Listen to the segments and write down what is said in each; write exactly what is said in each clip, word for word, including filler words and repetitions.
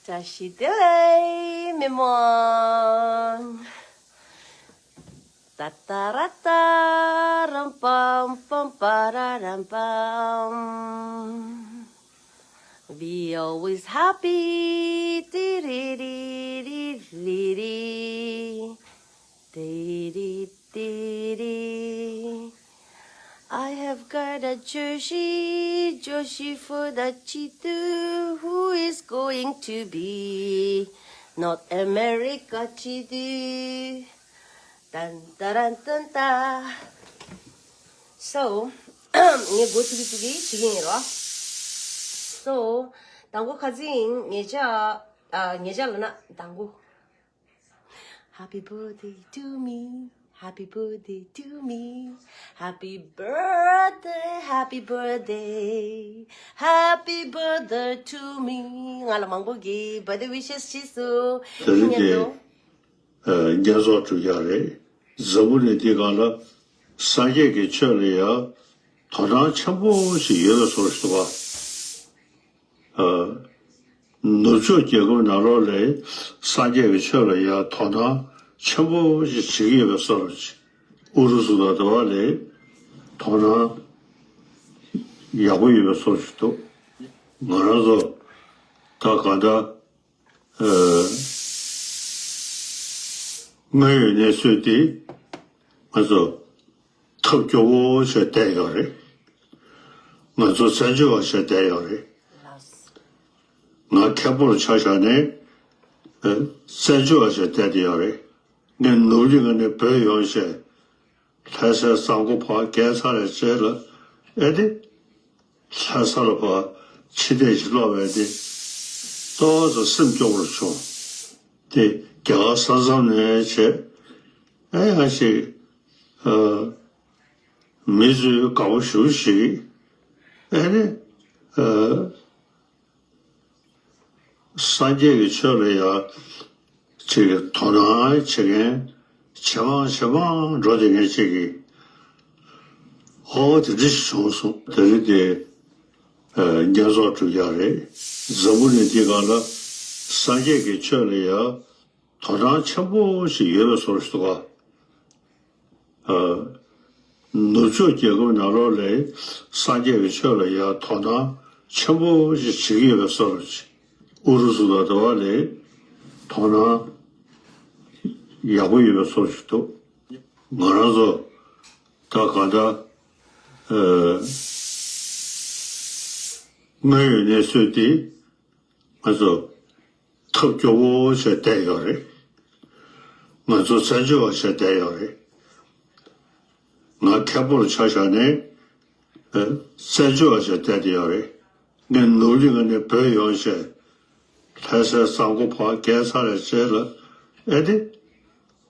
བཀྲ་ཤིས་བདེ་ལེགས་མི་མང་། ཏ་ཏ་ར་ཏ་རམ་པམ་པམ་པ་ར་རམ་པམ། Be always happy. Dee dee dee dee dee dee. Dee dee dee dee. I have got a jersey, jersey for the Chidu, who is going to be North America Chidu. Dun, dun, dun, dun, dun. So, ངས་འགོ་ཚུགས་ཀྱི་ཚུགས་ཀྱི་བྱེད་ཀྱི་ཡིན་རོ། So, དང་པོ་ཁ་ཚིག་ངེད་ཅག་ཨ། ངེད་ཅག་ལ་ན་དང་པོ། Happy birthday to me. Happy birthday to me. Happy birthday, happy birthday, happy birthday to me. ང་ལ་མང་པོ་གིས་birthday wishes བྱས་སོང་། དེ་རིང་དེ་ཨ། བསྙེན་རྫོགས་གྲུབ་ཡག་རེད། འཛམ་བུ་གླིང་འདི་སྒང་ལ་སངས་རྒྱས་ཀྱི་ཆོས་ལ་ཡང་དོ་སྣང་ཆེན་པོ་ཞིག་ཡོད་པའི་བཟོ་ཞིག་འདུག་པ། ཨ། ནུབ་ཕྱོགས་རྒྱལ་ཁབ་ནང་ལོགས་ལ་སངས་རྒྱས་ཀྱི་ཆོས་ལ་ཡང་དོ་སྣང་ཆེན་པོ་ཞིག་བྱེད་ཀྱི་ཡོད་པའི་བཟོ་ཞིག་ཨུ་རུ་སུ་དང་དེ་བ་ལ་དོ་སྣང་ཡག་པོ་ཡོད་པའི་བཟོ་ཞིག་འདུག་ང་རང་ཚོ་ད་གང་ལྟར། ཨ། དངོས་ཡོད་གནས་ཚུལ་འདི་ང་ཚོ་ཐབས་སྐྱོ་བོ་བྱས་བསྡད་ཡོད་རེད། ང་ཚོ་བཙན་བྱོལ་བ་བྱས་བསྡད་ཡོད་རེད། ང་མཁན་པོར་ཆ་བཞག་ནས་ཨ། བཙན་བྱོལ་བ་བྱས་བསྡད་བསྡད་ཡོད་རེད། ངས་ནུབ་གླིང་ནས་བྲོས་ཡོང་བྱས། ལྷ་སའི་གཙང་པོ་ཕར་བརྒལ་ཚར་བའི་རྗེས་ལ་ཨེ་ནི། ལྷ་ས་ལ་ཕར་ཕྱི་བལྟས་ཤིག་ལོག་པ་ཨེ་ནི། ཏོག་ཙམ་སེམས་སྐྱོ་པོ་བྱུང་། དེ་རྒྱ་གར་ས་མཚམས་ནས་བྱས། ཨེ་ཡང་ཞིག་ཨ། མི་ཚོས་དགའ་པོ་ཞེ་པོ་ཞིག་ཨེ་ནི། ཨ། སངས་རྒྱས་ཀྱི་ཆོས་ལ་ཡང་ཅིག་དོ་སྣང་བྱེད་མཁན་ཇེ་མང་ཇེ་མང་འགྲོ་བསྡད་མཁན་ཅིག་གི་ཨོ་དེ་འདྲ་ཞིག་བྱུང་སོང་། དེ་རིང་དེ་ཨ། བསྙེན་རྫོགས་གྲུབ་ཡག་རེད། འཛམ་བུ་གླིང་འདི་སྒང་ལ་སངས་རྒྱས་ཀྱི་ཆོས་ལ་ཡང་དོ་སྣང་ཆེན་པོ་ཞིག་ཡོད་པའི་བཟོ་ཞིག་འདུག་ག་ཨ། ནུབ་ཕྱོགས་རྒྱལ་ཁབ་ནང་ལོགས་ལ་སངས་རྒྱས་ཀྱི་ཆོས་ལ་ཡང་དོ་སྣང་ཆེན་པོ་ཞིག་བྱེད་ཀྱི་ཡོད་པའི་བཟོ་ཞིག་ཨུ་རུ་སུ་དང་དེ་བ་ལ་དོ་སྣང་ཡག་པོ་ཡོད་པའི་བཟོ་ཞིག་འདུག་ང་རང་ཚོ་ད་གང་ལྟར་ཨ། དངོས་ཡོད་གནས་ཚུལ་འདི་ང་ཚོ་ཐབས་སྐྱོ་བོ་བྱས་བསྡད་ཡོད་རེད། ང་ཚོ་བཙན་བྱོལ་བ་བྱས་བསྡད་ཡོད་རེད། ང་མཁན་པོར་ཆ་བཞག་ནས་ཨ། བཙན་བྱོལ་བ་བྱས་བསྡད་བསྡད་ཡོད་རེད། ངས་ནུབ་གླིང་ནས་བྲོས་ཡོང་བྱས། ལྷ་སའི་གཙང་པོ་ཕར་བརྒལ་ཚར་བའི་རྗེས་ལ་ཨེ་ནི།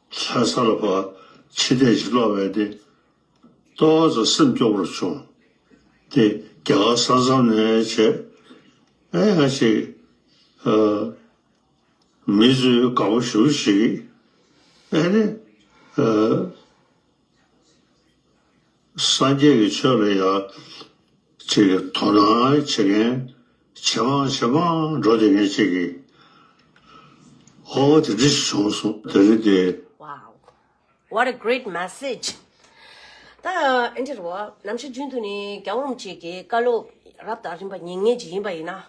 ལྷ་ས་ལ་ཕར་ཕྱི་བལྟས་ཤིག་ལོག་པ་ཨེ་ནི། ཏོག་ཙམ་སེམས་སྐྱོ་པོ་བྱུང་། དེ་རྒྱ་གར་ས་མཚམས་ནས་བྱས། ཨེ་ཡང་ཞིག་ཨ། མི་ཚོས་དགའ་པོ་ཞེ་པོ་ཞིག་ཨེ་ནི། ཨ། སངས་རྒྱས་ཀྱི་ཆོས་ལ་ཡང་ཅིག་དོ་སྣང་བྱེད་མཁན་ཇེ་མང་ཇེ་མང་འགྲོ་བསྡད་མཁན་ཅིག་གི་ཨོ་དེ་འདྲ་ཞིག་བྱུང་སོང་། དེ་རིང་དེ། Wow. What a great message. ད་ཨེ་འདྲ་རེད་བ། ནམ་ཞག་རྒྱུན་དུ་ནི་རྒྱལ་བ་རིན་པོ་ཆེ་གི་བཀའ་སློབ་རབ་དང་རིམ་པ་ཉན་མཁན་ཅིག་ཡིན་པ་ཡིན་ན།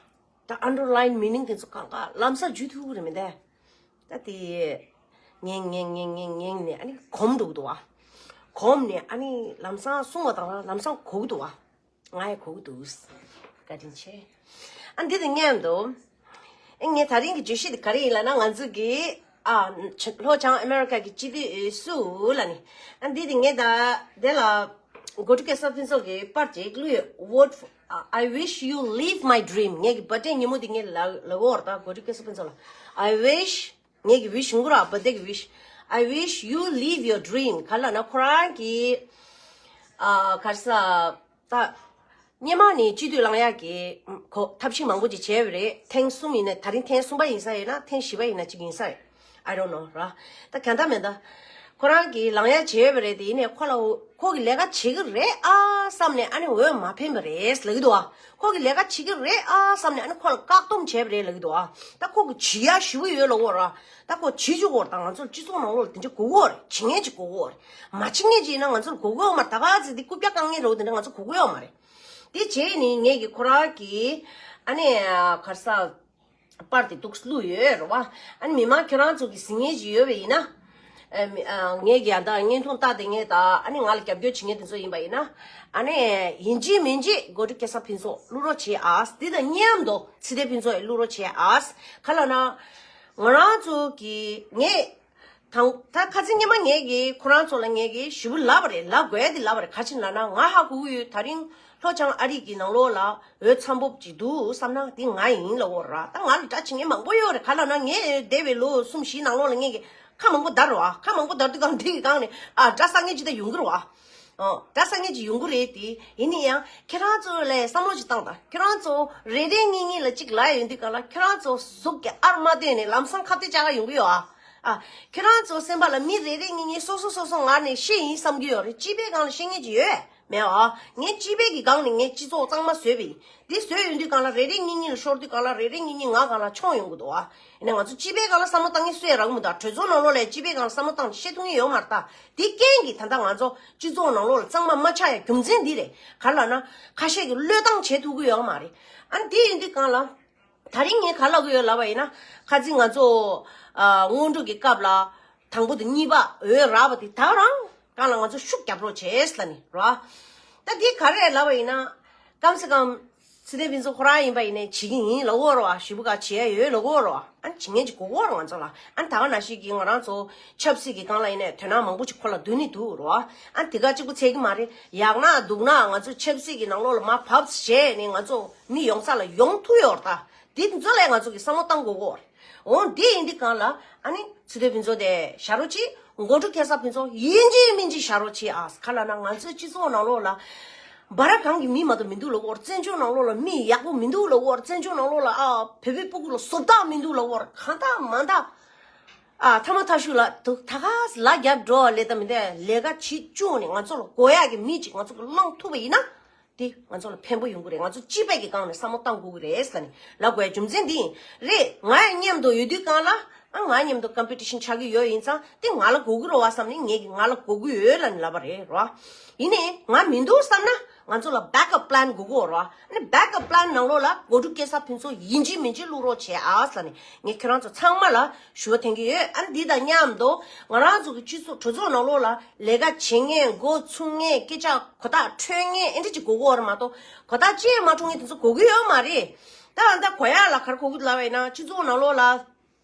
ད་underline meaning དེ་ཚོ་གང་ག་ལམ་སང་བརྗོད་ཐུབ་ཀྱི་རེད་མི་འདུག་ད་དེ་ཉན་ཉན་ཉན་ཉན་ཉན་ནས་ཨ་ནི་གོམས་འགྲོ་གི་འདུག་བ། གོམས་ནས་ཨ་ནི་ལམ་སང་གསུང་བ་དང་ལམ་སང་གོ་གི་འདུག་བ། ང་ཡང་གོ་གི་འདུག་བཀའ་དྲིན་ཆེ། ཨ་འདི་དེ་སྙམ་འདུག་ཨ་ངས་ད་རིང་གི་བརྗོད་གཞི་དེ་ག་རེ་ཡིན་ལབ་ན། ང་ཚོ་གི་ཨ་ལྷོ་བྱང་ཨ་མེ་རི་ཀ་གི་སྤྱི་འཐུས་སུ་ལབ་ནས། ཨ་འདི་དེ་ངས་ད་དེ་ལ། གོ་སྒྲིག་སྐལ་བཟང་ཕུན་ཚོགས་ཀྱི་པར་ཅིག་བླུགས་ཡོད། Vote for- I wish you live my dream. ངེད་ཀྱི་བར་ཐེངས་ཉིན་མོ་འདི་ངས་ལ་ལ་འོར་དང་གོ་སྒྲིག་སྐལ་བཟང་ཕུན་ཚོགས་ལ། I wish ངེད་ཀྱི་wish ངུ་ར་བར་ཐེངས་ཀྱི་wish. I wish you live your dream. ག་ལ་ན་ཁོ་རང་གི་ཨ་གར་ས་ད་སྔོན་མ་ནས་སྤྱི་འཐུས་ལངས་ཡག་གི་གོ་ཐབས་ཤེས་མང་པོ་ཅིག་བྱས་པ་རེད། ཐེངས་གསུམ་ཡིན་ན། ད་རིང་ཐེངས་གསུམ་པ་ཡིན་ས་ཡོད་ན་ཐེངས་བཞི་པ་ཡིན་ན་ཅིག་ཡིན་ས་རེད། I don't know ར། ད་ག་འདྲ་མེད་ད། ཁོ་རང་གིས་ལངས་ཡ་བྱས་པ་རེད་དེ། ཡིན་ནའི་ཁོ་ལ་ཁོ་གི་ལས་ཀ་བྱེད་ཀྱི་རེད་ཨ་བསམ་ནས་ཨ་ནི་འོས་མ་ཕན་པ་རེད་ལབ་ཀྱི་འདུག་ཨ། ཁོ་གི་ལས་ཀ་བྱེད་ཀྱི་རེད་ཨ་བསམ་ནས་ཨ་ནི་ཁོ་ལ་བཀག་སྡོམ་བྱས་པ་རེད་ལབ་ཀྱི་འདུག་ཨ། ད་ཁོ་གི་བྱེད་ཡ་ཞེ་པོ་ཡོད་ལབ་ཀྱི་ཡོད་ར། ད་ཁོ་བྱེད་བཅུག་གི་ཡོད་རེད། ད་ང་ཚོར་སྤྱི་ཚོགས་ནང་ལོགས་ལ་དེ་འདྲ་དགོས་ཀྱི་ཡོད་རེད། བྱེད་མཁན་ཅིག་དགོས་ཀྱི་ཡོད་རེད། མ་བྱེད་མཁན་ཅིག་ཡིན་ན་ང་ཚོར་དགོས་ཀྱི་ཡོད་མ་རེད། ད་ག་ཚོད་འདི་རྐུབ་བཀྱག་བཀག་མཁན་རེད་འོ། དེ་འདྲ་ང་ཚོར་དགོས་ཀྱི་ཡོད་མ་རེད། དེ་བྱས་ནས་ངས་ཀྱིས་ཁོ་རང་གི་ཨ་ནི་ག་རེ་ཟ། པར་དེ་འདུག་སེ་བླུགས་ཡོད་རེད་བ། ཨ་ནི་མི་མང་ཁྱེད་རང་ཚོ་གིས་གཟིགས་མཁན་ཅིག་ཡོད་པ་ཡིན་ན། ཨ་མི་ཨ་ངས་ཀྱིས་ཨ་ད་བརྙན་ཐུང་ལྟ་བསྡད་མཁན་དང་ཨ་ནི་ང་ལ་རྒྱབ་སྐྱོར་བྱེད་མཁན་དེ་ཚོ་ཡིན་པ་ཡིན་ན། ཨ་ནི་ཡིན་གཅིག་མིན་གཅིག་སྒོ་ཕྲུག་སྐལ་བཟང་ཕུན་ཚོགས་བླུག་རོགས་བྱེད་ཨ། འདི་དང་མཉམ་དུ་ཚེ་བརྟན་ཕུན་ཚོགས་ཡང་བླུག་རོགས་བྱེད་ཨ། ག་ལབ་ན། ང་རང་ཚོ་གིས་ངས། དང་། ད་ཁ་སང་སྔོན་མ་ངས་ཀྱིས་ཁོ་རང་ཚོ་ལ་ངས་ཀྱིས་ཞེ་པོ་ལབ་པ་རེད། ལབ་དགོས་ཡ་དེ་ལབ་པ་རེད། ག་ཅི་ལབ་ན་ང་ཧ་གོ་གི་ཡོད། ད་རིང་ལྷོ་བྱང་ཨ་རི་གི་ནང་ལོགས་ལ་འོས་འཚམ་པོ་ཅིག་འདུག་བསམ་ན་དེ་ང་ཡིན་ལབ་ཀྱི་ཡོད་རེད། ད་ང་ལ་དགྲ་བྱེད་མཁན་མང་པོ་ཡོད་རེད། ག་ལབ་ན་ངས་འདས་པའི་ལོ་གསུམ་བཞིའི་ནང་ལོགས་ལ་ངས་ཀྱིས་ཁ་མང་པོ་བརྡབས་རེད་བ། ཁ་མང་པོ་བརྡབས་དུས་གང་འདི་གི་སྒང་ནས་ཨ་དགྲ་བསགས་མཁན་ཅིག་ད་ཡོང་གི་རེད་བ། ཨོ། དགྲ་བསགས་མཁན་ཅིག་ཡོང་གི་རེད་དེ། ཡིན་ན་ཡང་ཁྱེད་རང་ཚོ་ལ་བསམ་བློ་ཅིག་བཏང་དང་། ཁྱེད་རང་ཚོ་རེ་རེ་གཉིས་གཉིས་ལ་གཅིག་ལབ་ཡོང་དུས་སྒང་ལ་ཁྱེད་རང་ཚོ་གཟུགས་ཀྱི་ཨར་མ་བསྟན་ནས་ལམ་སང་ཁ་གཏད་བཅག་ག་ཡོང་གི་ཡོད་ཨ། ཨ། ཁྱེད་རང་ཚོ་སེམས་པ་ལ་མི་རེ་རེ་གཉིས་གཉིས་སོ་སོ་སོ་སོ་ངར་ནས་ཤེས་ཡིན་བསམ་གྱི་ཡོད་རེད། སྤྱི་པའི་སྒང་ལ་ཤེས་མཁན་ཅིག་ཡོད་མེད་ཨ། ངས་སྤྱི་པའི་གི་སྒང་ནས་ངས་སྤྱི་ཚོགས་གཙང་མ་བཟོས་པ་ཡིན། འདི་བཟོས་ཡོང་དུས་སྒང་ལ་རེ་རེ་གཉིས་གཉིས་ལ་ཤོར་དུས་སྒང་ལ་རེ་རེ་གཉིས་གཉིས་ང་སྒང་ལ་མཆོང་ཡོང་གི་འདུག་ཨ། ཡིན་ན་ང་ཚོ་སྤྱི་པའི་སྒང་ལ་བསམ་བློ་བཏང་མཁན་སུ་ཡང་རག་གི་མི་འདུག་གྲོས་ཚོགས་ནང་ལོགས་ལ་སྤྱི་པའི་སྒང་ལ་བསམ་བློ་བཏང་ཤེས་ཐུབ་མཁན་ཡོད་མ་རེད་ད། དེ་རྐྱེན་གྱིས་ད་ལྟ་ང་ཚོ་སྤྱི་ཚོགས་ནང་ལོགས་ལ་གཙང་མ་མ་ཆགས་ཡ་རྒྱུ་མཚན་འདི་རེད། ག་རེ་ལབ་ན། ཁ་ཤས་ཀྱིས་བློས་བཏང་བྱེད་ཐུབ་ཀྱི་ཡོད་མ་རེད། ཨ་ནི་དེ་ཡིན་དུས་སྒང་ལ། ད་རིང་ངས་ག་རེ་ལབ་ཀྱི་ཡོད་ལབ་པ་ཡིན་ན། ཁ་སང་ང་ཚོ་ཨ་སྔོན་འགྲོ་གི་སྐབས་ལ་དང་པོ་དང་གཉིས་པ་འོས་རག་པ་དེ་ད་རང་སྒང་ལ་ང་ཚོ་ཤུགས་རྒྱབ་རོགས་བྱེད་ལབ་ནི་རེད་བ། ད་དེ་ག་རེ་ལབ་པ་ཡིན་ན། ཀམ་སེ་ཀམ། ཚེ་བརྟན་ཕུན་ཚོགས་ཁོ་རང་ཡིན་པ་ཡིན་ནའི་བྱེད་ཀྱི་ཡིན་ལབ་ཀྱི་ཡོད་རེད་བ། ཞེ་པོ་ག་བྱེད་ཡ་ཡོད་ལབ་ཀྱི་ཡོད་རེད་བ། ཨ་ནི་བྱེད་མཁན་ཅིག་དགོས་ཀྱི་ཡོད་རེད་བ་ང་ཚོ་ལ། ཨ་ནི་ད་ག་ནང་བཞིན་གྱི་ང་རང་ཚོ་ཆབ་སྲིད་ཀྱི་སྒང་ལ་ཡིན་ནའི་དོ་སྣང་མང་པོ་ཅིག་ཁོ་ལ་འདོན་ནི་འདུག་རེད་བ། ཨ་ནི་དེ་ག་གཅིག་པུ་ཚད་ཀྱི་མ་རེད། ཡག་ན་སྡུག་ན་ང་ཚོ་ཆབ་སྲིད་ཀྱི་ནང་ལོགས་ལ་མར་བབས་བྱས་ནས་ང་ཚོ་མི་ཡོང་ས་ལ་ཡོང་ཐུབ་ཡོད་རེད་ད། དེ་དེ་ཚོ་ལ་ང་ཚོ་གིས་བསམ་བློ་བཏང་དགོས་ཀྱི་ཡོད་རེད། འོ་འདི་ཡིན་དུས་སྒང་ལ་ཨ་ནི་ཚེ་བརྟན་ཕུན་ཚོགས་དེ་བཞག་རོགས་གྱིས། སྒོ་ཕྲུག་སྐལ་བཟང་ཕུན་ཚོགས་ཡིན་གཅིག་མིན་གཅིག་བཞག་རོགས་གྱིས་ཨ། ག་རེ་ལབ་ན་ང་ཚོའི་སྤྱི་ཚོགས་ནང་ལོགས་ལ་འབའ་ར་གང་གི་མི་མ་གཏོགས་མི་འདུག་ལབ་ཀྱི་ཡོད་རེད། བཙན་བྱོལ་ནང་ལོགས་ལ་མི་ཡག་པོ་མི་འདུག་ལབ་ཀྱི་ཡོད་རེད། བཙན་བྱོལ་ནང་ལོགས་ལ་ཨ་བོད་པའི་སྤུ་གུ་ལ་བཟོ་ལྟ་མི་འདུག་ལབ་ཀྱི་ཡོད་རེད། གང་ལྟར་མ་ལྟར་ཨ་མཐའ་མ་མཐའ་གཞུག་ལ་དུ་ད་ག་ལ་རྒྱབ་འགྲོ་བ་ལས་ད་མི་འདས་ལས་ཀ་བྱེད་བཅུག་ནས་ང་ཚོ་ལ་དགོས་ཡག་གི་མི་ཅིག་ང་ཚོ་གིས་བླངས་ཐུབ་པ་ཡིན་ན། དེ་ང་ཚོ་ལ་ཕན་པོ་ཡོང་གི་རེད། ང་ཚོ་སྤྱི་པའི་གི་སྒང་ནས་བསམ་བློ་བཏང་དགོས་ཀྱི་རེད་ཟེར་ནས་ལབ་དགོས་ཡ་རྒྱུ་མཚན་འདི་ཡིན། རེད། ང་ཡང་མཉམ་དུ་ཡོད་དུས་སྒང་ལ་ཨ་ང་མཉམ་དུ་ཀམ་པི་ཊི་ཤན་ཆགས་ཀྱི་ཡོད་ཡིན་ཙང་དེ་ང་ལ་དགོས་ཀྱི་རེད་བ་བསམ་ནས་ངས་ཀྱིས་ང་ལ་དགོས་ཀྱི་ཡོད་ལབ་ནས་ལབ་པ་རེད་རོ། ཡིན་ནའི་ང་མི་འདུག་བསམ་ན་ང་ཚོ་ལ་བེག་ཨབ་པི་ལན་དགོས་ཀྱི་ཡོད་རེད་བ། ཨ་ནི་བེག་ཨབ་པི་ལན་ནང་ལོགས་ལ་སྒོ་ཕྲུག་སྐལ་བཟང་ཕུན་ཚོགས་ཡིན་གཅིག་མིན་གཅིག་བླུག་རོགས་བྱེད་ཨ་ཟེར་ནས་ངས་ཁྱེད་རང་ཚོ་ཚང་མ་ལ་ཞུ་བ་འཐེན་གྱི་ཡོད། ཨ་ནི་འདི་དང་མཉམ་དུ་ང་རང་ཚོ་གི་སྤྱི་ཚོགས་གྲོས་ཚོགས་ནང་ལོགས་ལ་ལས་ཀ་བྱེད་མཁན་འགོ་ཚུགས་མཁན་སྐད་ཆ་གོ་ཐག་ཆོད་མཁན་ཨེ་འདྲ་ཅིག་དགོས་ཀྱི་ཡོད་རེད་མ་གཏོགས་གོ་ཐག་ཅི་ཡང་མ་ཆོད་མཁན་དེ་ཚོ་དགོས་ཀྱི་ཡོད་མ་རེད། ད་ཨ་ད་གོ་ཡག་ལ་ག་རེ་དགོས་ཀྱི་ལབ་པ་ཡིན་ན་སྤྱི་ཚོགས་ནང་ལོགས་ལ།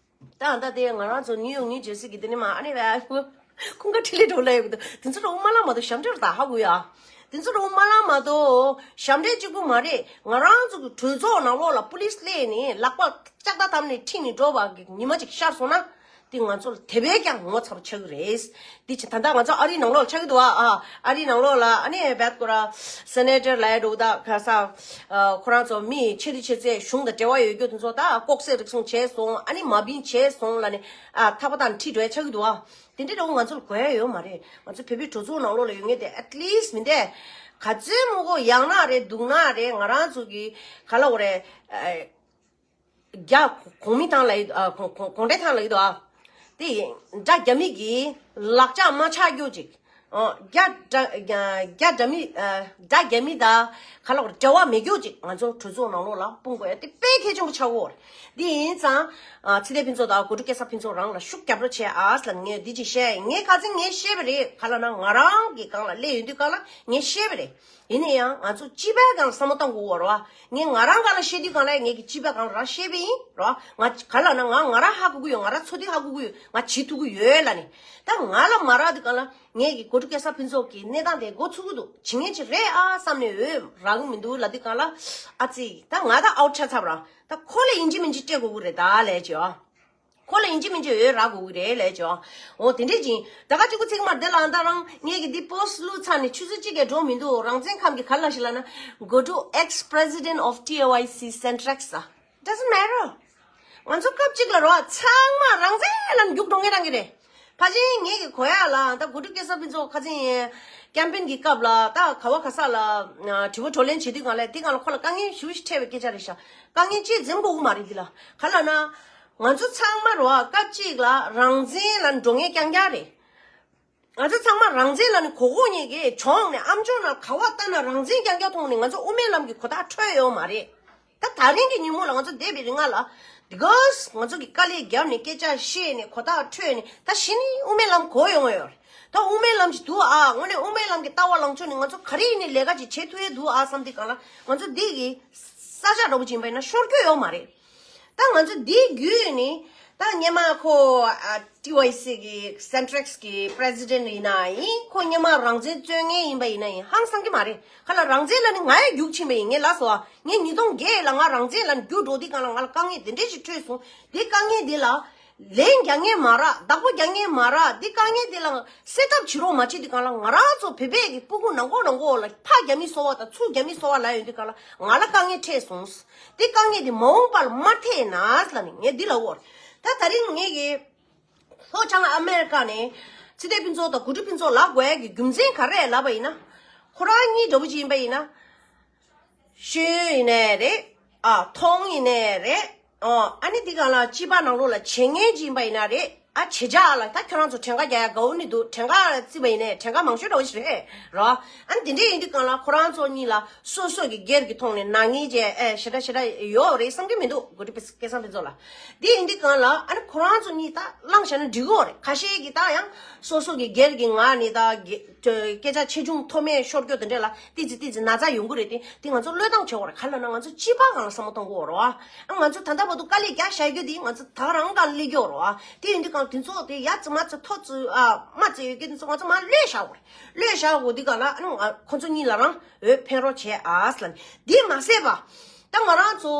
ད་ཨ་ད་དེ་ང་རང་ཚོ་ནིའུ་ཡོག་ནིའུ་ཇར་སི་གི་དེ་ནས་མ་ཨ་ནི་བ་ཁོང་ཁ་ཁྲི་ལས་འགྲོ་ལ་ཡོད་གི་འདུག་དེ་ཚོ་རོགས་མ་ལ་མ་གཏོགས་ཞབས་འདྲེན་ད་ཧ་གོ་ཡ། དེ་ཚོ་རོགས་མ་ལ་མ་གཏོགས་ཞབས་འདྲེན་གཅིག་པུ་མ་རེད། ང་རང་ཚོ་གི་གྲོས་ཚོགས་ནང་ལོགས་ལ་པུ་ལིས་སླེབས་ནས་ལག་པ་ལྕགས་ཐག་བསྡམས་ནས་ཁྲིད་ནས་འགྲོ་བ་གི་ཉི་མ་ཅིག་ཤར་སོང་ན། དེ་ང་ཚོ་ལ་དེ་བས་ཀྱང་ངོ་ཚ་པོ་ཆགས་ཀྱི་རེད། དེ་ཆ་ད་ལྟ་ང་ཚོ་ཨ་རིའི་ནང་ལོགས་ལ་ཆགས་ཀྱི་འདུག་ཨ། ཨ་རིའི་ནང་ལོགས་ལ་ཨ་ནི་བད་ཀོ་ར་སེ་ནེ་ཊར་ལ་ཡ་འགྲོ་ད་ག་ས། ཁོ་རང་ཚོ་མི་ཆེ་དེ་ཆེ་ཚེ་གཞུང་དང་འབྲེལ་བ་ཡོད་རྒྱུ་དེ་ཚོ་ད་ལྐོག་གསོད་རིགས་སོང་བྱས་སོང་ཨ་ནི་མ་བིན་བྱས་སོང་ལ་ནི་ཨ་ཐག་པ་དང་ཁྲིད་འགྲོ་ཡ་ཆགས་ཀྱི་འདུག་ཨ། དེ་འདྲའི་འདྲ་བོ་ང་ཚོ་ལ་དགོས་ཡ་ཡོད་མ་རེད། ང་ཚོ་བོད་པའི་གྲོས་ཚོགས་ནང་ལོགས་ལ་ཡོད་མཁན་དེ་ཨེཊ་ལིསཊ་མི་འདས་ག་ཚོད་མོ་གོ་ཡག་ན་རེད་སྡུག་ན་རེད། ང་རང་ཚོ་གི་ག་ལ་འོ་རེད། རྒྱ་གོང་མའི་ཐང་ལ་ཡོད། ཨ། གོང་གོང་གོང་འདྲའི་ཐང་ལ་ཡོད་དོ། ཨ། དེ་དགྲ་རྒྱ་མི་གི་ལག་ཆ་མ་ཆགས་རྒྱུ་ཅིག་ཨ། རྒྱ་དགྲ་རྒྱ་དགྲ་མི། ཨ། དགྲ་རྒྱ་མི་དང་ག་ལ་འབྲེལ་བ་མེད་རྒྱུ་ཅིག་ང་ཚོ་གྲོས་ཚོགས་ནང་ལོགས་ལ་སྤུངས་དགོས་ཡ་དེ་དཔེ་གལ་ཆེན་པོ་ཆགས་ཡོད་རེད། དེ་ཡིན་ཙང་། ཨ། ཚེ་བརྟན་ཕུན་ཚོགས་དང་སྒོ་ཕྲུག་སྐལ་བཟང་ཕུན་ཚོགས་རང་ལ་ཤུགས་རྒྱབ་རོགས་བྱས་ཨ་ལ་ངས་འདི་ཅིག་བཤད། ངས་ཁ་སང་ངས་བཤད་པ་རེད། ག་ལ་ན་ང་རང་གི་སྒང་ལ་སླེབས་ཡོང་དུས་སྒང་ལ་ངས་བཤད་པ་རེད། ཡིན་ན་ཡང་ང་ཚོ་སྤྱི་པའི་སྒང་ལ་བསམ་བློ་བཏང་དགོས་པ་རེད་བ། ངས་ང་རང་སྒང་ལ་བཤད་དུས་སྒང་ལ་ངས་ཀྱི་སྤྱི་པའི་སྒང་ལ་རང་བཤད་པ་ཡིན་རེད་བ། ང་ག་ལ་ན་ང་ང་རང་ཧ་གོ་གི་ཡོད། ང་རང་ཚོ་དུས་ཧ་གོ་གི་ཡོད། ང་བྱེད་ཐུབ་ཀྱི་ཡོད་ལ་ནི། ད་ང་ལ་མ་རག་དུས་སྒང་ལ་ངས་ཀྱི་སྒོ་ཕྲུག་སྐལ་བཟང་ཕུན་ཚོགས་ཀྱི་གནས་སྟངས་དེ་འགོ་ཚུགས་ཀྱི་འདུག་བྱེད་མཁན་ཅིག་རེད་ཨ་བསམ་ནས་འོས་རག་གི་མི་འདུག་ལབ་དུས་སྒང་ལ། ཨ་ཙི། ད་ང་ད་ཨའུཊ་ཆགས་ཚར་བ་ར། ད་ཁོ་ལ་ཡིན་གཅིག་མིན་གཅིག་སྤྲད་དགོས་ཀྱི་རེད་ད་ལས་ཅེ་ཨ། ཁོ་ལ་ཡིན་གཅིག་མིན་གཅིག་འོས་རག་དགོས་ཀྱི་རེད་ལས་ཅོ། འོ་དེ་འདྲས་ཅིང་ད་ག་གཅིག་པུ་ཚིག་མ་བདེ་ལ་ཨ་ད་རང་ངས་ཀྱི་འདི་པོ་སི་ཊི་བླུགས་ཚར་ནས་ཆུ་ཚོད་གཅིག་གས་འགྲོ་མི་འདུག་རང་བཙན་ཁམས་ཀྱི་ག་ལ་ཞིག་ལ་ན། Go to ex president of T O I C Centrex. Doesn't matter. ང་ཚོ་སྐབས་གཅིག་ལ་རོ་ཚང་མ་རང་བཙན་ལ་རྒྱུག་འགྲོ་ངེས་རང་གི་རེད། ཕལ་ཆེར་ངེད་ཀྱི་གོ་ཡག་ལ་ད་གོ་སྒྲིག་སྐལ་བཟང་ཕུན་ཚོགས་ཁ་སང་ཀེམ་པེན་གྱི་སྐབས་ལ་ད་ག་བ་ག་ས་ལ་དྲི་བ་བགྲོ་གླེང་བྱེད་དུས་སྒང་ལ་དེ་སྒང་ལ་ཁོ་ལ་དཀའ་ངལ་ཞེ་པོ་ཞིག་འཕྲད་པའི་སྐད་ཆ་རེད་ཤག་དཀའ་ངལ་ཅིག་འཛེམ་དགོས་ཀྱི་མ་རེད་འདི་ལ། ག་ལབ་ན། ང་ཚོ་ཚང་མ་རོ་སྐབས་གཅིག་ལ་རང་བཙན་ལ་འགྲོ་མཁན་རྐྱང་རྐྱང་རེད། ང་ཚོ་ཚང་མ་རང་བཙན་ལ་ནི་གོ་གོ་ཉིད་ཀྱི་གྱོང་ནས་ཨམ་ཅོག་ནང་ག་བ་ལྟ་ན་རང་བཙན་རྐྱང་རྐྱང་མཐོང་ནས་ང་ཚོ་དབུ་མའི་ལམ་གྱི་གོ་རྟགས་འཕྲོད་ཡོད་མ་རེད། ད་ད་རིང་གི་ཉིན་མོ་ལ་ང་ཚོ་བསྡད་པའི་རིང་ལ་འདི་གོས་ང་ཚོ་གི་དཀའ་ལས་བརྒྱབ་ནས་སྐད་ཆ་བཤད་ནས་གོ་རྟགས་འཕྲོད་ནས་ད་གཞི་ནས་དབུ་མའི་ལམ་གོ་ཡོང་ཡོད་རེད། ད་དབུ་མའི་ལམ་ཞིག་འདུག་ཨ། དངོས་གནས་དབུ་མའི་ལམ་གྱི་ལྟ་བ་ལངས་ཕྱོགས་ནས་ང་ཚོ་ག་རེ་ཡིན་ནས་ལས་ཀ་ཅིག་བྱེད་ཐུབ་ཡས་འདུག་ཨ་བསམ་དུས་སྒང་ལ་ང་ཚོ་འདི་གི་ས་ཆ་འདྲ་པོ་ཅིག་ཡིན་པ་ཡིན་ན་ཤོར་རྒྱུ་ཡོད་མ་རེད། ད་ང་ཚོ་འདི་བརྒྱུད་ནས་ད་སྔོན་མ་ཁོ་ཨ་ཊི་ཝའི་སི་གི་སེན་ཊྲེག་སི་གི་པི་རེ་སི་ཌེན་ཊི་ཡིན་ན་ཡིན། ཁོ་སྔོན་མ་རང་བཙན་རྩོད་མཁན་ཡིན་པ་ཡིན་ན་ཡིན་ཧང་སང་གི་མ་རེད། ཁ་ལ་རང་བཙན་ལ་ནི་ང་ཡང་རྒྱུགས་ཕྱིན་པ་ཡིན། ངས་ལབ་སོང་ཨ། ངས་ཉིས་སྟོང་བརྒྱད་ལ་ང་རང་བཙན་ལ་རྒྱུགས་འགྲོ་དུས་སྒང་ལ་ང་ལ་དཀའ་ངལ་དེ་འདྲས་ཞིག་འཕྲད་སོང་། འདི་དཀའ་ངལ་འདི་ལ་ལན་རྒྱག་མཁན་མ་རག་བདག་པོ་རྒྱག་མཁན་མ་རག་འདི་དཀའ་ངལ་འདི་ལ་སེལ་ཐབས་བྱེད་རོགས་མ་བྱེད་དུས་སྒང་ལ་ང་རང་ཚོ་བོད་པའི་གི་སྤུ་གུ་ནང་ཁོག་ནང་ཁོག་ལ་ཕར་རྒྱབ་མི་གསོ་བ་དང་ཚུར་རྒྱབ་མི་གསོ་བ་ལབ་ཡོང་དུས་སྒང་ལ་ང་ལ་དཀའ་ངལ་འཕྲད་སོང་། འདི་དཀའ་ངལ་འདི་མ་འོངས་པ་ལ་མ་འཕྲད་ན་ལབ་ནས་ངས་འདི་ལབ་ཡོད་རེད། ད་ད་རིང་ངས་གི་ལྷོ་བྱང་ཨ་མེ་རི་ཀ་ནས་ཚེ་བརྟན་ཕུན་ཚོགས་དང་གོ་སྒྲིག་ཕུན་ཚོགས་ལབ་དགོས་ཡ་གི་རྒྱུ་མཚན་ག་རེ་ལབ་པ་ཡིན་ན། ཁོ་རང་གཉིས་འདྲ་པོ་ཅིག་ཡིན་པ་ཡིན་ན། ཤེས་ཡོན་ཡིན་ནའི་རེད། ཨ་མཐོང་ཡིན་ནའི་རེད། ཨོ་ཨ་ནི་འདི་སྒང་ལ་སྤྱི་པ་ནང་ལོགས་ལ་བྱེད་མཁན་ཅིག་ཡིན་པ་ཡིན་ན་རེད། ཨ་བྱེད་བྱ་ལ་ད་ཁྱོད་རང་ཚོ་བྲན་ཁ་རྒྱག་ཡ་དགའ་བོ་ནི་འདུག་བྲན་ཁ་བརྩིས་པ་ཡིན་ནའི་བྲན་ཁ་མང་ཤོས་འདྲ་བོ་ཞིག་རེད་རོ། ཨ་ནི་དེ་འདྲས་ཡིན་དུས་སྒང་ལ་ཁོ་རང་ཚོ་གཉིས་ལ་སོ་སོ་གི་སྒེར་གྱི་ཐོག་ནས་ནག་ཉེས་བྱས་ཨེ་ཞེ་དྲག་ཞེ་དྲག་ཡོད་རེད་བསམ་གྱི་མི་འདུག་གོ་སྒྲིག་སྐལ་བཟང་ཕུན་ཚོགས་ལ། དེ་ཡིན་དུས་སྒང་ལ་ཨ་ནི་ཁོ་རང་ཚོ་གཉིས་ད་བླངས་བཞག་ན་འགྲིག་གི་ཡོད་རེད། ཁ་ཤས་ཀྱིས་ད་ཡང་སོ་སོ་གི་སྒེར་གྱི་ངག་ནས་ད་སྐད་ཆ་ཆེ་ཆུང་མཐོ་དམན་ཤོར་རྒྱུ་དེ་འདྲས་ལ་ཏི་ཙི་ཏི་ཙི་ན་ཚ་ཡོང་གི་རེད་དེ། དེ་ང་ཚོ་བློས་བཏང་བྱེད་དགོས་རེད། ག་ལབ་ན་ང་ཚོ་སྤྱི་པ་སྒང་ལ་བསམ་བློ་གཏོང་དགོས་རེད་བ། ཨ་ང་ཚོ་ད་ལྟ་བར་དུ་དཀའ་ལས་རྒྱག་བཞག་རྒྱུ་དེ་ང་ཚོ་ད་ག་རང་སྒང་སླེབས་ཀྱི་ཡོད་རེད་བ། དེ་ཡིན་དུས་སྒང་དེ་ཚོ་དེ་ཡ་ཙི་མ་ཙི་མཐོ་ཙི་ཨ་དམའ་ཙི་ཡོད་རྒྱུ་དེ་ཚོ་ང་ཚོ་མར་བློས་བཞག་དགོས་རེད། བློས་བཞག་དགོས་དུས་སྒང་ལ་ཨ་ནི་ང་ཁོ་ཚོ་གཉིས་ལ་རང་འོས་འཕེན་རོགས་བྱས་ཨ་ཟེར་ལབ་ནས། དེ་མ་ཟད་པ་ད་ང་རང་ཚོ་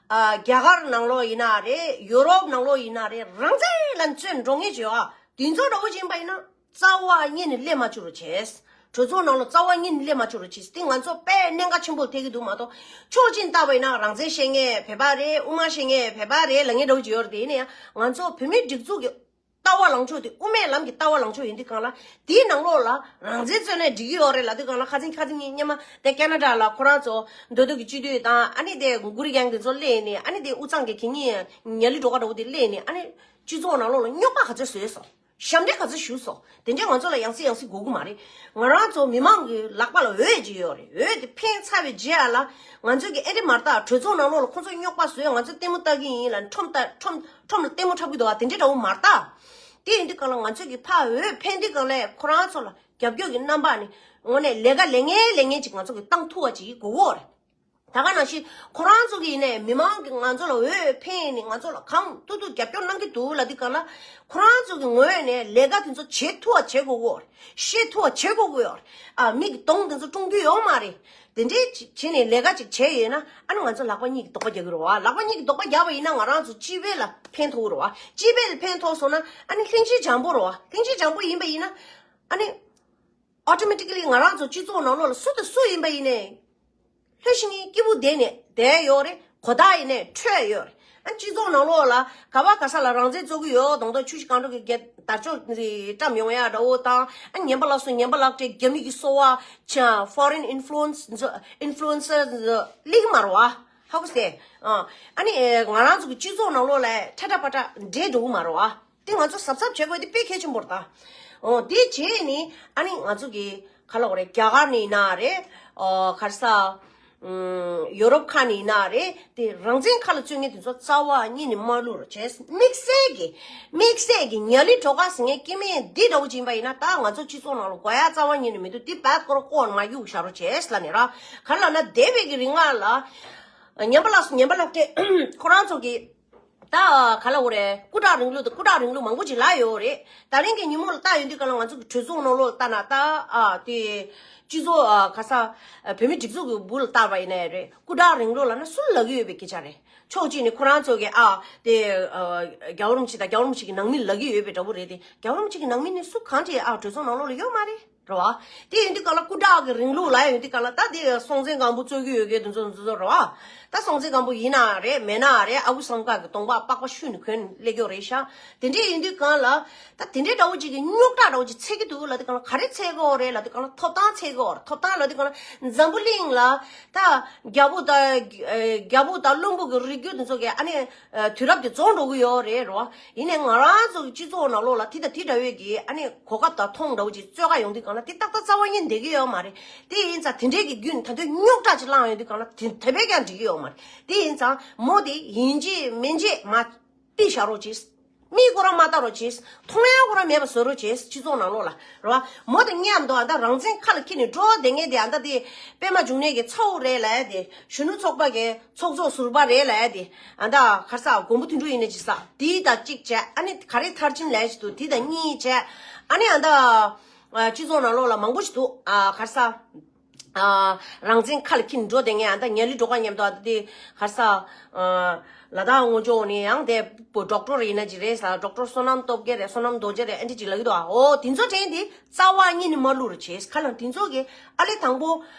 ཨ་རྒྱ་གར་ནང་ལོགས་ཡིན་ན་རེད། ཡུ་རོབ་ནང་ལོགས་ཡིན་ན་རེད། རང་བཙན་ལ་རྩོད་འགྲོ་མཁན་ཅིག་ཡོད་ཨ། དེ་ཚོ་འདྲ་བོ་ཅིག་ཡིན་པ་ཡིན་ན། རྩ་བ་ཉིད་ནས་སླེབས་མ་བཅུག་རོགས་བྱས། གྲོས་ཚོགས་ནང་ལ་རྩ་བ་ཉིད་ནས་སླེབས་མ་བཅུག་རོགས་བྱས། དེ་ང་ཚོ་དཔེ་གནད་འགག་ཆེན་པོ་ཐེག་གི་འདུག་མ་གཏོགས་ཕྱོགས་གཅིག་ནས་བལྟས་པ་ཡིན་ན་རང་བཙན་བཤད་མཁན་བོད་པ་རེད། དབུ་མ་བཤད་མཁན་བོད་པ་རེད་ལབ་མཁན་འདྲ་བོ་ཅིག་ཡོད་རེད་དེ། ཡིན་ན་ཡང་ང་ཚོ་བོད་མིའི་སྒྲིག་འཛུགས་ཀྱི་ལྟ་བ་ལངས་ཕྱོགས་དེ་དབུ་མའི་ལམ་གྱི་ལྟ་བ་ལངས་ཕྱོགས་ཡིན་དུས་སྒང་ལ་དེའི་ནང་ལོགས་ལ་རང་བཙན་རྩོད་ནས་འགྲིག་གི་ཡོད་རེད་ལབ་དུས་སྒང་ལ་ཁ་སང་ཁ་སང་ཉིན་སྔོན་མ་དེ་ཁེ་ན་ཌ་ལ་ཁོ་རང་ཚོ་མདོ་སྟོད་ཀྱི་སྤྱི་འཐུས་དང་ཨ་ནི་དེ་གུ་རི་གྷན་དེ་ཚོ་སླེབས་ནས། ཨ་ནི་དེ་དབུས་གཙང་གི་གད་སྙིགས་ཉ་ལི་སྒྲོལ་དཀར་འདྲ་བོ་དེ་སླེབས་ནས། ཨ་ནི་སྤྱི་ཚོགས་ནང་ལོགས་ལ་རྙོག་པ་ག་ཚོད་བཟོས་སོང་། ཞབས་འདྲེན་ག་ཚོད་ཞུས་སོང་། དེ་འདྲས་ང་ཚོ་ལ་ཡང་སེ་ཡང་སེ་དགོས་ཀྱི་མ་རེད། ང་རང་ཚོ་མི་མང་གི་ལག་པ་ལ་འོས་ཅིག་ཡོད་རེད། འོས་དེ་འཕེན་ཚར་བའི་རྗེས་ལ་ང་ཚོ་གི་ཨེ་འདྲས་མ་རེད་ད། གྲོས་ཚོགས་ནང་ལོགས་ལ་ཁོ་ཚོས་རྙོག་པ་བཟོས། ང་ཚོས་ལྟད་མོ་ལྟ་གི་ཡིན་ལབ་ཁྲོམ་ལྟ་ཁྲོམ་ཁྲོམ་ལ་ལྟད་མོ་འཁྲབ་ཀྱི་འདུག་བ། དེ་འདྲས་འདྲ་བོ་མ་རེད་ད། དེ་ཡིན་དུས་སྒང་ལ་ང་ཚོས་གི་ཕར་འོས་འཕེན་དུས་སྒང་ལ་ཁོ་རང་ཚོ་ལ་རྒྱབ་སྐྱོར་གྱི་རྣམ་པ་ནི་དངོས་གནས་ལས་ཀ་ལས་ངན་ལས་ངན་ཅིག་ང་ཚོ་གི་བཏང་ཐུབ་པ་ཅིག་དགོས་ཀྱི་ཡོད་རེད། ད་ག་ནང་བཞིན་ཁོ་རང་ཚོ་གི་ཡིན་ནའི་མི་མང་གིས་ང་ཚོ་ལ་འོས་འཕེན་ནས་ང་ཚོ་ལ་གང་ཐུབ་ཐུབ་རྒྱབ་སྐྱོར་གནང་གི་འདུག་ལབ་དུས་སྒང་ལ། ཁོ་རང་ཚོ་གི་ངོས་ནས་ལས་ཀ་དེ་ཚོ་བྱེད་ཐུབ་པ་བྱེད་དགོས་ཀྱི་ཡོད་རེད། ཤེས་ཐུབ་པ་བྱེད་དགོས་ཀྱི་ཡོད་རེད། ཨ་མི་གི་གདོང་དེ་ཚོ་བཀྲུང་རྒྱུ་ཡོད་མ་རེད། དེ་འདྲས་ཅིག་བྱས་ནས་ལས་ཀ་ཅིག་བྱས་ཡོད་ན། ཨ་ནི་ང་ཚོ་ལག་པ་གཉིས་ཀྱིས་རྡོག་པ་རྒྱག་གི་རེད་བ། ལག་པ་གཉིས་ཀྱིས་རྡོག་པ་རྒྱག་པ་ཡིན་ན་ང་རང་ཚོ་སྤྱི་པའི་ལ་ཕན་ཐོགས་ཀྱི་རེད་བ། སྤྱི་པའི་ལ་ཕན་ཐོགས་སོང་ན་ཨ་ནི་ལྷིང་ཞིང་འཇམ་པོ་རེད་བ། ལྷིང་ཞིང་འཇམ་པོ་ཡིན་པ་ཡིན་ན་ཨ་ནི། ཨོ་ཊོ་མེ་ཊི་ཀ་ལི་ང་རང་ཚོ་སྤྱི་ཚོགས་ནང་ལོགས་ལ་སུ་དང་སུ་ཡིན་པ་ཡིན་ནའི། ལྷོད་ཤིང་སྐྱིད་པོ་བསྡད་ནས་བསྡད་ཡོད་རེད། གོ་བརྡ་ཡིན་ནའི་འཕྲོད་ཡོད་རེད། ཨ་སྤྱི་ཚོགས་ནང་ལོགས་ལ་ག་བ་ག་ས་ལ་རང་བཙན་རྩོད་ཀྱི་ཡོད་མདོག་མདོག་ཆུ་བཞི་སྒང་དྲུག་གི་རྒྱལ་དར་ལྕོག་རེ་བཀྲམ་ཡོང་ཡ་འདྲ་བོ་དང་། ཨ་ཉན་པ་ལགས་སོ་ཉན་པ་ལགས་ཏེ་རྒྱ་མི་གི་སོ་བ་ཆ་ཕོ་རིན་ཨིན་ཕུ་ལུ་ཨེན་སི་ཨིན་ཕུ་ལུ་ཨེན་སར་སླེབས་ཀྱི་མ་རེད་བ། ཧ་གོ་སོང་། ཨ་ཨ་ནི་ང་རང་ཚོ་གི་སྤྱི་ཚོགས་ནང་ལོགས་ལ་ཁྲ་ཁྲ་པ་ཁྲ་འདྲེས་འགྲོ་གི་མ་རེད་བ། དེ་ང་ཚོ་གཟབ་གཟབ་བྱེད་དགོས་དེ་དཔེ་གལ་ཆེན་པོ་རེད་ད། འོ་དེ་བྱས་ནི་ཨ་ནི་ང་ཚོ་གི་ག་ལབ་དགོས་རེད། རྒྱ་གར་ནས་ཡིན་ན་རེད། ཨོ་ག་རེ་ཟ། ཨུམ་ཡོ་རོབ་ཁག་ནས་ཡིན་ན་རེད། དེ་རང་བཙན་ཁ་ལ་རྩོད་མཁན་དེ་ཚོ་རྩ་བ་ཉིད་ནས་མ་བླུག་རོགས་བྱས། དམིགས་བསལ་གྱི་དམིགས་བསལ་གྱི་ཉ་ལི་སྒྲོལ་དཀར་ཟེར་མཁན་སྐྱེ་དམན་འདི་འདྲ་བོ་ཅིག་ཡིན་པ་ཡིན་ན། ད་ང་ཚོ་སྤྱི་ཚོགས་ནང་ལ་དགོས་ཡ་རྩ་བ་ཉིད་ནས་མི་འདུག་དེ་བད་ཀོ་ར་ལྐོག་ནས་མ་གཡུག་བཞག་རོགས་བྱས་ལབ་ནས་ར། ག་རེ་ལབ་ན་འདས་པའི་གི་རིང་ལ་ཉན་པ་ལགས་སོ་ཉན་པ་ལགས་ཏེ་ཁོ་རང་ཚོ་གི་ད་ག་ལབ་དགོས་རེད། སྐུ་དྲག་རིང་ལུགས་དང་སྐུ་དྲག་རིང་ལུགས་མང་པོ་ཅིག་ལབ་ཡོད་རེད། ད་རིང་གི་ཉིན་མོ་ལ་ལྟ་ཡོང་དུས་སྒང་ལ་ང་ཚོ་གི་གྲོས་ཚོགས་ནང་ལོགས་ལ་ལྟ་ན་ད་ཨ་དེ་སྤྱི་ཚོགས་ཨ་ག་ས་ཨ་བོད་མི་སྒྲིག་འཛུགས་ཀྱི་སྦུག་ལ་ལྟ་བ་ཡིན་ནའི་རེད། སྐུ་དྲག་རིང་ལུགས་ལབ་ན་སུ་ལབ་ཀྱི་ཡོད་པའི་སྐད་ཆ་རེད། ཕྱོགས་གཅིག་ནས་ཁོ་རང་ཚོ་གི་ཨ་དེ་ཨ་རྒྱལ་བ་རིན་པོ་ཆེ་དང་རྒྱལ་བ་རིན་པོ་ཆེ་གི་ནང་མི་ལབ་ཀྱི་ཡོད་པའི་འདྲ་པོ་རེད་དེ། རྒྱལ་བ་རིན་པོ་ཆེ་གི་ནང་མི་ནི་སུ་གང་དེ་ཨ་གྲོས་ཚོགས་ནང་ལོགས་ལ་ཡོད་མ་རེད། རེད་བ། དེ་ཡིན་དུས་ག་ལ་སྐུ་དྲག་གི་རིང་ལུགས་ལ་ཡིན་དུས་ག་ལ་ད་དེ་སྲོང་བཙན་སྒམ་པོ་རྩོད་ཀྱི་ཡོད་མཁན་དེ་ཚོ་དེ་ཚོ་རེད་བ། ད་སྲོང་བཙན་སྒམ་པོ་ཡིན་ན་རེད་མེད་ན་རེད། ཨ་ཁུ་སྲས་མོ་ཀ་གི་གདོང་པ་པགས་པ་བཤུས་ནས་གོན་སླེབས་ཀྱི་ཡོད་རེད་ཤག་དེ་འདྲས་ཡིན་དུས་གང་ལ། ད་དེ་འདྲས་འདྲ་བོ་ཅིག་གི་རྙོག་དྲ་འདྲ་བོ་ཅིག་འཚོལ་གྱི་འདུག་ལབ་དུས་གང་ལ་ག་རེ་འཚོལ་གྱི་ཡོད་རེད་ལབ་དུས་གང་ལ་ཐོབ་ཐང་འཚོལ་གྱི་ཡོད་རེད། ཐོབ་ཐང་ལབ་དུས་གང་ལ་འཛམ་བུ་གླིང་ལ་ད་རྒྱལ་པོ་དང་རྒྱལ་པོ་དང་བློན་པོ་གི་རིགས་རྒྱུད་དེ་ཚོ་གི་ཨ་ནི་དུས་རབས་དེ་རྫོགས་འགྲོ་གི་ཡོད་རེད་རོ། ཡིན་ནའི་ང་རང་ཚོ་གི་སྤྱི་ཚོགས་ནང་ལོགས་ལ་དེ་དང་དེ་འདྲ་བའི་གི་ཨ་ནི་གོ་སྐབས་དང་མཐོང་འདྲ་བོ་ཅིག་རྩོད་ག་ཡོང་དུས་གང་ལ་དེ་ཏག་ཏག་རྩ་བ་ཉིད་བསྡད་ཀྱི་ཡོད་མ་རེད། དེ་ཡིན་ཙང་དེ་འདྲས་ཀྱི་རྒྱུན་ད་དུང་རྙོག་དྲ་ཅིག་བསླངས་ཡོང་དུས་གང་ལ་དེ་དེ་བས་ཀྱང་འགྲིག་གི་ཡོད་མ་རེད། དེ་ཡིན་ཙང་མོ་དེ་ཡིན་གཅིག་མིན་གཅིག་མ་ཕུད་བཞག་རོགས་བྱེད། མིག་ཁོ་རང་མ་བལྟ་རོགས་བྱེད། མཐོང་ཡ་ཁོ་རང་མེད་པ་བཟོ་རོགས་བྱེད། སྤྱི་ཚོགས་ནང་ལོགས་ལ་རོ། མོ་དང་མཉམ་དུ་ཨ་ད་རང་བཙན་ཁ་ལ་འཁྱེར་ནས་འགྲོ་བསྡད་མཁན་དེ་ཨ་ད་དེ་པད་མ་འབྱུང་གནས་ཀྱི་ཚ་བོ་རེད་ལབ་ཡ་དེ། གཞོན་ནུ་ཚོགས་པ་གི་ཚོགས་གཙོ་ཟུར་པ་རེད་ལབ་ཡ་དེ། ཨ་ད་ག་རེ་ཟ་མགོན་པོ་དོན་གྲུབ་ཡིན་ནའི་ཅིག་ཟ། དེ་དང་གཅིག་བྱས། ཨ་ནི་ག་རེ་མཐར་ཕྱིན་ལབ་ཡ་ཅིག་འདུག་དེ་དང་གཉིས་བྱས། ཨ་ནི་ཨ་ད་སྤྱི་ཚོགས་ནང་ལོགས་ལ་མང་པོ་ཞིག་འདུག་ཨ་ག་རེ་ཟ། ཨ། རང་བཙན་ཁ་ལ་འཁྱེར་འགྲོ་བསྡད་མཁན་ཨ་ད་ཉ་ལི་སྒྲོལ་དཀར་མཉམ་དུ་ཨ་ད་དེ་ག་རེ་ཟ། ཨ། ལ་དྭགས་སྔོན་ཕྱོགས་ནས་ཡང་དེ་པོ་ཌོག་ཊོར་ཡིན་ན་ཅི་རེད་ཟ། ཌོག་ཊོར་བསོད་ནམས་སྟོབས་རྒྱལ་རེད། བསོད་ནམས་རྡོ་རྗེ་རེད། ཨ་འདྲ་ཅིག་ལབ་ཀྱི་འདུག་ཨ་འོ་དེ་ཚོ་དྲན་དེ་རྩ་བ་ཉིད་ནས་མ་བླུག་རོགས་བྱེད། ག་ལ་དེ་ཚོ་གི་ཨ་ལས་དང་པོ་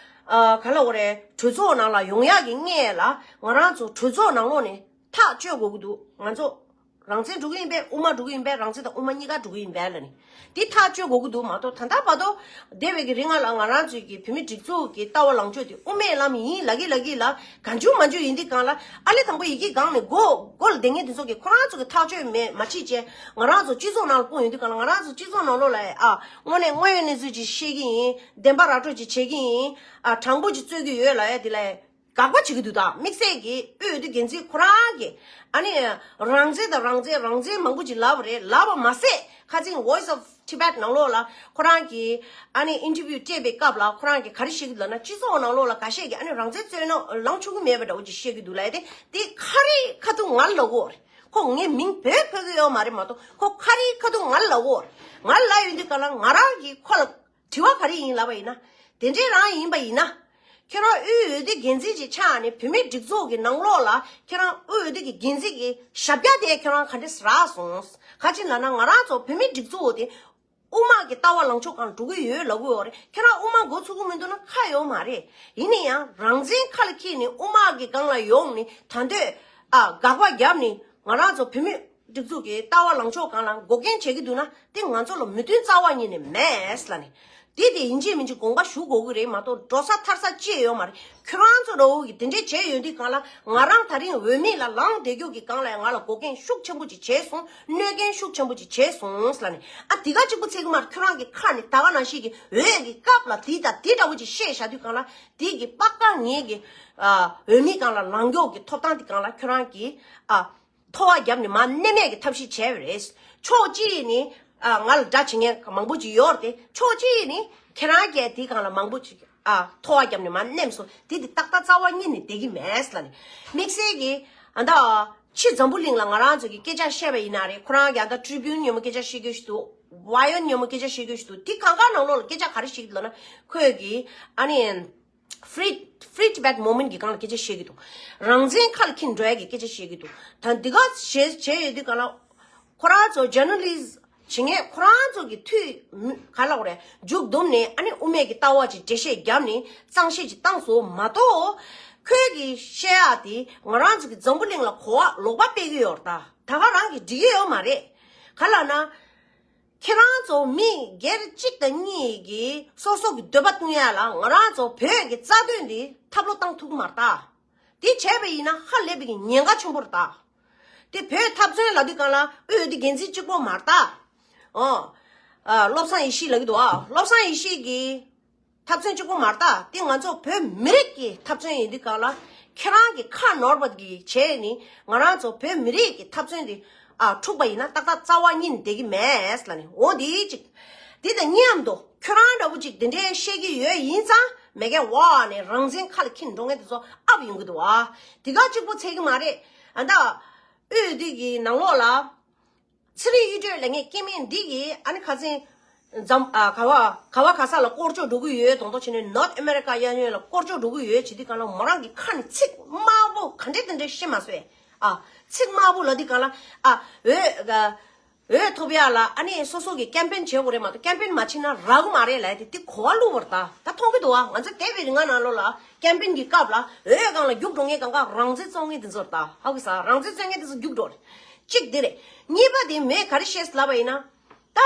ཨ་ག་ལ་འོ་རེད། གྲོས་ཚོགས་ནང་ལ་ཡོང་ཡག་གི་སྔོན་ལ་ང་རང་ཚོ་གྲོས་ཚོགས་ནང་ལོགས་ནས་ཐག་གཅོད་དགོས་ཀྱི་འདུག་ང་ཚོ་རང་བཙན་འགྲོ་གི་ཡིན་པས། དབུ་མ་འགྲོ་གི་ཡིན་པས། རང་བཙན་དང་དབུ་མ་གཉིས་ཀ་འགྲོ་གི་ཡིན་པས་ལབ་ནས་དེ་ཐག་གཅོད་དགོས་ཀྱི་འདུག་མ་གཏོགས་ད་ལྟ་བར་དུ་འདས་པའི་གི་རིང་ལ་ང་རང་ཚོའི་གི་བོད་མི་སྒྲིག་འཛུགས་ཀྱི་ལྟ་བ་ལངས་ཕྱོགས་དེ་དབུ་མའི་ལམ་ཡིན་ལབ་ཀྱི་ལབ་ཀྱི་ལ་གང་བྱུང་མང་བྱུང་ཡིན་དུས་གང་ལ་ཨ་ལས་དང་པོ་ཡི་གེ་སྒང་ནས་མགོ་མགོ་ལ་བསྡད་མཁན་དེ་ཚོ་གི་ཁོ་རང་ཚོ་གི་ཐག་གཅོད་མེད་མ་བྱེད་བྱས། ང་རང་ཚོ་སྤྱི་ཚོགས་ནང་ལ་སྤུངས་ཡོང་དུས་གང་ལ་ང་རང་ཚོ་སྤྱི་ཚོགས་ནང་ལོགས་ལ་ཨ་དངོས་གནས་དངོས་ཡོད་གནས་ཚུལ་ཅིག་བཤད་ཀྱི་ཡིན། བདེན་པ་ར་སྤྲོད་ཅིག་བྱེད་ཀྱི་ཡིན། ཨ་དྲང་པོ་ཅིག་རྩོད་ཀྱི་ཡོད་ལབ་ཡ་དེ་ལ། དགག་པ་བྱེད་ཀྱི་འདུག་ད་དམིགས་བསལ་གྱི་དབུས་འོས་བསྡུ་འགན་འཛིན་ཁོ་རང་གིས་ཨ་ནི་རང་བཙན་དང་རང་བཙན་རང་བཙན་མང་པོ་ཅིག་ལབ་པ་རེད། ལབ་པ་མ་ཟད་ཁ་སང་Voice of Tibet་ནང་ལོགས་ལ་ཁོ་རང་གིས་ཨ་ནི་ཨིན་ཊར་བིའུ་སྤྲད་པའི་སྐབས་ལ་ཁོ་རང་གིས་ག་རེ་བཤད་ཀྱི་འདུག་ལབ་ན། སྤྱི་ཚོགས་ནང་ལོགས་ལ་འགའ་ཤས་ཀྱིས་ཨ་ནི་རང་བཙན་རྩོད་ན་ལངས་ཆོག་གི་མེད་པ་འདྲ་བོ་ཅིག་བཤད་ཀྱི་འདུག་ལབ་ཡ་དེ་དེ་ཁ་རི་ཁ་ཐུག་ང་ལ་ལབ་ཀྱི་ཡོད་རེད། ཁོ་ངའི་མིང་བོས་ཕོད་ཀྱི་ཡོད་མ་རེད་མ་གཏོགས་ཁོ་ཁ་རི་ཁ་ཐུག་ང་ལ་ལབ་ཀྱི་ཡོད་རེད། ང་ལ་ལབ་ཡོང་དུས་ག་ལ་ང་རང་གིས་ཁོ་ལ། དྲི་བ་ག་རེ་ཡིན་ལབ་པ་ཡིན་ན། དེ་འདྲའི་རང་ཡིན་པ་ཡིན་ན། ཁྱོད་རང་དབུས་འོས་བསྡུ་འགན་འཛིན་ཅིག་ཆགས་ནས་བོད་མིའི་སྒྲིག་འཛུགས་ཀྱི་ནང་ལོགས་ལ་ཁྱོད་རང་དབུས་འོས་བསྡུ་གི་འགན་འཛིན་གྱི་ཞབས་བཀྱག་དེ་ཁྱོད་རང་ག་འདྲས་རག་སོང་། ག་ཅི་ལབ་ན་ང་རང་ཚོ་བོད་མིའི་སྒྲིག་འཛུགས་དེ་དབུ་མ་གི་ལྟ་བ་ལངས་ཕྱོགས་སྒང་འགྲོ་གི་ཡོད་ལབ་གི་ཡོད་རེད། ཁྱོད་རང་དབུ་མ་འགོ་ཚུགས་གི་མི་འདུག་ན་ཁག་ཡོད་མ་རེད། ཡིན་ན་ཡང་རང་བཙན་ཁ་ལ་འཁྱེར་ནས་དབུ་མ་གི་སྒང་ལ་ཡོང་ནས་ད་འདོད་ཨ་དགག་པ་བརྒྱབ་ནས་ང་རང་ཚོ་བོད་མི་སྒྲིག་འཛུགས་ཀྱི་ལྟ་བ་ལངས་ཕྱོགས་སྒང་ལ་འགོག་རྐྱེན་བྱེད་ཀྱི་འདུག་ན་དེ་ང་ཚོ་ལ་མོས་མཐུན་རྩ་བ་ཉིད་ནས་མེད་ལབ་ནས། དེ་དེ་ཡིན་གཅིག་མིན་གཅིག་དགོངས་པ་ཞུ་དགོས་ཀྱི་རེད་མ་གཏོགས་འགྲོ་ས་ཐར་ས་ཅི་ཡོད་མ་རེད། ཁྱོད་རང་ཚོ་འདྲ་བོ་གིས་དེ་འདྲས་བྱས་ཡོང་དུས་སྒང་ལ་ང་རང་ད་རིང་འོས་མི་ལ་ལངས་བསྡད་རྒྱུ་གི་སྒང་ལ་ཡང་ང་ལ་འགོག་རྐྱེན་ཤུགས་ཆེན་པོ་ཅིག་བྱས་སོང་། གནོད་རྐྱེན་ཤུགས་ཆེན་པོ་ཅིག་བྱས་སོང་ལབ་ནས། ཨ་དེ་ག་གཅིག་པུ་ཚད་ཀྱི་མ་རེད། ཁྱོད་རང་གི་ཁ་ནས་ད་ག་ནང་བཞིན་གྱི་འོས་ཀྱི་སྐབས་ལ་དེ་དང་དེ་འདྲ་བོ་ཅིག་བཤད་བཞག་དུས་སྒང་ལ་དེ་གི་པ་ཀ་ངེད་ཀྱི་ཨ་འོས་མི་སྒང་ལ་ལངས་རྒྱུ་གི་ཐོབ་ཐང་དེ་སྒང་ལ་ཁྱོད་རང་གིས་ཨ། ཐོ་བ་བརྒྱབ་ནས་མར་མནན་ཡས་ཀྱི་ཐབས་ཤེས་བྱས་པ་རེད། ཕྱོགས་གཅིག་ནས་ཨ་ང་ལ་དགྲ་བྱེད་མཁན་མང་པོ་ཅིག་ཡོད་རེད་དེ། ཕྱོགས་གཅིག་ནས་ཁྱེད་རང་གིས་དེའི་སྒང་ལ་མང་པོ་ཅིག་ཨ་ཐོ་བ་བརྒྱབ་ནས་མར་མནན་སོང་། དེ་དེ་ཏག་ཏག་རྩ་བ་ཉིད་ནས་བསྡད་ཀྱི་མེད་ལབ་ནས། དམིགས་བསལ་གྱིས་ཨ་ད་ཕྱི་འཛམ་བུ་གླིང་ལ་ང་རང་ཚོ་གིས་སྐད་ཆ་བཤད་པ་ཡིན་ན་རེད། ཁོ་རང་གིས་ཨ་ད་ཊི་རི་བྷིའུ་ཉིན་མོ་སྐད་ཆ་བཤད་རྒྱུ་ཞིག་འདུག་ཝ་ཡོན་ཉིན་མོ་སྐད་ཆ་བཤད་རྒྱུ་ཞིག་འདུག་དེ་གང་ག་ནང་ལོགས་ལ་སྐད་ཆ་ག་རེ་བཤད་ཀྱི་འདུག་ལབ་ན། ཁོས་གིས་ཨ་ནི། Free Free Tibet Movement་གི་སྒང་ལ་སྐད་ཆ་བཤད་ཀྱི་འདུག་རང་བཙན་ཁ་ལ་འཁྱེར་འགྲོ་ཡ་གི་སྐད་ཆ་བཤད་ཀྱི་འདུག་ད་འདི་ག་བྱས་བྱས་ཡོད་དུས་ག་ལ། ཁོ་རང་ཚོ་ཇར་ནལ་ལི་སི་བྱེད་མཁན་ཁོ་རང་ཚོ་གི་འཐུས་མི་ག་ལ་འོ་རེད། མཇུག་བསྡོམས་ནས་ཨ་ནི་དབུ་མའི་གི་ལྟ་བ་ཅིག་འགྲེལ་བཤད་བརྒྱབ་ནས་གཙང་བཤད་ཅིག་བཏང་སོང་མ་གཏོགས། ཁོས་གི་བཤད་ཡ་དེ་ང་རང་ཚོ་གི་འཛམ་བུ་གླིང་ལ་གོ་བ་ལོག་པ་སྤེལ་གི་ཡོད་རེད། ད་ད་ག་རང་གི་འགྲིག་གི་ཡོད་མ་རེད། ག་ལ་ན། ཁྱེད་རང་ཚོ་མི་སྒེར་གཅིག་དང་གཉིས་ཀྱིས་སོ་སོ་གི་འདོད་པ་བསྐྲུན་ཡ་ལ་ང་རང་ཚོ་བོད་ཀྱི་རྩ་དོན་འདི་ཐབས་ལོག་བཏང་ཐུབ་ཀྱི་མ་རེད་ད། དེ་བྱས་པ་ཡིན་ན་ཧ་ལས་པའི་གི་ཉེན་ཁ་ཆེན་པོ་རེད་ད། དེ་བོད་འཐབ་རྩོད་ལབ་དུས་སྒང་ལ་དབུས་འོས་བསྡུ་འགན་འཛིན་གཅིག་པོ་མ་རེད་ད། ཨོ། ཨ་བློ་བཟང་ཡེ་ཤེས་ལབ་ཀྱི་འདུག་ཨ་བློ་བཟང་ཡེ་ཤེས་ཀྱིས། འཐབ་རྩོད་གཅིག་པོ་མ་རེད་ད། དེ་ང་ཚོ་བོད་མི་རིགས་ཀྱི་འཐབ་རྩོད་ཡིན་དུས་སྒང་ལ་ཁྱེད་རང་གི་ཁ་ནོར་བ་གི་བྱས་ནས་ང་རང་ཚོ་བོད་མི་རིགས་ཀྱི་འཐབ་རྩོད་འདི་ཨ་འཁྲུག་པ་ཡིན་ན་ཏག་ཏག་རྩ་བ་ཉིད་ནས་བསྡད་ཀྱི་མེད་ལབ་ནས། འོ་དེ་གཅིག་དེ་དང་མཉམ་དུ་ཁྱོད་རང་འདྲ་བོ་ཅིག་དེ་འདྲའི་བཤད་ཀྱི་ཡོད་ཡིན་ཙང་མེད་མཁན་བ་ནས་རང་བཙན་ཁ་ལ་འཁྱེར་འགྲོ་མཁན་དེ་ཚོ་ཨབ་ཡོང་གི་འདུག་བ། དེ་ག་གཅིག་པོ་ཚད་ཀྱི་མ་རེད། ཨ་ད་དབུས་འོས་བསྡུ་གི་ནང་ལོགས་ལ། ཚེ་རིང་གཡུ་སྒྲོན་ལབ་མཁན་སྐྱེ་དམན་འདི་གིས་ཨ་ནི་ཁ་སང་འཛམ་ཨ་ག་བ་ག་བ་ག་ས་ལ་སྐོར་སྐྱོད་འགྲོ་གི་ཡོད་དོང་དོ་བྱས་ནས་North America་གཡས་གཡོན་ལ་སྐོར་སྐྱོད་འགྲོ་གི་ཡོད་བྱེད་དུས་སྒང་ལ་མོ་རང་གི་ཁ་ནས་ཚིག་དམར་པོ་ག་འདྲས་དེ་འདྲས་བཤད་མ་སོང་ཨ། ཚིག་དམར་པོ་ལབ་དུས་སྒང་ལ་ཨ་འོས་ག་ འོས་ཐོབ་ཡག་ལ་ཨ་ནི་སོ་སོ་གི་ཀེམ་པེན་བྱེད་དགོས་རེད་མ་གཏོགས་ཀེམ་པེན་མ་བྱེད་ན་རག་གི་མ་རེད་ལབ་དེ་དེ་གོ་བ་བླུགས་པ་རེད་ད། ད་མཐོང་གི་འདུག་བ། ང་ཚོ་འདས་པའི་རིང་ང་ནང་ལོགས་ལ་ཀེམ་པེན་གི་སྐབས་ལ་འོས་སྒང་ལ་རྒྱུགས་འགྲོ་མཁན་གང་ག་རང་བཙན་རྩོད་མཁན་དེ་ཚོ་རེད་ད། ཧ་གོ་སོང་། རང་བཙན་རྩོད་མཁན་དེ་ཚོ་རྒྱུགས་འགྲོ་རེད། གཅིག་དེ་རེད། གཉིས་པ་དེ་མོས་ག་རེ་བཤད་ལབ་པ་ཡིན་ན། ད་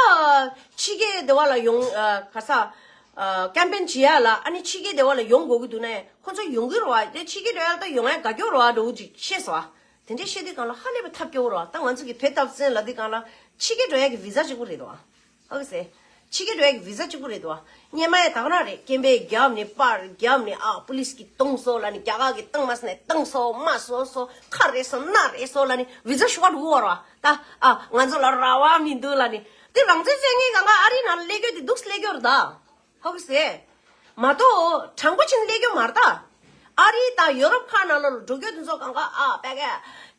ཕྱི་རྒྱལ་དེ་བ་ལ་ཡོང་ཨ་ག་ས་ཨ་ཀེམ་པེན་བྱེད་ཡག་ལ་ཨ་ནི་ཕྱི་རྒྱལ་དེ་བ་ལ་ཡོང་དགོས་ཀྱི་འདུག་ན་ཁོ་ཚོ་ཡོང་གི་རེད་བ། དེ་ཕྱི་རྒྱལ་འགྲོ་ཡག་ལ་ད་ཡོང་ཡག་དགའ་སྐྱོ་རེད་བ་འདྲ་བོ་ཅིག་བཤད་སོང་བ། དེ་འདྲའི་བཤད་དུས་སྒང་ལ་ཧ་ལས་པའི་ཐབས་སྐྱོ་བོ་རེད་བ། ད་ང་ཚོ་གི་བོད་འཐབ་རྩོད་ལབ་དུས་སྒང་ལ་ཕྱི་རྒྱལ་འགྲོ་ཡག་གི་བི་ཟ་གཅིག་པོ་རེད་དོ། ཧ་གོ་སོང་། ཕྱི་རྒྱལ་འགྲོ་ཡག་གི་བི་ཟ་གཅིག་པོ་རེད་དོ། སྔོན་མ་ཡང་ད་ག་རང་རེད། སྐད་འབོད་བརྒྱབ་ནས་པར་བརྒྱབ་ནས་ཨ་པུ་ལིས་ཀྱིས་བཏང་སོང་ལབ་ནས། རྒྱ་གར་གྱིས་བཏང་མ་སོང་ནས་བཏང་སོང་། མ་སོང་སོང་། ཁ་རེད་སོང་། སྣ་རེད་སོང་ལབ་ནས་བི་ཟ་ཞུ་བ་འགྲོ་གི་ཡོད་རེད་བ། ད་ཨ་ང་ཚོ་ལ་རང་དབང་མི་འདུག་ལབ་ནས། དེ་རང་བཙན་རྩོད་མཁན་གང་ག་ཨ་རིའི་ནང་ལ་སླེབས་རྒྱུ་དེ་འདུག་སེ་སླེབས་རྒྱུ་རེད་ད། ཧ་གོ་སོང་། མ་གཏོགས་དྲང་པོ་བྱས་ནས་སླེབས་རྒྱུ་མ་རེད་ད། ཨ་རི་དང་ཡོ་རོབ་ཁག་ནང་ལོགས་ལ་འགྲོ་རྒྱུ་དེ་ཚོ་གང་ག་ཨ་པད་ག་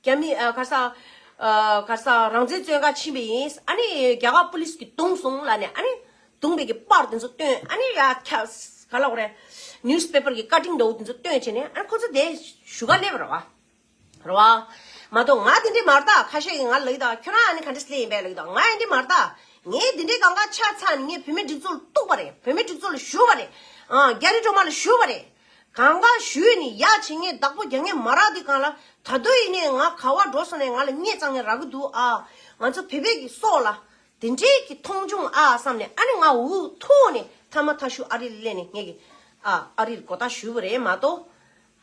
རྒྱ་མི་ཨ་ག་ས་ཨ་ག་ས་རང་བཙན་རྩོད་ག་ཕྱིན་པ་ཡིན། ཨ་ནི་རྒྱ་གར་པུ་ལིས་ཀྱིས་བརྡུངས་སོང་ལབ་ནས། ཨ་ནི་བརྡུངས་པའི་གི་པར་དེ་ཚོ་སྟོན། ཨ་ནི་ཡ་ཁ་ག་ལབ་དགོས་རེད། ནིའུ་སི་པེ་པར་གི་ཀ་ཊིང་འདྲ་བོ་དེ་ཚོ་སྟོན་བྱས་ནས། ཨ་ནི་ཁོ་ཚོ་དེ་བཞུགས་ག་སླེབས་པ་རེད་བ། རེད་བ། མ་གཏོགས་ང་དེ་འདྲས་མ་རེད་ད། ཁ་ཤས་ཀྱིས་ང་ལབ་ཀྱི་ད། ཁྱོད་རང་ཨ་ནི་ག་འདྲས་སླེབས་ཡིན་པས་ལབ་ཀྱི་ད། ང་ཡང་འདི་མ་རེད་ད། ངས་དེ་འདྲས་གང་ག་ཆ་ཚང་ནས་ངས་བོད་མིའི་སྒྲིག་འཛུགས་ལ་གཏུགས་པ་རེད། བོད་མིའི་སྒྲིག་འཛུགས་ལ་ཞུ་བ་རེད། ཨ་རྒྱ་རི་སྒྲོལ་མ་ལ་ཞུ་བ་རེད། གང་ག་ཞུས་ནས་ཡག་བྱེད་མཁན་བདག་པོ་རྒྱག་མཁན་མ་རག་དུས་སྒང་ལ། ད་དུང་ཡིན་ནའི་ང་ག་བ་འགྲོ་སོང་ནས་ང་ལ་སྙད་བཙལ་མཁན་རག་གི་འདུག་ཨ། ང་ཚོ་བོད་པའི་གི་སྲོག་ལ་དེ་འདྲས་ཀྱི་མཐོང་ཆུང་ཨ་བསམ་ནས། ཨ་ནི་ང་འུ་ཐུག་ནས་མཐའ་མ་མཐའ་གཞུག་ཨ་རི་ལ་སླེབས་ནས་ངས་ཀྱི་ཨ་ཨ་རིར་མགོ་བཏགས་ཞུས་པ་རེད་མ་གཏོགས།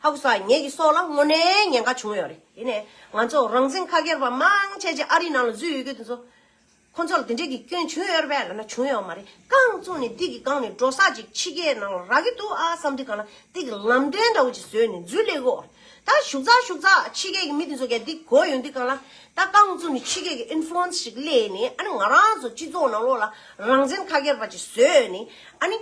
ཧ་གོ་སོང་། ངེད་ཀྱི་སྲོག་ལ་དངོས་གནས་ཉེན་ཁ་བྱུང་ཡོད་རེད། ཡིན་ནའི་ང་ཚོ་རང་བཙན་ཁ་སྒེར་བ་མང་ཆེ་ཆེ་ཨ་རིའི་ནང་ལ་འཛུལ་ཡོད་རྒྱུ་དེ་ཚོ། ཁོ་ཚོ་ལ་དེ་འདྲས་ཀྱི་སྐྱོན་བྱུང་ཡོད་རེད་པས་ལབ་ན་བྱུང་ཡོད་མ་རེད། རྐང་བཙུགས་ནས་འདི་གི་སྒང་ནས་འགྲོ་ས་ཅིག་ཕྱི་རྒྱལ་ནང་ལ་རག་གི་འདུག་ཨ་བསམ་དུས་སྒང་ལ། འདི་གི་ལམ་སྟོན་འདྲ་བོ་ཅིག་བཟོས་ནས་འཛུལ་སླེབས་དགོས། ད་ཞུགས་ཚ་ཞུགས་ཚ་ཕྱི་རྒྱལ་གྱི་མི་དེ་ཚོ་གས་འདི་གོ་ཡོང་དུས་སྒང་ལ། ད་རྐང་བཙུགས་ནས་ཕྱི་རྒྱལ་གྱི་ཨིན་ཕུ་ལུ་ཨེན་སི་ཞིག་སླེབས་ནས། ཨ་ནི་ང་རང་ཚོ་སྤྱི་ཚོགས་ནང་ལོགས་ལ་རང་བཙན་ཁ་སྒེར་བ་ཅིག་བཟོས་ནས། ཨ་ནི།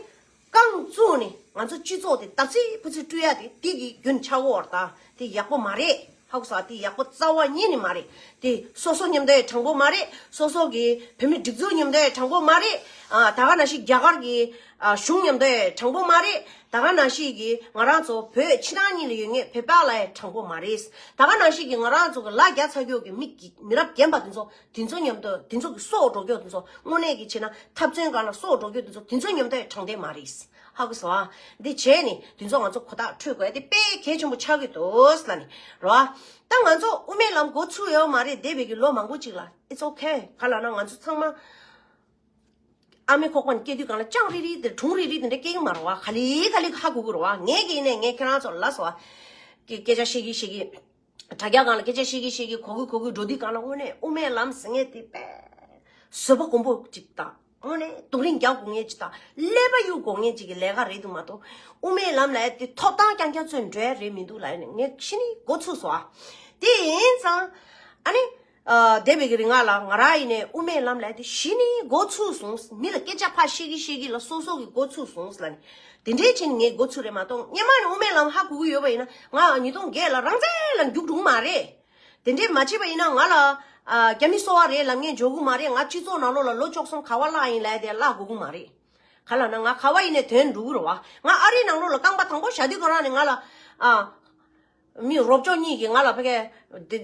རྐང་བཙུགས་ནས་ང་ཚོ་སྤྱི་ཚོགས་དེ་ད་ཚིག་ཕུ་ཚིག་བཀྲུ་ཡ་དེ་དེ་གི་རྒྱུན་ཆགས་ཀྱི་ཡོད་རེད་ད། དེ་ཡག་པོ་མ་རེད། ཧ་གོ་སོང་། དེ་ཡག་པོ་རྩ་བ་ཉིད་ནས་མ་རེད། དེ་སོ་སོ་མཉམ་དུ་ཡང་དྲང་པོ་མ་རེད། སོ་སོ་གི་བོད་མི་སྒྲིག་འཛུགས་མཉམ་དུ་ཡང་དྲང་པོ་མ་རེད། ཨ་ད་ག་ནང་བཞིན་རྒྱ་གར་གྱི་ཨ་གཞུང་མཉམ་དུ་ཡང་དྲང་པོ་མ་རེད། ད་ག་ནང་བཞིན་གྱི་ང་རང་ཚོ་བོད་ཕྱི་ནང་གཉིས་ལ་ཡོད་མཁན་བོད་པ་ལ་ཡང་དྲང་པོ་མ་རེད། ད་ག་ནང་བཞིན་གྱི་ང་རང་ཚོ་གི་ལ་རྒྱ་ཚ་རྒྱུད་ཀྱི་མི་མི་རབས་རྒན་པ་དེ་ཚོ། དེ་ཚོ་མཉམ་དུ་དེ་ཚོ་གི་སྲོག་འགྲོ་རྒྱུ་དེ་ཚོ། དངོས་གནས་ཀྱི་བྱས་ན་འཐབ་རྩོད་སྒང་ལ་སྲོག་འགྲོ་རྒྱུ་དེ་ཚོ། དེ་ཚོ་མཉམ་དུ་དྲང་བདེན་མ་རེད། ཧ་གོ་སོང་ཨ། འདི་བྱས་ནས་དེ་ཚོ་ང་ཚོ་གོ་བརྡ་འཕྲོད་དགོས་དེ་དཔེ་གལ་ཆེན་པོ་ཆགས་ཀྱི་འདུག་ལབ་ནས་རོ། ད་ང་ཚོ་དབུ་མའི་ལམ་འགོ་ཚུགས་ཡོད་མ་རེད། འདས་པའི་གི་ལོ་མང་པོ་ཅིག་ལ། It's okay། ག་ལབ་ན་ང་ཚོ་ཚང་མ་ཨ་མའི་ཁོག་པ་ནས་སྐྱེས་དུས་སྒང་ལ་ཅང་རིལ་རིལ་དེ། གྲུང་རིལ་རིལ་དེ་འདྲ་སྐྱེ་གི་མ་རེད་བ། ག་ལེ་ག་ལེ་ཧ་གོ་གི་རེད་བ། ངས་ཀྱི་ཡིན་ནའི་ངས་ཁྱེད་རང་ཚོ་ལ་ལབ་སོང་བ། སྐད་སྐད་ཆ་བཤད་ཀྱི་བཤད་ཀྱི། དྲ་རྒྱ་སྒང་ལ་སྐད་ཆ་བཤད་ཀྱི་བཤད་ཀྱི་གོ་གི་གོ་གི་འགྲོ་དུས་སྒང་ལ། དངོས་གནས་དབུ་མའི་ལམ་ཟེར་མཁན་དེ་དཔེ་བཟོད་པ་སྒོམ་པོ་ཅིག་དང་། དངོས་གནས་དུག་རིང་རྒྱག་དགོས་མཁན་ཅིག་དང་། ཀླད་པ་གཡུག་དགོས་མཁན་ཅིག་གི་ལས་ཀ་རེད་འདུག་མ་གཏོགས། དབུ་མའི་ལམ་ལབ་ཡ་དེ་ཐོབ་ཐང་རྐྱང་རྐྱང་རྩོད་འགྲོ་ཡ་རེད་མི་འདུག་ལབ་ནས་ངས་ཤི་ནས་འགོ་ཚུགས་སོང་ཨ། དེ་ཡིན་ཙང་ཨ་ནི། ཨ་འདས་པའི་གི་རིང་ང་ལ་ང་རང་ཡིན་ནའི་དབུ་མའི་ལམ་ལབ་ཡ་དེ་གཞི་ནས་འགོ་ཚུགས་སོང་། མི་ལ་སྐད་ཆ་ཕར་བཤད་ཀྱི་བཤད་ཀྱི་ལ་སོ་སོ་གི་འགོ་ཚུགས་སོང་ལབ་ནས། དེ་འདྲའི་ཕྱིན་ངས་འགོ་ཚུགས་རེད་མ་གཏོགས། སྔོན་མ་ནས་དབུ་མའི་ལམ་ཧ་གོ་གི་ཡོད་པ་ཡིན་ན་ང་ཉིས་སྟོང་བརྒྱད་ལ་རང་བཙན་ལ་རྒྱུགས་འགྲོ་གི་མ་རེད། དེ་འདྲའི་མ་བྱས་པ་ཡིན་ན་ང་ལ་ཨ་རྒྱ་མི་སོ་པ་རེད་ལབ་མཁན་འཇོག་གི་མ་རེད། ང་སྤྱི་ཚོགས་ནང་ལོགས་ལ་ལོ་བཅུ་གསུམ་ག་བ་བརླག་ཡིན་ལབ་ཡ་དེ་བརླག་དགོས་ཀྱི་མ་རེད། ག་ལབ་ན་ང་ག་བ་ཡིན་ནའི་དོན་འགྲུབ་ཀྱི་རེད་བ། ང་ཨ་རིའི་ནང་ལོགས་ལ་རྐང་པ་དང་པོ་བཞག་དུས་སྒང་རང་ནས་ང་ལ་ཨ། མི་རོབ་ཅོ་གཉིས་ཀྱིས་ང་ལ་ཕ་གི་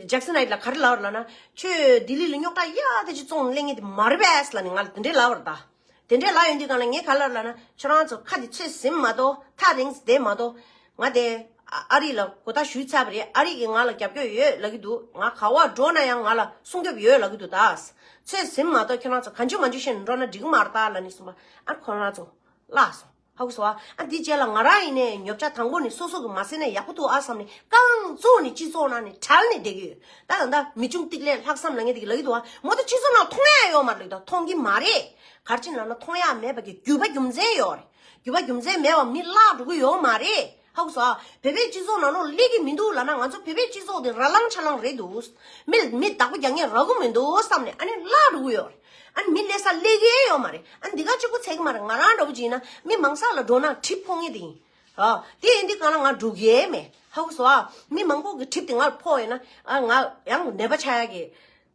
ཇེག་སན་ཧའེཊ་ལ་ག་རེ་ལབ་པ་རེད་ལབ་ན། ཁྱོད་ལྡི་ལི་ལ་རྙོག་དྲ་ཡག་དེ་ཅིག་བཙོང་ནས་སླེབས་མཁན་དེ་མ་རེད་པས་ལབ་ནས་ང་ལ་དེ་འདྲས་ལབ་པ་རེད་ད། དེ་འདྲས་ལབ་ཡོང་དུས་སྒང་ལ་ངས་ག་རེ་ལབ་ལབ་ན། ཁྱོད་རང་ཚོ་ཁ་དེ་ཚོད་ཟིན་མ་གཏོགས། ཐག་རིང་བསྡད་མ་གཏོགས། ང་དེ་ཨ་ཨ་རི་ལ་གོ་བརྡ་ཞུས་ཚར་བ་རེད། ཨ་རི་གིས་ང་ལ་རྒྱབ་སྐྱོར་ཡོད་ལབ་ཀྱི་འདུག་ང་ག་བ་འགྲོ་ན་ཡང་ང་ལ་སྲུང་སྐྱོབ་ཡོད་ལབ་ཀྱི་འདུག་ད་ཚོད་ཟིན་མ་གཏོགས་ཁྱོད་རང་ཚོ་གང་བྱུང་མང་བྱུང་བཤད་ནས་འགྲོ་ན་འགྲིག་གི་མ་རེད་ད་ལབ་ནས་གསུངས་པ། ཨ་ཁོ་རང་ཚོ་བརླག་སོང་། ཧ་གོ་སོང་ཨ། ཨ་འདི་རྗེས་ལ་ང་རང་ཡིན་ནའི་ཉོ་ཆ་དང་པོ་ནས་སོ་སོ་གི་མ་ཟིན་ན་ཡག་པོ་འདུག་ཨ་བསམ་ནས་རྐང་བཙུགས་ནས་སྤྱི་ཚོགས་ནང་ནས་བྲལ་ནས་བསྡད་ཀྱི་ཡོད། ད་ད་ལྟ་མི་ཆུང་ཏིག་ལས་ལྷག་བསམ་ལབ་མཁན་དེ་གིས་ལབ་ཀྱི་འདུག་ཨ། མོ་ད་སྤྱི་ཚོགས་ནང་མཐོང་ཡ་ཡོད་མ་རེད། ད་མཐོང་གི་མ་རེད། ག་རེ་བྱས་ནས་ལབ་ན་མཐོང་ཡ་མེད་པ་གི་རྒྱུ་བ་རྒྱུ་མཚན་ཡོད་རེད། རྒྱུ་བ་རྒྱུ་མཚན་མེད་པ་མི་བརླག་འགྲོ་གི་ཡོད་མ་རེད། ཧ་གོ་སོང་ཨ། བོད་པའི་སྤྱི་ཚོགས་ནང་ལོགས་སླེབས་ཀྱི་མི་འདུག་ལབ་ན་ང་ཚོ་བོད་པའི་སྤྱི་ཚོགས་དེ་ར་ལང་ཆ་ལང་རེད་འདུག་མི་མི་བདག་པོ་རྒྱག་མཁན་རག་གི་མི་འདུག་བསམ་ནས་ཨ་ནི་བརླག་འགྲོ་གི་ཡོད་རེད། ཨ་ནི་མི་སླེབས་ས་སླེབས་ཀྱི་ཡོད་མ་རེད། ཨ་ནི་འདི་ག་གཅིག་པུ་ཚད་ཀྱི་མ་རེད། ང་རང་འདྲ་བོ་ཅིག་ཡིན་ན་མི་མང་ས་ལ་འགྲོ་ན་གྲིབ་ཕོག་མཁན་དེ་ཡིན། ཨ་དེ་ཡིན་དུས་སྒང་ལ་ང་འགྲོ་གི་མེད། ཧ་གོ་སོང་ཨ། མི་མང་པོ་གི་གྲིབ་དེ་ང་ལ་ཕོག་ཡོད་ན་ཨ་ང་ཡང་ནད་པ་ཆགས་ཡག་གི།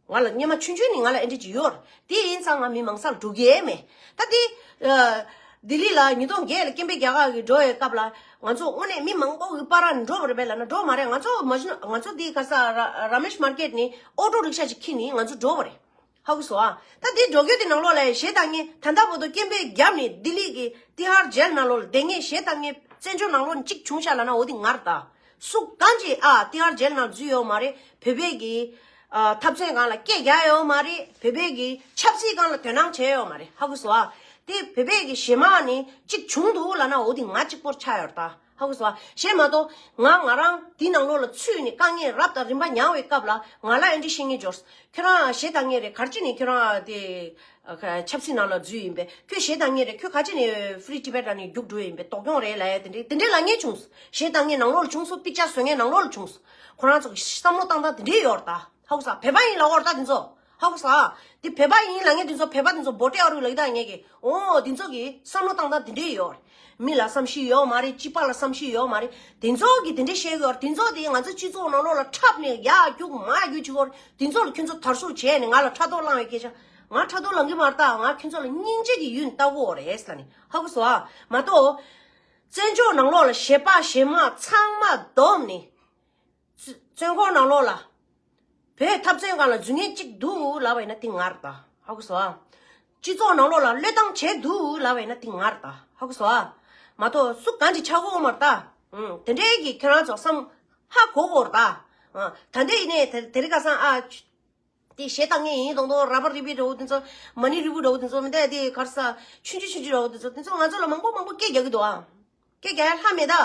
ང་ལ་སྔོན་མ་ཆུང་ཆུང་ནས་ང་ལ་ཨེ་འདྲ་ཅིག་ཡོད་རེད། དེ་ཡིན་ཙང་ང་མི་མང་ས་ལ་འགྲོ་གི་མེད། ད་དེ་ཨ་ལྡི་ལི་ལ་ཉིས་སྟོང་བརྒྱད་ལ་སྐད་འབོད་རྒྱག་ག་གི་འགྲོ་བའི་སྐབས་ལ་ང་ཚོ་དངོས་གནས་མི་མང་པོ་གི་བར་ནས་འགྲོ་བ་རེད་པས་ལབ་ན་འགྲོ་མ་རེད། ང་ཚོ་མ་གཞི་ང་ཚོ་དེ་ག་ས་ར་ར་མེཤ་མར་ཀེཊ་ནས་ཨོ་ཊོ་རིག་ཤ་ཅིག་ཁྱེར་ནས་ང་ཚོ་འགྲོ་བ་རེད། ཧ་གོ་སོང་ཨ། ད་དེ་འགྲོ་རྒྱུ་དེ་ནང་ལོགས་ལ་གཞས་བཏང་མཁན་ད་ལྟ་བར་དུ་སྐད་འབོད་བརྒྱབ་ནས་ལྡི་ལི་གི་ཏི་ཧར་ཇེལ་ནང་ལོགས་ལ་བསྡད་མཁན་གཞས་བཏང་མཁན་བཙན་བྱོལ་ནང་ལོགས་ནས་གཅིག་བྱུང་ཤག་ལབ་ན་འོ་དེ་ངར་ད། སུ་གང་ཅིག་ཨ་ཏི་ཧར་ཇེལ་ནང་འཛུལ་ཡོད་མ་རེད། བོད་པའི་གི་ཨ་འཐབ་རྩོད་སྒང་ལ་སྐད་རྒྱག་ཡོད་མ་རེད། བོད་པའི་གི་ཆབ་སྲིད་སྒང་ལ་དོ་སྣང་བྱས་ཡོད་མ་རེད། ཧ་གོ་སོང་ཨ། དེ་བོད་པའི་གི་གཞས་མ་ནི་གཅིག་བྱུང་འདུག་ལབ་ན་འོ་དེ་ང་གཅིག་པོར་ཆགས་ཡོད་ད། ཧ་གོ་སོང་ཨ། གཞས་མ་གཏོགས་ང་ང་རང་འདི་ནང་ལོགས་ལ་ཚུད་ནས་དཀའ་ངལ་རབ་དང་རིམ་པ་མྱངས་པའི་སྐབས་ལ་ང་ལ་ཨེ་འདྲི་བཤད་མཁན་འབྱོར། ཁྱོད་རང་གཞས་བཏང་མཁན་རེད། ག་རེ་བྱས་ནས་ཁྱོད་རང་དེ་ཨ་ཁ་ཆབ་སྲིད་ནང་ལ་འཛུལ་ཡིན་པས། ཁྱོད་གཞས་བཏང་མཁན་རེད། ཁྱོད་ག་རེ་བྱས་ནས་Free Tibet་ལ་ནས་རྒྱུགས་འགྲོ་ཡིན་པས། དོགས་སྐྱོང་རེད་ལབ་ཡ་དེ་འདྲས་དེ་འདྲས་ལབ་མཁན་བྱུང་། གཞས་བཏང་མཁན་ནང་ལོགས་ལ་བྱུང་སོང་། པིག་ཅར་བཟོ་མཁན་ནང་ལོགས་ལ་བྱུང་སོང་། ཁོ་རང་ཚོ་གི་བསམ་བློ་བཏང་སྟངས་དེ་འདྲས་ཡོད་རེད་ད། ཧ་གོ་སོང་། བོད་པ་ཡིན་ལབ་ཡོད་རེད་ད་དེ་ཚོ། ཧ་གོ་སོང་། དེ་བོད་པ་ཡིན་ལབ་མཁན་དེ་ཚོ་བོད་པ་དེ་ཚོ་བོ་ཊེ་ཨ་རུ་ལབ་ཀྱི་ད་ངས་གི། ཨོ་དེ་ཚོ་གི་བསམ་བློ་བཏང་སྟངས་དེ་འདྲས་ཡོད་རེད། མི་ལ་བསམ་ཤེས་ཡོད་མ་རེད། སྤྱི་པ་ལ་བསམ་ཤེས་ཡོད་མ་རེད། དེ་ཚོ་གི་དེ་འདྲས་བཤད་གི་ཡོད་རེད། དེ་ཚོ་དེ་ང་ཚོ་སྤྱི་ཚོགས་ནང་ལོགས་ལ་འཁྲབ་ནས་ཡར་རྒྱུག་མར་རྒྱུག་བྱེད་གི་ཡོད་རེད། དེ་ཚོ་ལ་ཁྱོད་ཚོ་དར་སྲོལ་བྱས་ནས་ང་ལ་ཕྲག་དོག་ལངས་པའི་སྐད་ཆ། ང་ཕྲག་དོག་ལངས་གི་མ་རེད་ད། ང་ཁྱོད་ཚོ་ལ་སྙིང་རྗེ་གི་ཡུལ་ནས་ལྟ་གི་ཡོད་རེད་ཟེར་ལབ་ནས། ཧ་གོ་སོང་ཨ། མ་གཏོགས་བཙན་བྱོལ་ནང་ལོགས་ལ་གཞས་པ་གཞས་མ་ཚང་མ་བསྡོམས་ནས་བཙོན་ཁང་ནང་ལོགས་ལ་བོད་འཐབ་རྩོད་སྒང་ལ་འཛུལ་མཁན་གཅིག་འདུག་ལབ་པ་ཡིན་ན་དེ་ང་རེད་ད། ཧ་གོ་སོང་ཨ། སྤྱི་ཚོགས་ནང་ལོགས་ལ་བློས་བཏང་བྱས་འདུག་ལབ་པ་ཡིན་ན་དེ་ང་རེད་ད། ཧ་གོ་སོང་ཨ། མ་གཏོགས་སུ་གང་གིས་ཆགས་ཀྱི་ཡོད་མ་རེད་ད། ཨུམ། དེ་འདྲའི་གི་ཁྱེད་རང་ཚོ་བསམ་ཧ་གོ་གི་ཡོད་རེད་ད། ཨ། ད་ལྟ་ཡིན་ནའི་དེ་དེ་རིང་ཁ་སང་ཨ། དེ་གཞས་བཏང་མཁན་ཡིན་མདོག་མདོག་ར་བར་རི་བི་འདྲ་བོ་དེ་ཚོ། མ་ཎི་རི་བོ་འདྲ་བོ་དེ་ཚོ། མི་འདྲ་དེ་ག་རེ་ཟ། ཆུང་ཆུང་ཆུང་ཆུང་འདྲ་བོ་དེ་ཚོ། དེ་ཚོ་ང་ཚོ་ལ་མང་པོ་མང་པོ་སྐད་རྒྱག་གི་འདུག་ཨ། སྐད་རྒྱག་ཡ་ལྷག་མེད་ད།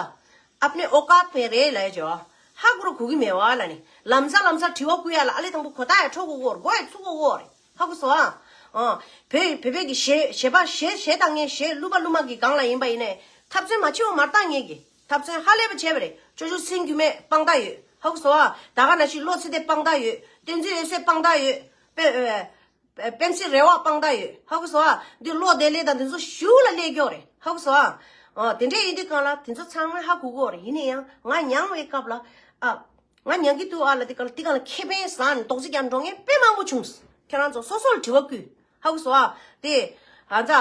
ཨབ་ནེ་ཨོ་ཀ་ཏ་མེ་རེ་ལབ་ཡ་ཅིག་ཡོད། ཧ་གོ་ར་གོ་གི་མེད་པ་ལབ་ནས། ལམ་སང་ལམ་སང་དྲི་བ་བསྐུར་ཡ་ལ་ཨ་ལེ་དང་པོ་གོ་བརྡ་ཡ་འཕྲོད་དགོས་ཀྱི་ཡོད་རེད། མགོ་ཡ་ཚུགས་དགོས་ཀྱི་ཡོད་རེད། ཧ་གོ་སོང་ཨ། ཨ། བོད་བོད་བོད་ཀྱི་གཞས་གཞས་པ་གཞས་གཞས་བཏང་མཁན་གཞས་བླུག་པ་བླུག་མ་གི་སྒང་ལ་ཡིན་པ་ཡིན་ནའི་འཐབ་རྩོད་མ་བྱེད་པ་མ་རེད་ད། ངེད་ཀྱིས་འཐབ་རྩོད་ཧ་ལས་པ་བྱས་པ་རེད། ཅོ་ཅོ་སེང་རྒྱུད་མེད་དཔང་རྟགས་ཡོད། ཧ་གོ་སོང་ཨ། ད་ག་ནང་བཞིན་བློ་ཚེ་བརྟན་དཔང་རྟགས་ཡོད། བསྟན་འཛིན་འོད་ཟེར་དཔང་རྟགས་ཡོད། པེ་པེན་སི་རེ་བ་དཔང་རྟགས་ཡོད། ཧ་གོ་སོང་ཨ། འདི་བློ་བདེ་ལེགས་དང་འདི་ཚོ་ཞུ་ལ་སླེབས་ཀྱི་ཡོད་རེད། ཧ་གོ་སོང་ཨ། ཨ། དེ་འདྲས་ཡིན་དུས་སྒང་ལ་དེ་ཚོ་ཚང་མ་ཧ་གོ་གི་ཡོད་རེད། ཡིན་ན་ཡང་ང་མྱངས་པའི་སྐབས་ལ། ཨ། ང་མྱང་གི་འདུག་ཨ་ལ། དེ་ག་ལ་དེ་ག་ལ་ཁེ་ཕན་བཟང་ནས་རྡོག་རྫིས་ཀྱང་འགྲོ་མཁན་དཔེ་མང་པོ་བྱུང་། ཁྱེད་རང་ཚོ་སོ་སོ་ལ་དྲི་བ་བསྐུར། ཧ་གོ་སོང་ཨ། དེ་ཨ་ཙ་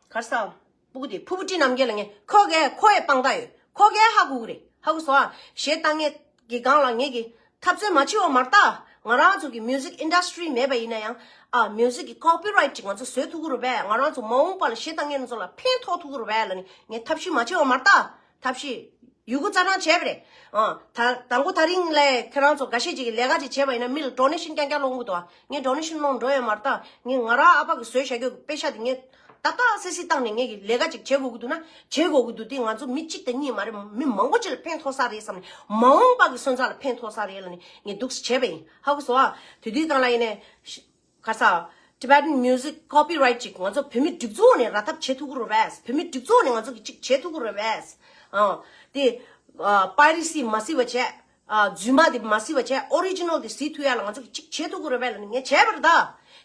ག་རེ་ཟ། སྤུ་གུ་དེ་ཕུར་བུ་ཊི་རྣམ་རྒྱལ་ལ་ངས་ཁོ་གས་ཁོ་ཡས་དཔང་རྟགས་ཡོད། ཁོ་གས་ཧ་གོ་གི་རེད། ཧ་གོ་སོང་ཨ། གཞས་བཏང་མཁན་གྱི་སྒང་ལ་ངེད་ཀྱི་འཐབ་རྩོད་མ་བྱེད་པ་མ་རེད་ད། ང་རང་ཚོ་གི་མིའུ་ཟིག་ཨིན་ཌ་སི་ཊི་རི་མེད་པ་ཡིན་ན་ཡང་ཨ་མིའུ་ཟིག་གི་ཀོ་པི་རའེ་ཊི་ཅིག་ང་ཚོ་བཟོ་ཐུབ་ཀྱི་རེད་པས། ང་རང་ཚོ་མ་འོངས་པ་ལ་གཞས་བཏང་མཁན་ཚོ་ལ་ཕན་ཐོགས་ཐུབ་ཀྱི་རེད་པས་ལབ་ནས་ངས་ཐབས་ཤེས་མ་བྱེད་པ་མ་རེད་ད། ཐབས་ཤེས་ཡོད་རྒུ་རྩ་ནང་བྱས་པ་རེད། ཨ། ད་དང་པོ་དེ་རིང་ལ་ཁྱེད་རང་ཚོ་འགའ་ཤས་ཅིག་གིས་ལས་ཀ་ཅིག་བྱས་པ་ཡིན་ན་མི་ལ་ཌོ་ནེ་ཤན་རྐྱང་རྐྱང་སློང་གི་འདུག་ཨ། ངས་ཌོ་ནེ་ཤན་སློང་འགྲོ་ཡོད་མ་རེད་ད། ངས་ང་རང་ཨ་ཕ་གིས་བཟོས་བཞག་རྒྱུ་གི་པེ་ཤ་དེ་ངས་ཏག་ཏག་སེ་སེ་བཏང་ནས་ངེད་ཀྱིས་ལས་ཀ་ཅིག་བྱེད་དགོས་ཀྱི་འདུག་ན་བྱེད་དགོས་ཀྱི་འདུག་དེ་ང་ཚོ་མི་གཅིག་དང་གཉིས་མ་རེད། མི་མང་པོ་ཅིག་ལ་ཕན་ཐོགས་ས་རེད་བསམ་ནས། མ་འོངས་པ་གི་སོན་རྩ་ལ་ཕན་ཐོགས་ས་རེད་ལབ་ནས་ངས་འདུག་སེ་བྱས་པ་ཡིན། ཧ་གོ་སོང་ཨ། དེ་དུས་སྒང་ལ་ཡིན་ནའི་ག་རེ་ཟ། Tibetan music copyright ཅིག་ང་ཚོ་བོད་མི་སྒྲིག་འཛུགས་ནས་ར་ཐབས་བྱེད་ཐུབ་ཀྱི་རེད་པས། བོད་མི་སྒྲིག་འཛུགས་ནས་ང་ཚོ་གི་ཅིག་བྱེད་ཐུབ་ཀྱི་རེད་པས། ཨ། དེ་ཨ་པའི་རི་སི་མ་བཟོས་པ་བྱས། ཨ། རྫུན་མ་དེ་མ་བཟོས་པ་བྱས། ཨོ་རི་ཇི་ནལ་དེ་བཟོས་ཐུབ་ཡ་ལ་ང་ཚོ་གི་ཅིག་བྱེད་ཐུབ་ཀྱི་རེད་པས་ལབ་ནས་ངས་བྱས་པ་རེད་ད།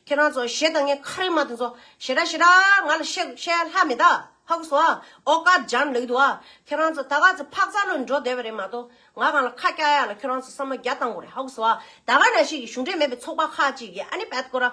ཁྱེད་རང་ཚོ་གཞས་བཏང་མཁན་ཁ་རེ་མ་དེ་ཚོ་ཞེ་དྲག་ཞེ་དྲག་ང་ལ་བཤད་བཤད་ཡ་ལྷག་མེད་ད། ཧ་གོ་སོང་ཨ། ཨོ་ཀ་ཇན་ལབ་ཀྱི་འདུག་ཨ། ཁྱེད་རང་ཚོ་ད་ག་ཚོད་ཕག་ཚ་ལོ་འགྲོ་བསྡད་པ་རེད་མ་གཏོགས། ང་གང་ལ་ཁ་སྐྱག་ཡ་ལ་ཁྱོད་རང་ཚོ་བསམ་བློ་རྒྱ་བཏང་དགོས་རེད། ཧ་གོ་སོང་ཨ། ད་ག་ནང་བཞིན་གྱི་གཞུང་འབྲེལ་མེད་པའི་ཚོགས་པ་ཁག་ཅིག་གིས་ཨ་ནི་བད་ཀོ་ར་ཨ་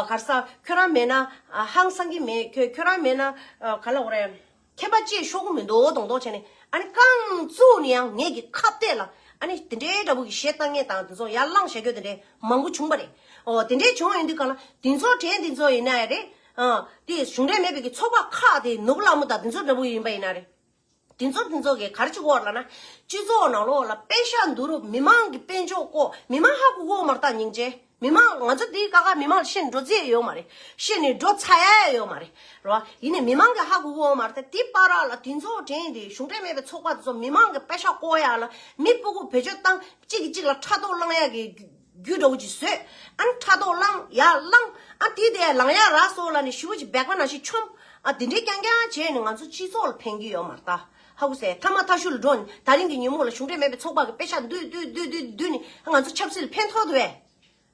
ག་རེ་ཟ། ཁྱོད་རང་མེད་ན་ཨ་ཧང་སང་གི་མེད། ཁྱོད་ཁྱོད་རང་མེད་ན་ཨ་ག་ལ་འོ་རེད། ཁྱད་པར་ཅིག་ཤོར་གི་མི་འདུག་མདོག་མདོག་བྱས་ནས་ཨ་ནི་རྐང་བཙུགས་ནས་ཡང་ངེད་ཀྱི་ཁ་གཏད་ལ་ཨ་ནི་དེ་འདྲའི་འདྲ་པོ་གི་གཞས་བཏང་མཁན་དང་དེ་ཚོ་ཡར་བླངས་བཞག་རྒྱུ་དེ་འདྲའི་མང་པོ་བྱུང་བ་རེད། ཨོ་དེ་འདྲའི་བྱུང་ཡོང་དུས་གང་ལ་དེ་ཚོ་དྲན་དེ་ཚོ་ཡིན་ན་ཡང་རེད། ཨ་དེ་གཞུང་འབྲེལ་མེད་པའི་གི་ཚོགས་པ་ཁག་དེ་ནོར་བུ་ལྷ་མོ་དང་དེ་ཚོ་འདྲ་པོ་ཡིན་པ་ཡིན་ན་རེད། དེ་ཚོ་དེ་ཚོ་གིས་ག་རེ་བྱེད་ཀྱི་ཡོད་རེད་ལབ་ན། སྤྱི་ཚོགས་ནང་ལོགས་ལ་པེ་ཤག་བསྡུ་རུབ། མི་མང་གི་དཔལ་འབྱོར་བཀོག་མི་མང་ཧ་གོ་གི་ཡོད་མ་རེད་ད། སྙིང་རྗེ། མི་མང་ང་ཚོ་འདི་ཀ་ཀ་མི་མང་ལ་བཤད་ནས་འགྲོ་རྩིས་ཡོད་མ་རེད། བཤད་ནས་འགྲོ་ཚར་ཡ་ཡོད་མ་རེད། རེད་བ། ཡིན་ནའི་མི་མང་གིས་ཧ་གོ་གི་ཡོད་མ་རེད་ད། དེ་བར་ལ་དེ་ཚོ་དྲན་དེ་གཞུང་འབྲེལ་མེད་པའི་ཚོགས་པ་དེ་ཚོ་མི་མང་གི་པེ་ཤག་བཀོག་ཡ་ལ་མི་སྤུ་གུ་བེད་སྤྱོད་བཏང་། གཅིག་གིས་གཅིག་ལ་ཕྲག་དོག་ལངས་ཡ་གི་རྒྱུ་འདྲ་བོ་ཅིག་བཟོས། ཨ་ནི་ཕྲག་དོག་ལངས་ཡར་ལངས། ཨ་དེ་དེ་ལངས་ཡ་རག་སོང་ལབ་ནས་ཞེ་པོ་ཅིག་སྦལ་པ་ནང་བཞིན་མཆོངས། ཨ་དེ་འདྲའི་རྐྱང་རྐྱང་བྱས་ནས་ང་ཚོ་སྤྱི་ཚོགས་ལ་ཕན་གྱི་ཡོད་མ་རེད་ད། ཧ་གོ་སོང་། མཐའ་མ་མཐའ་གཞུག་ལ་འགྲོ་ནས་ད་རིང་གི་ཉིན་མོ་ལ་གཞུང་འབྲེལ་མེད་པའི་ཚོགས་པ་གི་པེ་ཤག་བསྡུས་བསྡུས་བསྡུས་བསྡུས་བསྡུས་ནས་ང་ཚོ་ཆབ་སྲིད་ལ་ཕན་ཐོགས་འདུག་གས།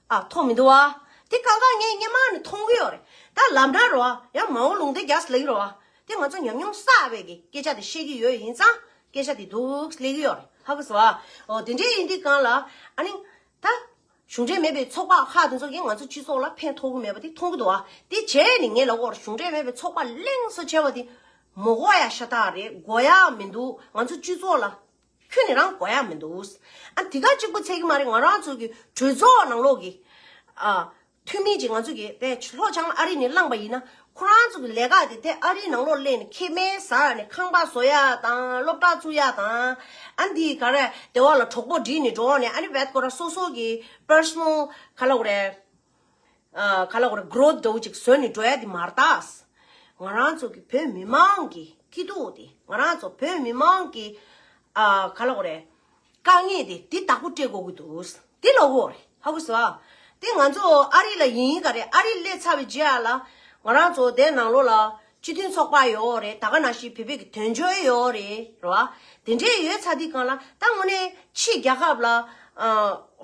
ཨ་ཐོགས་མི་འདུག་བ། དེ་ཀ་ཀ་ངས་སྔོན་མ་ནས་མཐོང་གི་ཡོད་རེད། ད་ལམ་འགྲོ་རེད་བ། ཡང་མ་འོངས་ལུང་བསྟན་རྒྱག་ལབ་ཀྱི་རེད་བ། དེ་ང་ཚོ་ཉམས་མྱོང་བསགས་པའི་གི་སྐད་ཆ་དེ་བཤད་ཀྱི་ཡོད་ཡིན་ཙང་སྐད་ཆ་དེ་འདུག་སླེབས་ཀྱི་ཡོད་རེད། ཧ་གོ་སོང་བ། འོ་དེ་འདྲའི་ཡིན་དུས་སྒང་ལ་ཨ་ནི་ད། གཞུང་འབྲེལ་མེད་པའི་ཚོགས་པ་ཁག་དེ་ཚོ་གིས་ང་ཚོ་སྤྱི་ཚོགས་ལ་ཕན་ཐོགས་ཀྱི་མེད་པ་དེ་མཐོང་གི་འདུག་ཨ། དེ་བྱས་ནས་ངས་ལབ་ཀྱི་ཡོད་རེད། གཞུང་འབྲེལ་མེད་པའི་ཚོགས་པ་གླེང་སོ་བྱས་པ་དེ་མི་དགོས་ཡ་ཤ་སྟག་རེད། དགོས་ཡ་མི་འདུག་ང་ཚོ་སྤྱི་ཚོགས་ལ་ཁྱོན་ནས་རང་དགོས་ཡ་མི་འདུག་ཨ་དེ་ག་གཅིག་པོ་ཚད་ཀྱི་མ་རེད། ང་རང་ཚོ་གི་གྲོས་ཚོགས་ནང་ལོགས་ཀྱི་ཨ་ འཐུས་མི་ཅིག་ང་ཚོ་གིས་དེ་ལྷོ་བྱང་ཨ་རི་ནས་བླངས་པ་ཡིན་ན། ཁོ་རང་ཚོ་གི་ལས་ཀ་དེ་དེ་ཨ་རིའི་ནང་ལོགས་སླེབས་ནས་ཁེ་ཕན་ཟ་ནས་ཁང་པ་བཟོ་ཡ་དང་སློབ་གྲྭ་བཙུགས་ཡ་དང་། ཨ་འདི་ག་རེ་དེ་བ་ལ་གྲོགས་པོ་བསྒྲིགས་ནས་འགྲོ་ནས། ཨ་ནི་བད་ཁོ་ར་སོ་སོ་གི་པར་སོ་ནལ་ག་ལ་གོ་རེད། ཨ་ག་ལ་གོ་རེད། གྷ་རོ་ཐི་འདྲ་བོ་ཅིག་བཟོས་ནས་འགྲོ་ཡ་དེ་མ་རེད་ད། ང་རང་ཚོ་གི་བོད་མི་མང་གི་སྐྱིད་སྡུག་དེ། ང་རང་ཚོ་བོད་མི་མང་གི་ཨ་ག་ལ་གོ་རེད། དཀའ་ངལ་དེ་དེ་བདག་པོ་སྤྲད་དགོས་ཀྱི་འདུག། དེ་ལོ་གོ་རེད། ཧ་གོ་སོང་ཨ། དེ་ང་ཚོ་ཨ་རི་ལ་ཡིན་ག་རེད། ཨ་རི་སླེབས་ཚར་བའི་རྗེས་ལ་ང་རང་ཚོ་དེ་ནང་ལོགས་ལ་སྤྱི་མཐུན་ཚོགས་པ་ཡོད་རེད། ད་ག་ནང་བཞིན་བོད་པའི་གི་དོན་གཅོད་ཡོད་རེད། རེད་བ། དེ་འདྲས་ཡོད་ཚར་དུས་སྒང་ལ་ད་དངོས་གནས་ཕྱི་རྒྱལ་ཁབ་ལ་ཨ་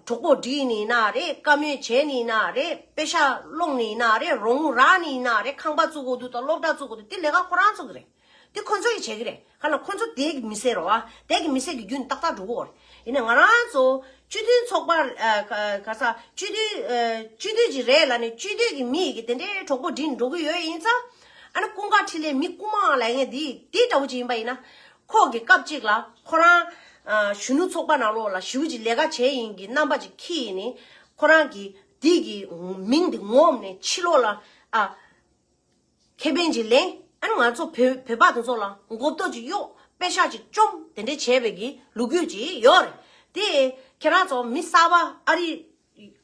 གྲོགས་པོ་བསྒྲིགས་ནས་ཡིན་ན་རེད། བཀའ་མོལ་བྱས་ནས་ཡིན་ན་རེད། པེ་ཤག་སློང་ནས་ཡིན་ན་རེད། རོགས་དངུལ་རག་ནས་ཡིན་ན་རེད། ཁང་པ་བཙུགས་དགོས་འདུག་དང་སློབ་གྲྭ་བཙུགས་དགོས་འདུག། དེ་ལས་ཀ་ཁོ་རང་ཚོ་གི་རེད། དེ་ཁོ་ཚོ་ཡིས་བྱེད་ཀྱི་རེད། ག་ལ་ཁོ་ཚོ་དེ་གི་མི་སེར་རོ་ཨ། དེ་གི་མི་སེར་གི་རྒྱུན་ཏག་ཏག་འགྲོ་གི་ཡོད་རེད། ཡིན་ནའི་ང་རང་ཚོ་སྤྱི་མཐུན་ཚོགས་པ་ཨ་ག་ག་ས་སྤྱི་མཐུན་ཨ་སྤྱི་མཐུན་གྱི་རེད་ལབ་ནས་སྤྱི་མཐུན་གྱི་མི་ཡི་གི་དེ་འདྲའི་གྲོགས་པོ་བསྒྲིགས་འགྲོ་གི་ཡོད་ཡིན་ཙང་། ཨ་ནི་ཀུན་དགའ་འཕྲིན་ལས་མི་རྐུ་མ་ལབ་མཁན་དེ་དེ་འདྲ་བོ་ཅིག་ཡིན་པ་ཡིན་ན། ཁོ་གི་སྐབས་གཅིག་ལ་ཁོ་རང་ཨ་གཞོན་ནུ་ཚོགས་པ་ནང་ལོགས་ལ་ཞེ་པོ་ཅིག་ལས་ཀ་བྱས་ཡིན་གྱི་རྣམ་པ་ཅིག་འཁྱེར་ནས། ཁོ་རང་གི་དེ་གི་མིང་དེ་ངོམ་ནས་ཕྱི་ལོགས་ལ་ཨ། ཁེ་ཕན་ཅིག་ལེན། ཨ་ནི་ང་ཚོ་བོད་བོད་པ་དེ་ཚོ་ལ་མགོ་སྐོར་ཅིག་གཡོག་པེ་ཤག་ཅིག་བཅོམ། དེ་འདྲས་བྱས་པའི་གི་ལོ་རྒྱུས་ཅིག་ཡོད་རེད། དེ་ཁྱེད་རང་ཚོ་མི་གསར་པ་ཨ་རི་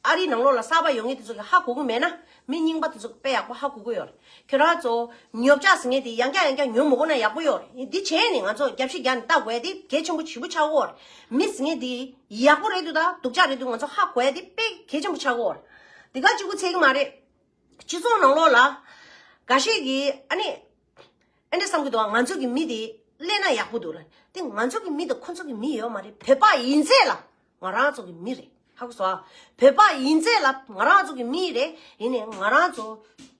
ཨ་རི་ནང་ལོགས་ལ་གསར་པ་ཡོང་མཁན་དེ་ཚོ་གི་ཧ་གོ་གི་མེད་ན། མི་རྙིང་པ་དེ་ཚོ་གི་དཔེ་ཡག་པོ་ཧ་གོ་གི་ཡོད་རེད། ཁྱེད་རང་ཚོ་ཉོ་ཆ་ཟེར་མཁན་དེ་ཡང་བསྐྱར་ཡང་བསྐྱར་ཉོ་མི་དགོས་ན་ཡག་པོ་ཡོད་རེད། འདི་བྱས་ནས་ང་ཚོ་རྒྱབ་ཤིག་རྒྱག་ནས་ལྟ་དགོས་ཡ་དེ་གལ་ཆེན་པོ་ཞེ་པོ་ཆགས་ཀྱི་ཡོད་རེད། མི་ཟེར་མཁན་དེ་ཡག་པོ་རེད་འདུག་ད་སྡུག་ཅག་རེད་འདུག་ང་ཚོ་ཧ་གོ་ཡ་དེ་དཔེ་གལ་ཆེན་པོ་ཆགས་ཀྱི་ཡོད་རེད། འདི་ག་གཅིག་པུ་ཚད་ཀྱི་མ་རེད། སྤྱི་ཚོགས་ནང་ལོགས་ལ་འགའ་ཤས་ཀྱིས་ཨ་ནི་ཨ་འདྲ་བསམ་གྱི་འདུག། ང་ཚོ་གི་མི་དེ་སླེབས་ན་ཡག་པོ་འདུག་ལབ། དེ་ང་ཚོ་གི་མི་དང་ཁོ་ཚོ་གི་མི་ཡོད་མ་རེད། བོད་པ་ཡིན་ཚད་ལ་ང་རང་ཚོ་གི་མི་རེད། ཧ་གོ་སོང་ཨ། བོད་པ་ཡིན་ཚད་ལ་ང་རང་ཚོ་གི་མི་རེད། ཡིན་ནའི་ང་རང་ཚོ་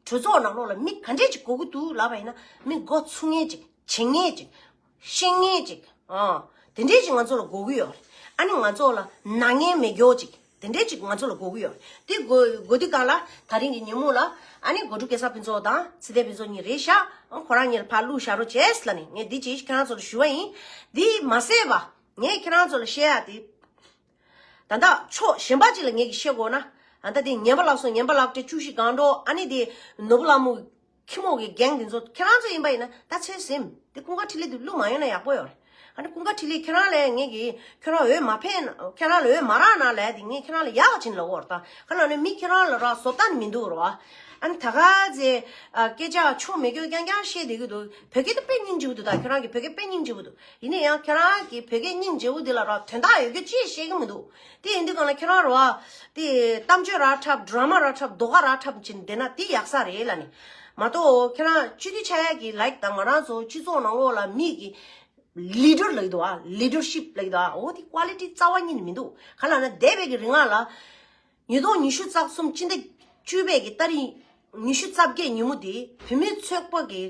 གྲོས་ཚོགས་ནང་ལོགས་ལ་མི་ག་འདྲས་ཅིག་དགོས་ཀྱི་འདུག་ལབ་པ་ཡིན་ན། མི་མགོ་ཚོས་མཁན་ཅིག། བྱེད་མཁན་ཅིག། ཤེས་མཁན་ཅིག། ཨ། དེ་འདྲས་ཅིག་ང་ཚོ་ལ་དགོས་ཀྱི་ཡོད་རེད། ཨ་ནི་ང་ཚོ་ལ་ནག་ཉེས་མེད་མཁན་ཅིག། དེ་འདྲས་ཅིག་ང་ཚོ་ལ་དགོས་ཀྱི་ཡོད་རེད། དེ་དགོས་དགོས་དུས་སྒང་ལ་ད་རིང་གི་ཉིན་མོ་ལ་ཨ་ནི་གོ་སྒྲུབ་སྐལ་བཟང་ཕུན་ཚོགས་དང་ཚེ་བརྟན་ཕུན་ཚོགས་གཉིས་རེད་ཤག། ཨ་ཁོ་རང་གཉིས་ལ་ཕར་བླུགས་བཞག་རོགས་བྱས་ལབ་ནས་ངས་འདི་ཅིག་ཁྱེད་རང་ཚོ་ལ་ཞུ་བ་ཡིན། འདི་མ་ཟད་པ་ངས་ཁྱེད་རང་ཚོ་ལ་བཤད་ཡ་དེ། ད་ལྟ་ཕྱོགས་གཞན་པ་ཅིག་ལ་ངས་ཀྱིས་བཤད་དགོས་ན། ཨ་ད་དེ་ངན་པ་ལབ་སོང་། ངན་པ་ལབ་སྟེ་བཅུ་བཞི་སྒང་དྲུག། ཨ་ནི་དེ་ནོར་བུ་ལྷ་མོ་ཁྱི་མོ་གི་གེང་དེ་ཚོ་ཁྱེད་རང་ཚོ་ཡིན་པ་ཡིན་ན། ད་ཚོད་ཟིན། དེ་ཀུན་དགའ་འཕྲིན་ལས་དེ་བླུགས་མ་ཡོང་ན་ཡག་པོ་ཡོད་རེད། ཨ་ནི་ཀུན་དགའ་འཕྲིན་ལས་ཁྱེད་རང་ལ་ངས་ཀྱིས་ཁྱེད་རང་འོས་མ་ཕེབས་ན། ཁྱེད་རང་ལ་འོས་མ་རག་ན་ལབ་དེ་ངས་ཁྱེད་རང་ལ་ཡག་ག་བྱིན་ལབ་ཀྱི་ཡོད་རེད། ད་ག་ལ་ནི་མི་ཁྱེད་རང་ལ་རག་བཟོ་ལྟ་ནི་མི་འདུག་རོ། ཨ་ནི་ད་ག་ཚེ་ཨ་སྐད་ཆ་ཆོ་མེད་རྒྱུ་རྐྱང་རྐྱང་བཤད་བསྡད་ཀྱི་འདུག། བོད་སྐད་དེ་དཔེ་སྙིང་རྗེ་པོ་འདུག། ད་ཁྱེད་རང་གི་བོད་སྐད་དཔེ་སྙིང་རྗེ་པོ་འདུག། ཡིན་ན་ཡང་ཁྱེད་རང་གི་བོད་སྐད་སྙིང་རྗེ་པོ་འདི་ལ་ར་དོན་དག་ཡོད་རྒྱུ་ཅི་བཤད་ཀྱི་མི་འདུག། དེ་ཡིན་དུས་སྒང་ལ་ཁྱེད་རང་ར་བ་དེ་གཏམ་བརྗོད་ར་འཁྲབ། ཌ་ར་མ་ར་འཁྲབ། ཟློས་གར་ར་འཁྲབ་བྱས་ནས་བསྡད་ན་དེ་ཡག་ས་རེད་ལབ་ནས་མ་གཏོགས། ཁྱེད་རང་སྤྱི་འཐུས་ཆགས་ཡ་གི་ལའིཀ་དང་ང་རང་ཚོ་སྤྱི་ཚོགས་ནང་ལོགས་ལ་མི་གི་ལི་ཌར་ལབ་ཀྱི་འདུག་ཨ། ལི་ཌར་ཤིབ་ལབ་ཀྱི་འདུག་ཨ། འོ་དེ་ཀོ་ལི་ཊི་རྩ་བ་ཉིད་ནས་མི་འདུག། ག་ལ་ན་འདས་པའི་གི་རིང་ལ་ཉིས་སྟོང་ཉི་ཤུ་རྩ་གསུམ་སྤྱི་ཟླ་བཅུ་པའི་གི་ཏ་རིག་ཉི་ཤུ་རྩ་བརྒྱད་ཉིན་མོ་དེ་བོད་མི་ཚོགས་པ་གི་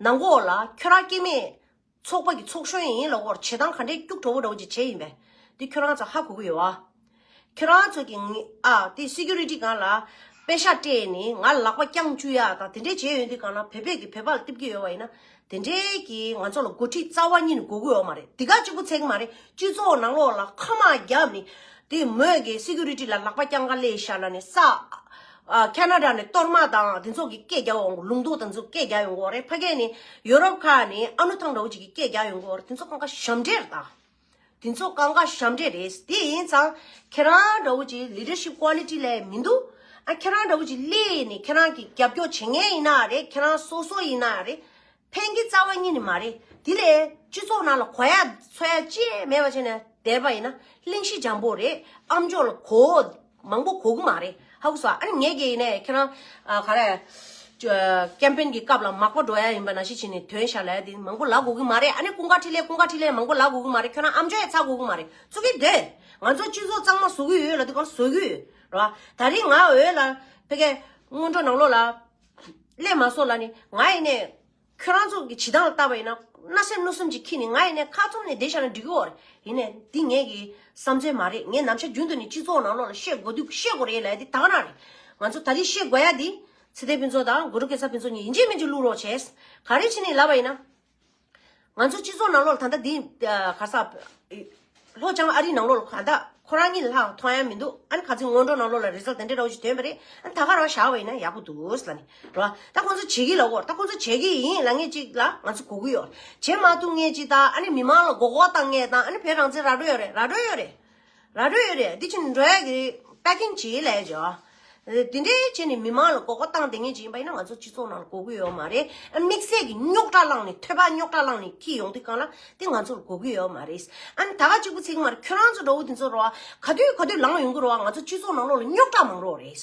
ནང་ལོགས་ལ་ཁྱོད་རང་སྐྱེ་དམན་ཚོགས་པ་གི་ཚོགས་གཞོན་ཡིན་ལབ་ཀྱི་ཡོད་རེད། བྱེད་སྟངས་ག་འདྲའི་སྐྱུག་བྲོ་བོ་འདྲ་བོ་ཅིག་བྱས་ཡིན་པས། འདི་ཁྱོད་རང་ཚོ་ཧ་གོ་གི་ཡོད་ཨ། ཁྱོད་རང་ཚོ་གི་ངི་ཨ་དེ་སི་ཀུ་རི་ཊི་སྒང་ལ་པེ་ཤག་སྤྲད་ནས་ང་ལག་པ་བརྐྱངས་བཅུག་ཡ་དང་དེ་འདྲས་བྱས་ཡོད་དུས་སྒང་ལ། བོད་པས་ཀྱི་བོད་པ་ལ་གཏུབ་ཀྱི་ཡོད་པ་ཡིན་ན། དེ་འདྲས་ཀྱི་ང་ཚོ་ལ་འགོ་ཁྲིད་རྩ་བ་ཉིད་ནས་དགོས་ཀྱི་ཡོད་མ་རེད། དེ་ག་གཅིག་པུ་ཚད་ཀྱི་མ་རེད། སྤྱི་ཚོགས་ནང་ལོགས་ལ་ཁ་མ་བརྒྱབ་ནས་དེ་མོས་ཀྱི་སི་ཀུ་རི་ཊི་ལ་ལག་པ་བརྐྱངས་ག་སླེབས་ཤག་ལབ་ནས་ས། ཨ་ཁ་ན་ཌ་ནས་གཏོར་མ་དང་དེ་ཚོ་གི་སྐད་རྒྱག་ཡོང་གི། ལུང་རྟོགས་དང་ཚོ་སྐད་རྒྱག་ཡོང་གི་ཡོད་རེད། ཕ་གི་ནས་ཡོ་རོབ་ཁག་ནས་ཨ་ནུ་ཐང་འདྲ་བོ་ཅིག་གི་སྐད་རྒྱག་ཡོང་གི་ཡོད་རེད། དེ་ཚོ་གང་ག་ཞབས་འདྲེན་རེད་ད། དེ་ཚོ་གང་ག་ཞབས་འདྲེན་རེད། དེ་ཡིན་ཙང་ཁྱེད་རང་འདྲ་བོ་ཅིག་ལི་ཌར་ཤིབ་ཀོ་ལི་ཊི་ལ་མི་འདུག། ཨ་ཁྱེད་རང་འདྲ་བོ་ཅིག་སླེབས་ནས་ཁྱེད་རང་གི་རྒྱབ་སྐྱོར་བྱེད་མཁན་ཡིན་ན་རེད། ཁྱེད་རང་སོ་སོ་ཡིན་ན་རེད། ཕན་གྱི་རྩ་བ་ཉིད་ནས་མ་རེད། དེ་ལས་སྤྱི་ཚོགས་ནང་ལ་གོ་ཡ་འཚོ་ཡ་ཅི་མེད་པ་བྱས་ནས་བསྡད་པ་ཡིན་ན་གླེང་གཞི་འཇམ་པོ་རེད། ཨ་མཆོག་ལ་གོ་མང་པོ་གོ་གི་མ་རེད། ཧ་གོ་སོང་། ཨ་ནི་ངས་ཀྱིས་ནས་ཁྱེད་རང་ཨ་ག་རེ་ཀེམ་པེན་གྱི་སྐབས་ལ་མག་པ་འགྲོ་ཡ་ཡིན་པ་ནང་བཞིན་བྱས་ནས་ཐོན་ཤག་ལབ་ཡ་དེ་མང་པོ་ལབ་དགོས་ཀྱི་མ་རེད། ཨ་ནི་ཀུན་དགའ་འཕྲིན་ལས་ཀུན་དགའ་འཕྲིན་ལས་མང་པོ་ལབ་དགོས་ཀྱི་མ་རེད། ཁྱོད་རང་ཨ་མཆོག་ཡ་ཚ་དགོས་ཀྱི་མ་རེད། བཙུགས་ཀྱི་འདོད། ང་ཚོ་སྤྱི་ཚོགས་གཙང་མ་བཟོ་གི་ཡོད་ལབ་དུས་གང་བཟོ་གི་ཡོད་རེད་བ། ད་རིང་ང་འོས་ལ་ཕ་གིའི་སྔོན་འགྲོ་ནང་ལོགས་ལ་སླེབས་མ་སོང་ལབ་ནི། ང་ཡིན་ནས་ཁྱོད་རང་ཚོ་གི་བྱེད་སྟངས་ལ་བལྟས་པ་ཡིན་ན་སྣ་སེམས་གནོད་སེམས་ཅིག་འཁྱེར་ནས་ང་ཡིན་ནས་ཁ་ཚུམས་ནས་བསྡད་བཞག་ན་འགྲིག་གི་ཡོད་རེད། ཡིན་ནས་འདི་ངེད་ཀྱི་བསམ་ཚུལ་མ་རེད། ངས་ནམ་ཞག་རྒྱུན་དུ་ནས་སྤྱི་ཚོགས་ནང་ལོགས་ལ་བཤད་དགོས་དུས་བཤད་དགོས་རེད་ལབ་ཡ་འདི་ད་ག་རང་རེད། ང་ཚོ་ད་རེས་བཤད་དགོས་ཡ་འདི་ཚེ་བརྟན་ཕུན་ཚོགས་དང་གུ་རུ་སྐལ་བཟང་ཕུན་ཚོགས་གཉིས་ཡིན་གཅིག་མིན་གཅིག་བླུག་རོགས་བྱས། ག་རེ་བྱས་ནས་ལབ་པ་ཡིན་ན། ང་ཚོ་སྤྱི་ཚོགས་ནང་ལོགས་ལ་ད་ལྟ་འདི་ཨ་ག་ས་ལྷོ་བྱང་ཨ་རིའི་ནང་ལོགས་ལ་ག་ད་ ཁོ་རང་གཉིས་ལྷག་མཐོང་ཡ་མི་འདུག་ཨ་ནི་ཁ་ཚིག་སྔོན་འགྲོ་ནང་ལོགས་ལ་རི་ཛལ་དེ་འདྲ་འདྲ་བོ་ཞིག་ཐོན་པ་རེད། ཨ་ནི་ད་ག་རང་བཞག་པ་ཡིན་ན་ཡག་པོ་འདུག་ལབ་ནི་རེད་བ། ད་ཁོང་ཚོ་བྱེད་ཀྱི་ལབ་གོ་ད་ཁོང་ཚོ་བྱེད་ཀྱི་ཡིན་ལབ་མཁན་ཅིག་ལ་ང་ཚོ་གོ་གི་ཡོད། བྱེད་མ་ཐུབ་མཁན་ཅིག་དང་ཨ་ནི་མི་མང་ལ་མགོ་སྐོར་བཏང་མཁན་དང་ཨ་ནི་བོད་རང་བཙན་ར་སྤྲོད་ཡོད་རེད། ར་སྤྲོད་ཡོད་རེད། ར་སྤྲོད་ཡོད་རེད། འདི་ཕྱིན་འགྲོ་ཡ་གི་པེ་ཀིང་བྱེད་ལས་བྱོས། འདི་འདྲའི་བྱས་ནས་མི་མང་ལ་མགོ་སྐོར་བཏང་བསྡད་མཁན་ཅིག་ཡིན་པ་ཡིན་ན་ང་ཚོ་སྤྱི་ཚོགས་ནང་ལ་གོ་གི་ཡོད་མ་རེད། དམིགས་བསལ་གྱི་རྙོག་དྲ་བསླངས་ནས་ཐོད་པ་རྙོག་དྲ་བསླངས་ནས་འཁྱེར་ཡོང་དུས་སྒང་ལ་དེ་ང་ཚོར་གོ་གི་ཡོད་མ་རེད། ཨ་ནི་ད་ག་གཅིག་པུ་ཚིག་མ་རེད། ཁྱོད་རང་ཚོ་འདྲ་བོ་དེ་ཚོ་རེད་བ། ག་དུས་ག་དུས་ལངས་ཡོང་གི་རེད་བ། ང་ཚོ་སྤྱི་ཚོགས་ནང་ལོགས་ལ་རྙོག་དྲ་མང་རོགས་རེད།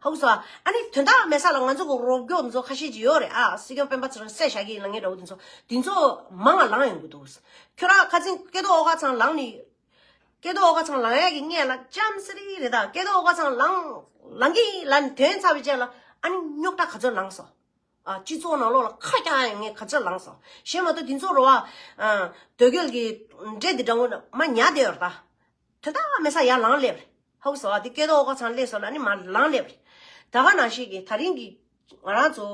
ཧ་གོ་སོང་། ཨ་ནི་དོན་དག་མེད་ས་ལ་ང་ཚོ་གི་རོགས་སྐྱོར་འདི་ཚོ་ཁ་ཤས་ཅིག་ཡོད་རེད། ཨ་སྲིད་སྐྱོང་སྤེན་པ་ཚེ་རིང་བསད་བཞག་གི་ཡིན་ལབ་མཁན་འདྲ་བོ་དེ་ཚོ་དེ་ཚོ་མང་ང་ལངས་ཡོང་གི་འདུག་ཁྱོད་རང་ཁ་སང་སྐལ་རྡོར་ཨོ་དཀར་ཚང་ལངས་ནས། སྐལ་རྡོར་ཨོ་དཀར་ཚང་ལངས་ཡག་གི་སྔོན་ལ་ལྕམ་སི་རི་རེད་ད། སྐལ་རྡོར་ཨོ་དཀར་ཚང་ལངས་ལངས་གི་ལབ་ནས་ཐོན་ཚར་བའི་རྗེས་ལ་ཨ་ནི་རྙོག་དྲ་ག་ཚོད་ལངས་སོང་། ཨ་སྤྱི་ཚོགས་ནང་ལོགས་ལ་ཁ་རྐྱང་ཡང་ངས་ག་ཚོད་ལངས་སོང་། གཞན་མ་གཏོགས་དེ་ཚོ་རེད་བ། ཨ་དོལ་རྒྱལ་གྱི་འདྲེ་འདི་འདྲ་བོ་ནི་མ་ཉར་བསྡད་ཡོད་རེད་ད། དོན་དག་མེད་ས་ཡར་ལངས་སླེབས་རེད། ཧ་གོ་སོང་། ཨ་དེ་སྐལ་རྡོར་ཨོ་དཀར་ཚང་སླེབས་སོང་ལ་ནི་མར་ལངས་སླེབས་རེད། ད་ག་ནང་བཞིན་གྱི་ད་རིང་གི་ང་རང་ཚོ་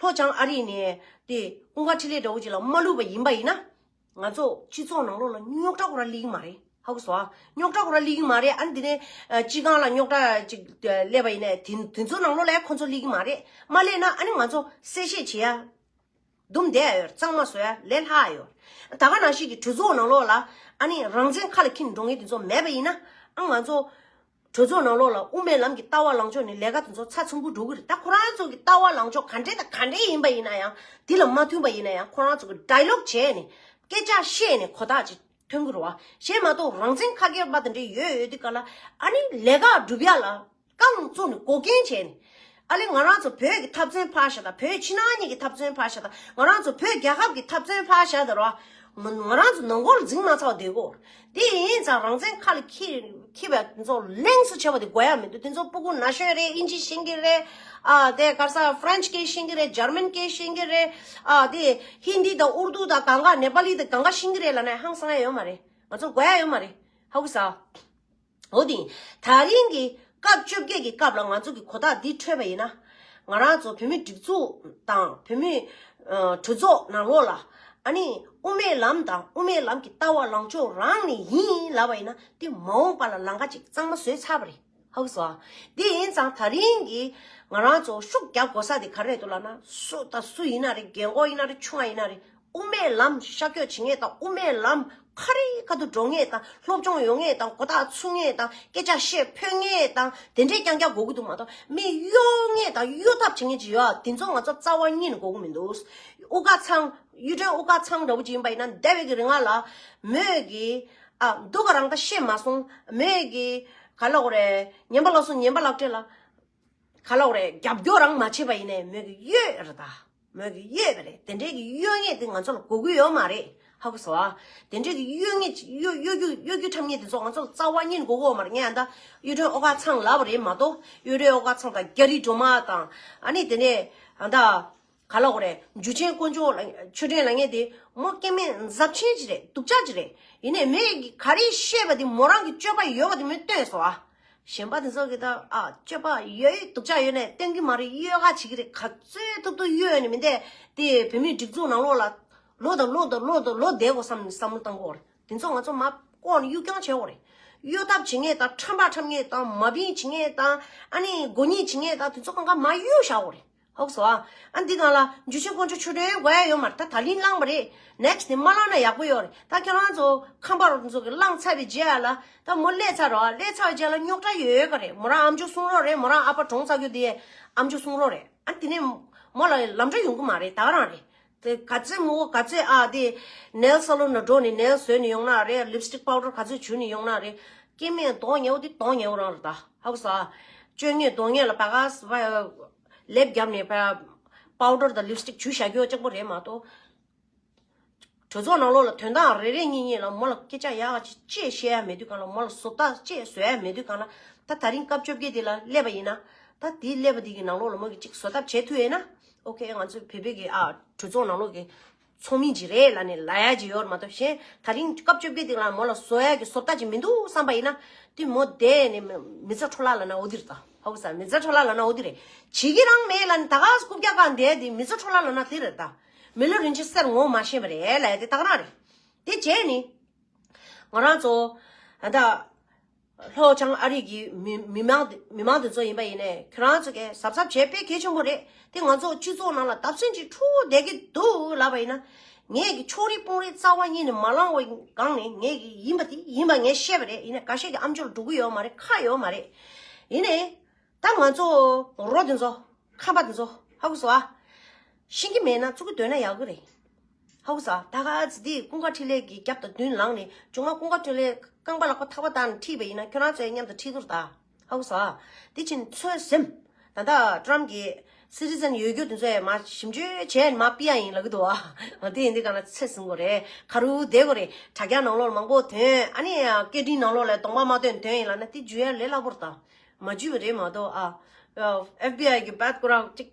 ལྷོ་བྱང་ཨ་རི་ནས་དེ་ཀུན་དགའ་འཕྲིན་ལས་འདྲ་བོ་ཅིག་ལ་མ་བླུགས་པ་ཡིན་པ་ཡིན་ན། ང་ཚོ་སྤྱི་ཚོགས་ནང་ལོགས་ལ་རྙོག་དྲ་ཁོ་རང་སླེབས་ཀྱི་མ་རེད། ཧ་གོ་སོང་ཨ། རྙོག་དྲ་ཁོ་རང་སླེབས་ཀྱི་མ་རེད། ཨ་ནི་དེ་ནས་ཨ་སྤྱི་ཁང་ལ་རྙོག་དྲ་ཅིག་སླེབས་པ་ཡིན་ན་དེ་དེ་ཚོ་ནང་ལོགས་ལ་ཁོ་ཚོ་སླེབས་ཀྱི་མ་རེད། མ་སླེབས་ན་ཨ་ནི་ང་ཚོ་གསལ་བཤད་བྱེད་ཡ་འདུམ་བསྡད་ཡ་ཡོད། གཙང་མ་བཟོ་ཡ་ལས་སླ་ཡོད། ད་ག་ནང་བཞིན་གྱི་གྲོས་ཚོགས་ནང་ལོགས་ལ་ཨ་ནི་རང་བཙན་ཁ་ལ་འཁྱེར་འགྲོ་མཁན་དེ་ཚོ་མེད་པ་ཡིན་ན་ཨ་ང་ཚོ་གྲོས་ཚོགས་ནང་ལོགས་ལ་དབུ་མའི་ལམ་གྱི་ལྟ་བ་ལངས་ཕྱོགས་ནས་ལས་ཀ་དེ་ཚོ་ཚགས་ཚུད་པོ་འགྲོ་གི་རེད། ད་ཁོ་རང་ཚོ་གི་ལྟ་བ་ལངས་ཕྱོགས་ག་འདྲ་དང་ག་འདྲ་ཡིན་པ་ཡིན་ན་ཡང་དེ་ལ་མ་མཐུན་པ་ཡིན་ན་ཡང་ཁོ་རང་ཚོ་གི་ཌའི་ལོག་བྱས་ནས་སྐད་ཆ་བཤད་ནས་གོ་རྟགས་ཅིག་ཐོན་གི་རེད་བ། གཞན་མ་གཏོགས་རང་བཙན་ཁ་སྐད་པ་དེ་འདྲ་ཡོད་ཡོད་དུས་ག་ལ་ཨ་ནི་ལས་ཀ་སྒྲུབ་ཡ་ལ་རྐང་བཙུགས་ནས་འགོག་རྐྱེན་བྱས་ནས་ཨ་ལས་ང་རང་ཚོ་བོད་ཀྱི་འཐབ་རྩོད་ཕར་བཞག་དང་། བོད་ཕྱི་ནང་གཉིས་ཀྱི་འཐབ་རྩོད་ཕར་བཞག་དང་། ང་རང་ཚོ་བོད་རྒྱལ་ཁབ་ཀྱི་འཐབ་རྩོད་ཕར་བཞག་དང་ར། ང་ང་རང་ཚོ་ནང་ཁུལ་འཛིང་མ་ཚར་བ་བསྡད་གོ། དེ་ཡིན་ཙང་རང་བཙན་ཁ་ལ་འཁྱེར་འཁྱེར་བའི་དེ་ཚོ་ལེངས་སུ་བྱས་པ་དེ་དགོས་ཡ་མི་འདུག་དེ་ཚོ་སྤུ་གུ་ན་གཞོན་རེད། ཨིན་ཇི་ཤེས་ཀྱི་རེད། ཨ་དེ་ག་རེ་ཟ་ཧྥ་རན་ཆི་སྐད་ཤེས་ཀྱི་རེད། འཇར་མན་སྐད་ཤེས་ཀྱི་རེད། ཨ་དེ་ཧིན་དི་དང་ཨུར་དུ་དང་གང་ག་ནེ་པ་ལི་དང་གང་ག་ཤེས་ཀྱི་རེད་ལབ་ན་ཧང་སང་ཡ་ཡོད་མ་རེད། ང་ཚོ་དགོས་ཡ་ཡོད་མ་རེད། ཧ་གོ་སོང་། འོ་དེ་ད་རིང་གི་སྐབས་བཅོ་བརྒྱད་ཀྱི་སྐབས་ལ་ང་ཚོ་གི་གོ་རྟགས་འདི་འཕྲོད་པ་ཡིན་ན། ང་རང་ཚོ་བོད་མི་སྒྲིག་འཛུགས་དང་བོད་མི་ཨ་གྲོས་ཚོགས་ནང་ལོགས་ལ་ཨ་ནི་དབུ་མའི་ལམ་དང་དབུ་མའི་ལམ་གྱི་ལྟ་བ་ལངས་ཕྱོགས་རང་ནས་ཡིན་ལབ་པ་ཡིན་ན་དེ་མ་འོངས་པ་ལ་ལམ་ཁ་ཅིག་གཙང་མ་བཟོས་ཚར་བ་རེད། ཧ་གོ་སོང་། དེ་ཡིན་ཙང་ད་རིང་གི་ང་རང་ཚོ་ཤུགས་རྒྱབ་དགོས་ས་དེ་ག་རེ་རེད་འདུག་ལབ་ན། སུ་དང་སུ་ཡིན་ན་རེད། རྒན་གོག་ཡིན་ན་རེད། ཆུང་བ་ཡིན་ན་རེད། དབུ་མའི་ལམ་ཤར་བསྐྱོད་བྱེད་མཁན་དང་། དབུ་མའི་ལམ་ཁ་རི་ཁ་ཐུག་འགྲོ་མཁན་དང་། སློབ་སྦྱོང་ཡོང་མཁན་དང་། གོ་རྟགས་ཚུགས་མཁན་དང་། སྐད་ཆ་བཤད་ཕོད་མཁན་དང་། དེ་འདྲས་རྐྱང་རྐྱང་དགོས་ཀྱི་འདུག་མ་གཏོགས་མི་གཡོ་མཁན་དང་གཡོ་ཐབས་བྱེད་མཁན་ཅིག་ཡོད། དེ་ཚོ་ང་ཚོ་རྩ་བ་ཉིད་ནས་དགོས་ཀྱི་མི་འདུག་དབུ་དཀར་ཚང་། གཡུ་སྒྲོན་དབུ་དཀར་ཚང་འདྲ་བོ་ཅིག་ཡིན་པ་ཡིན་ན་འདས་པའི་གི་རིང་ལ་མོས་ཀྱིས་ཨ་སྡུག་ག་རང་ད་བཤད་མ་སོང་། མོས་ཀྱིས་ག་ལབ་དགོས་རེད། ཉན་པ་ལ་སོང་། ཉན་པ་ལ་སྤྲད་ལ། ག་ལབ་དགོས་རེད། རྒྱབ་སྐྱོར་རང་མ་བྱས་པ་ཡིན་ནའི་མོས་ཀྱི་གཡོ་ཡོད་རེད་ད། མོས་ཀྱི་གཡོ་ཡོད་པ་རེད། དེ་འདྲའི་གི་གཡོ་མཁན་དེ་ང་ཚོ་ལ་དགོས་ཀྱི་ཡོད་མ་རེད། ཧ་གོ་སོང་ཨ། དེ་འདྲའི་གི་གཡོ་མཁན་གཡོ་གཡོ་རྒྱུ་གཡོ་རྒྱུ་འཁྲབ་མཁན་དེ་ཚོ་ང་ཚོ་ལ་རྩ་བ་ཉིད་ནས་དགོས་ཀྱི་ཡོད་མ་རེད། ངས་ད་གཡུ་སྒྲོན་དབུ་དཀར་ཚང་ལབ་པ་རེད་མ་གཏོགས། གཡུ་སྒྲོན་དབུ་དཀར་ཚང་དང་རྒྱ་རི་སྒྲོལ་མ་དང་། ཨ་ནི་དེ་ནས་ཨ་ད་ག་ལབ་དགོས་རེད། འཇུ་ཆེན་དཀོན་མཆོག་ལ་ཆོས་སྒྲོན་ལབ་མཁན་དེ་མོ་སྐྱེ་དམན་འཛབ་ཆེན་ཅིག་རེད། སྡུག་ཅག་ཅིག་རེད། ཡིན་ནའི་མོས་ཀྱིས་ག་རེ་བཤད་པ་དེ་མོ་རང་གི་སྤྱོད་པ་ཡོད་པ་དེ་མོས་སྟོན་སོང་ཨ། གཞན་པ་དེ་ཚོ་གི་ད་ཨ་སྤྱོད་པ་ཡོད་ཡོད་སྡུག་ཅག་ཡོད་ནའི་སྟོན་གྱི་མ་རེད། གཡོ་ག་བྱེད་ཀྱི་རེད། ག་ཚོད་ཐུབ་ཐུབ་གཡོ་ནས་མི་འདས་དེ་བོད་མིའི་སྒྲིག་འཛུགས་ནང་ལོགས་ལ་ལོ་དང་ལོ་དང་ལོ་དང་ལོ་བསྡད་དགོས་བསམ་ནས་བསམ་བློ་བཏང་དགོས་རེད། དེ་ཚོ་ང་ཚོ་མ་ལྐོག་ནས་གཡུག་རྐྱང་བྱེད་དགོས་རེད། གཡོ་ཐབས་བྱེད་མཁན་དང་ཁྲམ་པ་འཁྲབ་མཁན་དང་མ་བིན་བྱེད་མཁན་དང་ཨ་ནི་མགོ་གཉིས་བྱེད་མཁན་དང་དེ་ཚོ་གང་ག་མ་གཡུག་བཞག་དགོས་རེད། ཧོག་སོ་ཨ། ཨ་འདི་གང་ལ་འཇུ་ཆེན་དཀོན་མཆོག་ཆོས་སྒྲོན་དགོས་ཡ་ཡོད་མ་རེད། ད་ད་ལིང་བླངས་པ་རེད། ནེག་སི་ཊི་དེ་མ་བླངས་ན་ཡག་པོ་ཡོད་རེད། ད་ཁྱེད་རང་ཚོ་ཁམས་པ་རོ་ཚོ་གི་བླངས་ཚར་བའི་རྗེས་ལ་ད་མོ་སླེབས་ཚར་རོ། ཨ་སླེབས་ཚར་བའི་རྗེས་ལ་རྙོག་དྲ་ཡོད་ཡོད་ག་རེད། མོ་རང་ཨམ་ཅོག་སྲུང་རོགས་རེད། མོ་རང་ཨ་ཕ་གྲོངས་ཚར་རྒྱུ་དེ་ཨམ་ཅོག་སྲུང་རོགས་རེད། ཨ་དེ་ནས་མོ་ལ་ལམ་འགྲོ་ཡོང་གི་མ་རེད། ད་ག་རང་རེད། དེ་ག་ཚོད་མོ་ག་ཚོད་ཨ་དེ་ནེལ་སཱ་ལོན་ལ་འགྲོ་ནས་ནེལ་བཟོས་ནས་ཡོང་ན་རེད། ལིབ་སི་ཊིག་པའུ་ཌར་ག་ཚོད་བྱུགས་ནས་ཡོང་ན་རེད། སྐྱེ་དམན་གདོང་ཉེ་བོ་དེ་གདོང་ཉེ་བོ་རང་རེད། ད་ཧོག་སོ་ཨ། སྤྱོད་ངན་གདོང་ངན་ལ་བ་ག་ལེབ་བརྒྱབ་ནས་པའུ་ཌར་དང་ལིབ་སི་ཊིག་བྱུགས་བཞག་རྒྱུ་གཅིག་པོ་རེད་མ་གཏོགས། གྲོས་ཚོགས་ནང་ལོགས་ལ་དོན་དག་རེ་རེ་གཉིས་གཉིས་ལ་མོ་ལ་སྐད་ཆ་ཡག་ག་ཅིག་ཅེས་བཤད་ཡ་མེད་དུས་གང་ལ། མོ་ལ་བཟོ་ལྟ་ཅེས་བཟོ་ཡ་མེད་དུས་གང་ལ། ད་ད་རིང་སྐབས་བཅོ་བརྒྱད་དེ་ལ་སླེབས་པ་ཡིན་ན། ད་དེའི་སླེབས་པ་དེ་གི་ནང་ལོགས་ལ་མོ་གི་ཅིག་བཟོ་ཐབས་བྱེད་ཐུབ་ཡས་ན། ཨོ་ཁེ། ང་ཚོ་བོད་པའི་གི་ཨ་གྲོས་ཚོགས་ནང་ལོགས་གི་ཚོགས་མི་ཅིག་རེད་ལབ་ནས་ལབ་ཡ་ཅིག་ཡོད་རེད་མ་གཏོགས། གཞན་ད་རིང་སྐབས་བཅོ་བརྒྱད་དེ་ལ་མོ་ལ་བཟོ་ཡ་གི་བཟོ་ལྟ་ཅིག་མི་འདུག་བསམ་པ་ཡིན་ན། དེ་མོ་བསྡད་ནས་མི་ཚེ་འཕྲོ་བརླག་ལབ་ན་འོ་དེ་རེད། ད་ཧོ་གི་ས་མི་ཚེ་འཕྲོ་བརླག་ལབ་ན་འོ་དེ་རེད། བྱེད་ཀྱི་རང་མེད་ལབ་ནས་ད་ག་རྐུབ་བཀྱག་བཀང་བསྡད་དེ་མི་ཚེ་འཕྲོ་བརླག་ལབ་ན་དེ་རེད། ད་མི་ལོ་རིན་ཆེན་གསེར་ངོ་མ་ཤེས་པ་རེད་ལབ་ཡ་དེ་ད་ག་རང་རེད། དེ་བྱས་ནས་ང་རང་ཚོ་ད་ ལྷོ་བྱང་ཨ་རི་གི་མི་མི་མང་དེ་མི་མང་དེ་ཚོ་ཡིན་པ་ཡིན་ནའི་ཁྱོད་རང་ཚོ་གས་གཟབ་གཟབ་བྱས་དཔེ་གལ་ཆེན་པོ་རེད། དེ་ང་ཚོ་སྤྱི་ཚོགས་ནང་ལ་བརྡབ་གསིག་ཅིག་འཁྲུག་བསྡད་ཀྱི་འདུག་ལབ་པ་ཡིན་ན། ངས་ཀྱི་ཕྱོགས་རིས་སྤུན་རིས་རྩ་བ་ཉིད་ནས་མ་བླངས་པའི་སྒང་ནས་ངས་ཀྱི་ཡིན་པ་དེ་ཡིན་པ་ངས་བཤད་པ་རེད། ཡིན་ནའི་འགའ་ཤས་ཀྱི་ཨམ་ཅོག་ལ་འགྲོ་གི་ཡོད་མ་རེད། ཁག་ཡོད་མ་རེད། ཡིན་ནའི་ད་ང་ཚོ་རོ་དེ་ཚོ་ཁམས་པ་དེ་ཚོ་ཧ་གོ་སོང་ཨ། ཤེས་ཀྱི་མེད་ན་ཚུགས་ཀྱི་འདོད་ན་ཡག་གི་རེད། ཧ་གོ་སོང་ཨ། ད་ག་ཚོད་དེ་ཀུན་དགའ་འཕྲིན་ལས་ཀྱི་རྒྱབ་དང་མདུན་ལངས་ནས་བྱུང་ང་ཀུན་དགའ་འཕྲིན་ལས་རྐང་པ་ལག་པ་ཐག་པ་བཏགས་ནས་ཁྲིད་པ་ཡིན་ན་ཁྱོད་རང་ཚོའི་མཉམ་དུ་ཁྲིད་ཐུབ་ད། ཧ་གོ་སོང་ཨ། དེ་ཕྱིན་ཚོད་ཟིན། ད་ལྟ་ཊམ་གྱི་སི་ཊི་ཛན་ཡོད་རྒྱུ་དེ་ཚོས་མ་ཞིབ་འཇུག་བྱས་ནས་མ་ཕུད་ཡ་ཡིན་ལབ་ཀྱི་འདུག་ཨ། དེ་ཡིན་དུས་གང་ལ་ཚོད་ཟིན་དགོས་རེད། ཁ་རུ་བསྡད་དགོས་རེད། དྲ་རྒྱ་ནང་ལོགས་ལ་མང་པོ་ཐོན། ཨ་ནི་སྐད་འཕྲིན་ནང་ལོགས་ལ་གདོང་པ་མ་སྟོན་ཐོན་ཡིན་ལབ་ན་དེ་འཇུ་ཡ་ལས་སླ་པོ་རེད་ད། མ་འཇུས་པ་རེད་མ་གཏོགས་ཨ། ཨེཕ་བི་ཨའི་གི་བད་ཁོ་རང་གཅིག་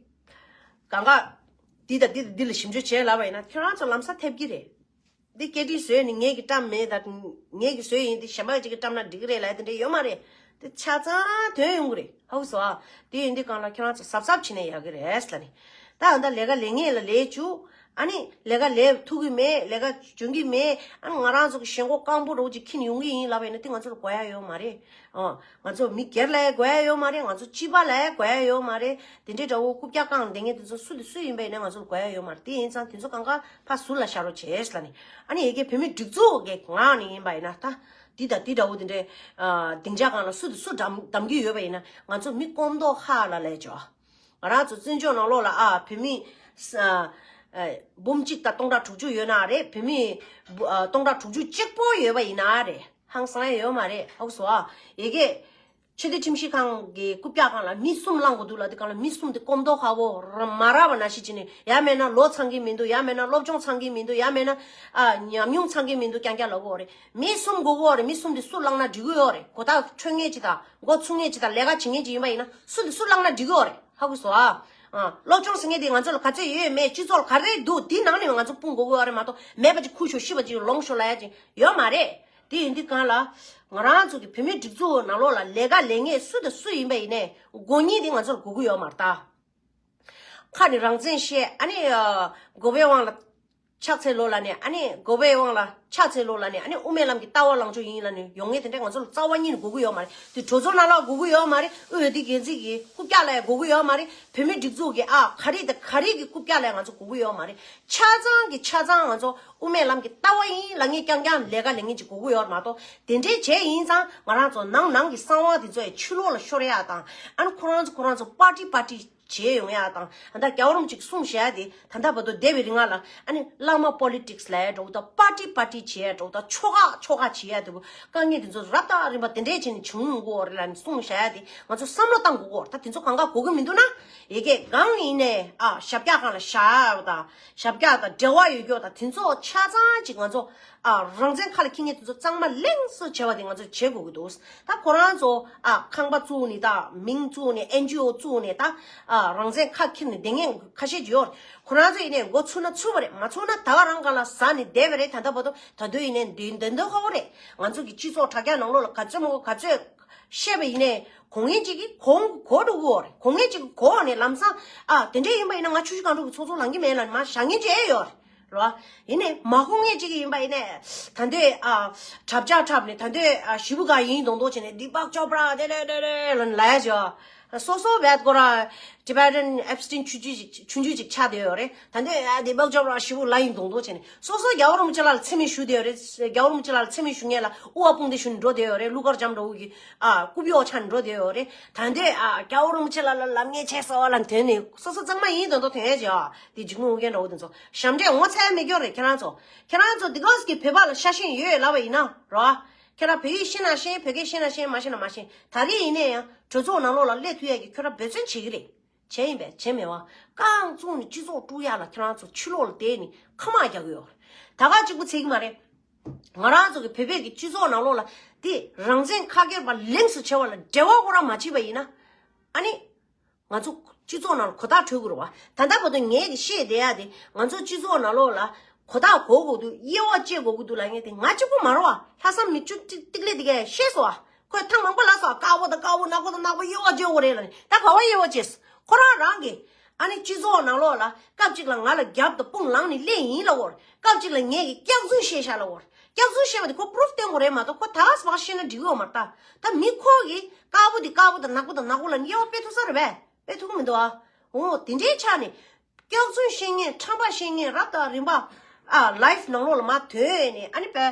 གང་ག་འདི་དང་འདི་དང་འདི་ལ་ཞིབ་འཇུག་བྱས་ལབ་པ་ཡིན་ན་ཁྱོད་རང་ཚོ་ལམ་སང་ཐེབས་ཀྱི་རེད། འདི་སྐད་འཕྲིན་བཟོས་ནས་ངེད་ཀྱི་བཀྲམ་མེད་ད། ངེད་ཀྱི་བཟོས་ཡིན་འདི་གཞན་པ་ཅིག་གི་བཀྲམ་ན་འགྲིག་གི་རེད་ལབ་ཡ་དེ་འདྲ་ཡོད་མ་རེད། དེ་ཆ་ཚང་ཐོན་ཡོང་གི་རེད། ཧ་གོ་སོང་ཨ། དེ་ཡིན་དུས་གང་ལ་ཁྱོད་རང་ཚོ་གཟབ་གཟབ་བྱེད་ན་ཡག་གི་རེད་ལབ་ནས། ད་ཨ་ད་ལས་ཀ་ལས་ངེས་ལ་ལས་བཅུག་ཨ་ནི་ལས་ཀ་ལས་ཐུབ་ཀྱི་མེད། ལས་ཀ་འཇོན་གྱི་མེད། ཨ་ནི་ང་རང་ཚོ་གི་ཞེན་ཁོག་རྐང་པ་རོགས་ཅིག་ཁྱེར་ཡོང་གི་ཡིན་ལབ་པ་ཡིན་ན་དེ་ང་ཚོ་ལ་དགོས་ཡ་ཡོད་མ་རེད། ཨ། ང་ཚོ་མི་སྒེར་ལ་ཡ་དགོས་ཡ་ཡོད་མ་རེད། ང་ཚོ་སྤྱི་པ་ལ་ཡ་དགོས་ཡ་ཡོད་མ་རེད། དེ་འདྲའི་འདྲ་བོ་རྐུབ་བཀྱག་བཀང་བསྡད་མཁན་དེ་ཚོ་སུ་དེ་སུ་ཡིན་པ་ཡིན་ན་ང་ཚོ་ལ་དགོས་ཡ་ཡོད་མ་རེད། དེ་ཡིན་ཙང་དེ་ཚོ་གང་ག་ཕར་ཟུར་ལ་བཞག་རོགས་བྱེད་ཟེར་ལབ་ནས། ཨ་ནི་ཡ་གི་བོད་མི་སྒྲིག་འཛུགས་ཀྱི་ངག་ནས་ཡིན་པ་ཡིན་ན་ད་འདི་དང་འདི་འདྲ་བོ་དེ་འདྲའི་སྡིངས་ཆ་སྒང་ལ་སུ་དེ་སུ་བདམས་བདམས་ཀྱི་ཡོད་པ་ཡིན་ན་ང་ཚོ་མི་སྐོམ་མདོག་ཧ་ལ་ལས་ཅོ། ང་རང་ཚོ་བཙན་བྱོལ་ནང་ལོགས་ལ་ཨ་བོད་མི་ས་ཨ་འབུམ་གཅིག་དང་སྟོང་ཕྲག་དྲུག་ཅུ་ཡོད་ན་རེད། བོད་མི་འབུ་ཨ་སྟོང་ཕྲག་དྲུག་ཅུ་གཅིག་པོ་ཡོད་པ་ཡིན་ན་རེད། ཧང་སང་ཡ་ཡོད་མ་རེད། ཧ་གོ་སོང་ཨ། ཡ་གི་ཆོས་དད་ཁྲིམས་ཞིབ་ཁང་གི་རྐུབ་བཀྱག་སྒང་ལ་མི་གསུམ་ལངས་དགོས་འདུག་ལབ་དུས་སྒང་ལ་མི་གསུམ་དེ་སྐོམ་མདོག་ཁ་པོ་ར་མ་རག་པ་ནང་བཞིན་བྱས་ནས། ཡང་མིན་ན་ལོ་ཚང་གི་མི་འདུག་ཡང་མིན་ན་སློབ་སྦྱོང་ཚང་གི་མི་འདུག་ཡང་མིན་ན་ཨ་ཉམས་མྱོང་ཚང་གི་མི་འདུག་རྐྱང་རྐྱང་ལབ་ཀྱི་ཡོད་རེད། མི་གསུམ་དགོས་ཀྱི་ཡོད་རེད། མི་གསུམ་དེ་སུ་བླངས་ན་འགྲིག་གི་ཡོད་རེད། མགོ་ཐག་ཁྲོལ་མཁན་ཅིག་དང་མགོ་ཚུགས་མཁན་ཅིག་དང་ལས་ཀ་བྱེད་མཁན་ཅིག་ཡིན་པ་ཡིན་ན་སུ་དེ་སུ་བླངས་ན་འགྲིག་གི་ཡོད་རེད། ཧ་གོ་སོང་ཨ། ཨ། སློབ་སྦྱོང་ཟེར་མཁན་དེ་ང་ཚོ་ལ་ག་ཚོད་ཡོད་མེད། སྤྱི་ཚོགས་ལ་ག་རེ་འདུག་དེ་ནང་ནས་ང་ཚོ་སྤུངས་དགོས་ཀྱི་ཡོད་རེད་མ་གཏོགས་མེད་པ་ཅིག་ཁུར་ཤོག་ཤི་བ་ཅིག་ལོངས་ཤོག་ལབ་ཡ་ཅིག་ཡོད་མ་རེད། དེ་ཡིན་དུས་སྒང་ལ་ང་རང་ཚོ་གི་བོད་མིའི་སྒྲིག་འཛུགས་ནང་ལོགས་ལ་ལས་ཀ་ལས་མཁན་སུ་དང་སུ་ཡིན་པ་ཡིན་ནའི་དགོས་ངེས་དེ་ང་ཚོ་ལ་དགོས་ཀྱི་ཡོད་མ་རེད་ད། ཁ་ནས་རང་བཙན་བཤད། ཨ་ནི་ཨ་དགོས་པའི་དབང་ལ་ཕྱག་འཚལ་ལོ་ལབ་ནས། ཨ་ནི་དགོས་པའི་དབང་ལ་ཕྱག་འཚལ་ལོ་ལབ་ནས། ཨ་ནི་དབུ་མའི་ལམ་གྱི་ལྟ་བ་ལངས་ཕྱོགས་ཡིན་ལབ་ནས་ཡོང་མཁན་དེ་འདྲ་ང་ཚོ་ལ་རྩ་བ་ཉིད་ནས་དགོས་ཀྱི་ཡོད་མ་རེད། དེ་གྲོས་ཚོགས་ནང་ལ་དགོས་ཀྱི་ཡོད་མ་རེད། དབུས་འོས་བསྡུ་འགན་འཛིན་གྱི་རྐུབ་བཀྱག་ལ་ཡང་དགོས་ཀྱི་ཡོད་མ་རེད། བོད་མིའི་སྒྲིག་འཛུགས་ཀྱི་ཨ་ག་རེ་དང་ག་རེ་གི་རྐུབ་བཀྱག་ལ་ཡང་ང་ཚོ་དགོས་ཀྱི་ཡོད་མ་རེད། ཆ་ཚང་གི་ཆ་ཚང་ང་ཚོ་དབུ་མའི་ལམ་གྱི་ལྟ་བ་ཡིན་ལབ་མཁན་རྐྱང་རྐྱང་ལས་ཀ་ལས་མཁན་ཅིག་དགོས་ཀྱི་ཡོད་རེད་མ་གཏོགས། དེ་འདྲའི་བྱས་ཡིན་ཙང་ང་རང་ཚོ་ནང་ནང་གི་གསང་བ་དེ་ཚོ་ཡང་ཕྱི་ལོགས་ལ་ཤོར་ཡ་དང་། ཨ་ནི་ཁོ་རང་ཚོ་ཁོ་རང་ཚོ་པར་ཊི་པར་ཊི་བྱས་ཡོང་ཡ་དང་། ད་ལྟ་རྒྱལ་བ་རིན་པོ་ཆེས་གསུངས་བཞག་ཡ་དེ་ད་ལྟ་བར་དུ་འདས་པའི་རིང་ལ་ཨ་ནི་བླ་མ་པོ་ལི་ཊིག་སི་ལབ་ཡ་འདྲ་བོ་དང་། པར་ཊི་པར་ཊི་བྱེད་ཡ་འདྲ་བོ་དང་། ཆོལ་ཁ་ཆོལ་ཁ་བྱེད་ཡ་འདྲ་བོ་དཀའ་ངལ་དེ་ཚོ་རབ་དང་རིམ་པ་དེ་འདྲས་བྱས་ནས་བྱུང་ཡོང་གི་ཡོད་རེད་ལབ་ནས་གསུངས་བཞག་ཡ་དེ་ང་ཚོ་བསམ་བློ་བཏང་དགོས་ཀྱི་ཡོད་རེད། ད་དེ་ཚོ་གང་ག་དགོས་ཀྱི་མི་འདུག་ན། ཡ་གི་གང་ཡིན་ནའི་ཨ་ཞབས་བཀྱག་སྒང་ལ་བཞག་ཡ་དང་། ཞབས་བཀྱག་དང་འབྲེལ་བ་ཡོད་རྒྱུ་དང་དེ་ཚོ་ཆ་ཚང་ཅིག་ང་ཚོ་ཨ་རང་བཙན་ཁ་ལ་འཁྱེར་མཁན་དེ་ཚོ་གཙང་མ་ལེགས་སུ་བྱེད་པ་དེ་ང་ཚོ་བྱེད་དགོས་ཀྱི་འདུག་ད་ཁོ་རང་ཚོ་ཨ་ཁང་པ་བཙུགས་ནས། ད་མིང་བཙུགས་ནས། ཨེན་ཇི་ཨོ་བཙུགས་ནས། ད་ཨ་རང་བཙན་ཁ་འཁྱེར་ནས་བསྡད་མཁན་ཁ་ཤས་ཅིག་ཡོད་རེད། ཁོ་རང་ཚོ་ཡིན་ནའི་མགོ་ཚུགས་ན་ཚུགས་པ་རེད། མ་ཚུགས་ན་ད་ག་རང་སྒང་ལ་ཟག་ནས་བསྡད་པ་རེད། ད་ལྟ་བར་དུ་ད་དུང་ཡིན་ནའི་འདི་འདི་འདི་ཁོ་རེད། ང་ཚོ་གི་སྤྱི་ཚོགས་དྲ་རྒྱ་ནང་ལོགས་ལ་ག་ཚོད་མང་པོ་ག་ཚོད་བཤད་པ་ཡིན་ནའི་གོ་མཁན་གཅིག་གིས་གོ་གོ་འགྲོ་གི་ཡོད་རེད། གོ་མཁན་གཅིག་གིས་གོ་ནས་ལམ་སང་ཨ་དེ་འདྲས་ཡིན་པ་ཡིན་ན་ང་ཆུ་བཞི་སྒང་དྲུག་གི་ཚོགས་གཙོ་ལངས་ཀྱི་མེད་ལབ་ནས་མར་བཞག་མཁན་ཅིག་ཨེ་ཡོད་རེད། རེད་བ། ཡིན་ནའི་མ་གོ་མཁན་གཅིག་གིས་ཡིན་པ་ཡིན་ནའི་ད་འདོད་ཨ་འཁྲབ་ཆ་འཁྲབ་ནས། ད་འདོད་ཨ་ཞེ་པོ་ག་ཡིན་མདོག་མདོག་བྱས་ནས། དི་པག་ཅོ་པྲ་དེ་རེད་དེ་རེད་ལབ་ནས་ལབ་ཡ་ཅིག་ཡོད། སོ་སོ་བད་ཁོ་རང་Tibetan Epstein ཆུང་ཆུང་ཅིག་ཆུང་ཆུང་ཅིག་ཆགས་བསྡད་ཡོད་རེད། ད་འདོད་ཨ་དི་པག་ཅོ་པྲ་ཞེ་པོ་ལབ་ཡིན་མདོག་མདོག་བྱས་ནས། སོ་སོ་རྒྱལ་བ་རིན་པོ་ཆེ་ལགས་ལ་མཚན་སྨད་ཞུ་བསྡད་ཡོད་རེད། རྒྱལ་བ་རིན་པོ་ཆེ་ལགས་ལ་མཚན་སྨད་ཞུ་མཁན་ལ་དབུ་བ་དཔུང་འདེགས་ཞུ་ནས་འགྲོ་བསྡད་ཡོད་རེད། གླུ་གར་འཇམ་འདྲ་བོ་གི་ཨ་རྐུབ་གཡོག་ཆགས་ནས་འགྲོ་བསྡད་ཡོད་རེད། ད་འདོད་ཨ་རྒྱལ་བ་རིན་པོ་ཆེ་ལགས་ལ་ལབ་མཁན་བྱས་སོང་ལབ་ཐོན་ནས་སོ་སོ་གཙང་མ་ཡིན་མདོག་མདོག་ཐོན་ཡ་ཅིག་ཡོད། དེ་འཇིགས་མོ་ངུ་མཁན་འདྲ་བོ་དེ་ཚོ་ཞབས་འདྲེན་ངོ་ཚ་ཡ་མེད་ཀྱོག་རེད། ཁྱེད་རང་ཚོ། ཁྱེད་རང་ཚོ་འདི་ག་ཟེ་གི་བོད་པ་ལ་ཤ་ཞེན་ཡོད་ལབ་པ་ཡིན་ན་རོ། ཁྱེད་རང་བོད་ཡིག་ཤེས་ན་ཤེས། བོད་སྐད་ཤེས་ན་ཤེས། མ་ཤེས་ན་མ་ཤེས། ད་རེས་ཡིན་ནའི་ཡང་གྲོས་ཚོགས་ནང་ལོགས་ལ་སླེབས་ཐུབ་ཡ་གི་ཁྱོད་རང་འབད་བརྩོན་བྱེད་ཀྱི་རེད། བྱས་ཡིན་པས་བྱས་མེད་པ། རྐང་བཙུགས་ནས་སྤྱི་ཚོགས་དཀྲུག་ཡ་ལ་ཁྱེད་རང་ཚོ་ཕྱི་ལོགས་ལ་བསྡད་ནས་ཁ་དམག་རྒྱག་གི་ཡོད་རེད། ད་ག་གཅིག་པུ་ཚད་ཀྱི་མ་རེད། ང་རང་ཚོ་གི་བོད་པའི་གི་སྤྱི་ཚོགས་ནང་ལོགས་ལ་དེ་རང་བཙན་ཁ་སྐྱེར་བ་ལེགས་སུ་བྱེད་པ་ལ་འབྲེལ་བ་ཁོ་རང་མ་བྱེད་པ་ཡིན་ན། ཨ་ནི། ང་ཚོ་སྤྱི་ཚོགས་ནང་ལ་གོ་རྟོགས་འཕྲོད་དགོས་རེད་བ། ད་ལྟ་བར་དུ་ངས་ཀྱི་བཤད་བསྡད་ཡ་དེ་ང་ཚོ་སྤྱི་ཚོགས་ནང་ལོགས་ལ་གོ་རྟོགས་གོ་དགོས་འདུག་དབྱེ་བ་བཅད་དགོས་ཀྱི་འདུག་ལབ་མཁན་དེ་ང་གཅིག་པུ་མ་རེད་བ། ལྷག་བསམ་མི་བཅུ་གཅིག་ཏིག་ལེ་དེ་གས་བཤད་སོང་བ། ཁོས་ཐེངས་མང་པོ་ལབ་སོང་བ། དཀར་པོ་དང་དཀར་པོ། ནག་པོ་དང་ནག་པོ་དབྱེ་བ་བཅད་དགོས་རེད་ལབ་ནས། ད་ག་བ་དབྱེ་བ་བཅད་སོང་། ཁོ་རང་རང་གི་ ཨ་ནི་སྤྱི་ཚོགས་ནང་ལོགས་ལ་སྐབས་གཅིག་ལ་ང་ལ་རྒྱབ་དང་དཔུང་ལངས་ནས་སླེབས་ཡིན་ལབ་བོར། སྐབས་གཅིག་ལ་ངས་ཀྱི་སྐྱག་རྫུན་བཤད་ཤག་ལབ་བོར། སྐྱག་རྫུན་བཤད་པ་དེ་ཁོ་པུ་རུབ་སྟོན་དགོས་རེད་མ་གཏོགས་ཁོ་ད་ག་སེ་བ་བཤད་ན་འགྲིག་གི་ཡོད་མ་རེད་ད། ད་མི་ཁོ་གིས་དཀར་པོ་དེ་དཀར་པོ་དང་ནག་པོ་དང་ནག་པོ་ལབ་ནས་དབྱེ་བ་དཔེ་ཐུབ་ས་རེད་པས། དཔེ་ཐུབ་ཀྱི་མི་འདུག་ཨ། འོ་དེ་འདྲའི་ཆ་ནས། སྐྱག་རྫུན་བཤད་མཁན་ཁྲམ་པ་བཤད་མཁན་རབ་དང་རིམ་པ། ཨ་ལའེ་ཕི་ནང་ལོགས་ལ་མར་ཐོན་ནས་ཨ་ནི་པའི་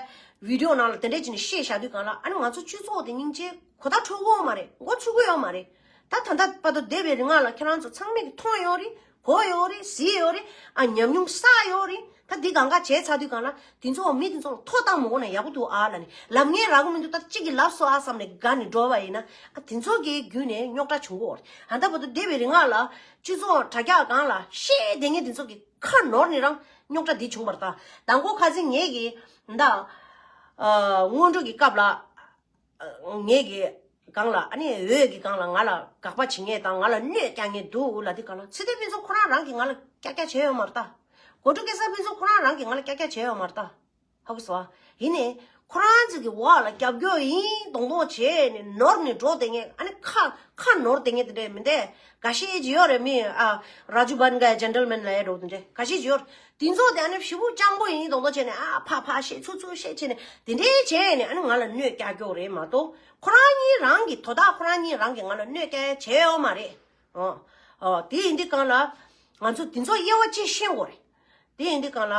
བི་ཌི་ཡོ་ནང་ལ་དེ་འདྲས་བྱས་ནས་བཤད་བཞག་དུས་གང་ལ་ཨ་ནི་ང་ཚོ་སྤྱི་ཚོགས་དེ་སྙིང་རྗེ་གོ་བརྡ་འཕྲོད་ཀྱི་ཡོད་མ་རེད། མགོ་ཚོས་ཀྱི་ཡོད་མ་རེད། ད་ད་ལྟ་བར་དུ་འདས་པའི་རིང་ལ་ཁྱེད་རང་ཚོ་ཚང་མས་ཀྱི་མཐོང་ཡོད་རེད། གོ་ཡོད་རེད། གཟིགས་ཡོད་རེད། ཨ་ཉམས་མྱོང་བསགས་ཡོད་རེད། ད་འདི་གང་ག་བྱས་ཚར་དུས་གང་ལ་དེ་ཚོ་མི་དེ་ཚོ་ལ་ཐོ་བཏང་མ་དགོས་ན་ཡག་པོ་འདུག་ཨ་ལབ་ནས་ལབ་མཁན་རག་གི་མི་འདུག་ད་གཅིག་གིས་ལབ་སོང་ཨ་བསམ་ནས་དགའ་ནས་འགྲོ་བ་ཡིན་ན་ཨ་དེ་ཚོ་གི་བརྒྱུད་ནས་རྙོག་དྲ་བྱུང་གི་ཡོད་རེད། ཨ་ད་བར་དུ་འདས་པའི་རིང་ལ་སྤྱི་ཚོགས་དྲ་རྒྱ་སྒང་ལ་བཤད་བསྡད་མཁན་དེ་ཚོ་གི་ཁ་ནོར་ནས་རང་རྙོག་དྲ་འདི་བྱུང་བ་རེད། ད་མདང་དགོང་ཁ་སང་ངེད་ཀྱི་ད་ཨ་སྔོན་འགྲོ་གི་སྐབས་ལ། ངེད་ཀྱི་སྒང་ལ་ཨ་ནི་འོས་ཀྱི་སྒང་ལ་ང་ལ་དགག་པ་བྱེད་མཁན་དང་ང་ལ་གནོད་རྒྱག་མཁན་འདུག་ལབ་དུས་སྒང་ལ་ཚེ་བརྟན་ཕུན་ཚོགས་ཁོ་རང་རང་གིས་ང་ལ་ཀྱག་ཀྱག་བྱས་ཡོད་མ་རེད་ད། གོ་ཁྲུ་སྐལ་བཟང་ཕུན་ཚོགས་ཁོ་རང་རང་གིས་ང་ལ་ཀྱག་ཀྱག་བྱས་ཡོད་མ་རེད་ད། ཧ་གོ་སོང་ཨ། ཡིན་ནའི་ཁོ་རང་ཚོ་གི་འོག་ལ་རྒྱབ་སྐྱོར་ཡིན་མདོག་མདོག་བྱས་ནས་ནོར་ནས་འགྲོ་བསྡད་མཁན་ཨ་ནི་ཁ་ཁ་ནོར་བསྡད་མཁན་དེ་འདྲས་མི་འདུག་འགའ་ཤས་ཅིག་ཡོད་རེད། མི་ཨ་ར་ཇུ་བན་ག་ཇེན་ཌལ་མེན་ལབ་ཡ་འདྲ་བོ་དེ་འདྲས་འགའ་ཤས་ཅིག་ཡོད་རེད། དེ་ཚོ་དེ་ཨ་ནི་ཞེ་པོ་སྤྱང་པོ་ཡིན་མདོག་མདོག་བྱས་ནས་ཨ་ཕ་ཕ་བཤད་ཚུར་ཚུར་བཤད་བྱས་ནས་དེ་འདྲས་བྱས་ནས་ཨ་ནི་ང་ལ་གནོད་རྒྱག་རྒྱུ་རེད་མ་གཏོགས་ཁོ་རང་གཉིས་རང་གིས་དོ་བདག་ཁོ་རང་གཉིས་རང་གིས་ང་ལ་གནོད་སྐྱེལ་བྱས་ཡོད་མ་རེད། ཨོ། ཨོ་དེ་ཡིན་དུས་སྒང་ལ་ང་ཚོ་དེ་ཚོ་དབྱེ་བ་ཕྱེ་ཤེས་དགོས་རེད། དེ་ཡིན་དུས་སྒང་ལ་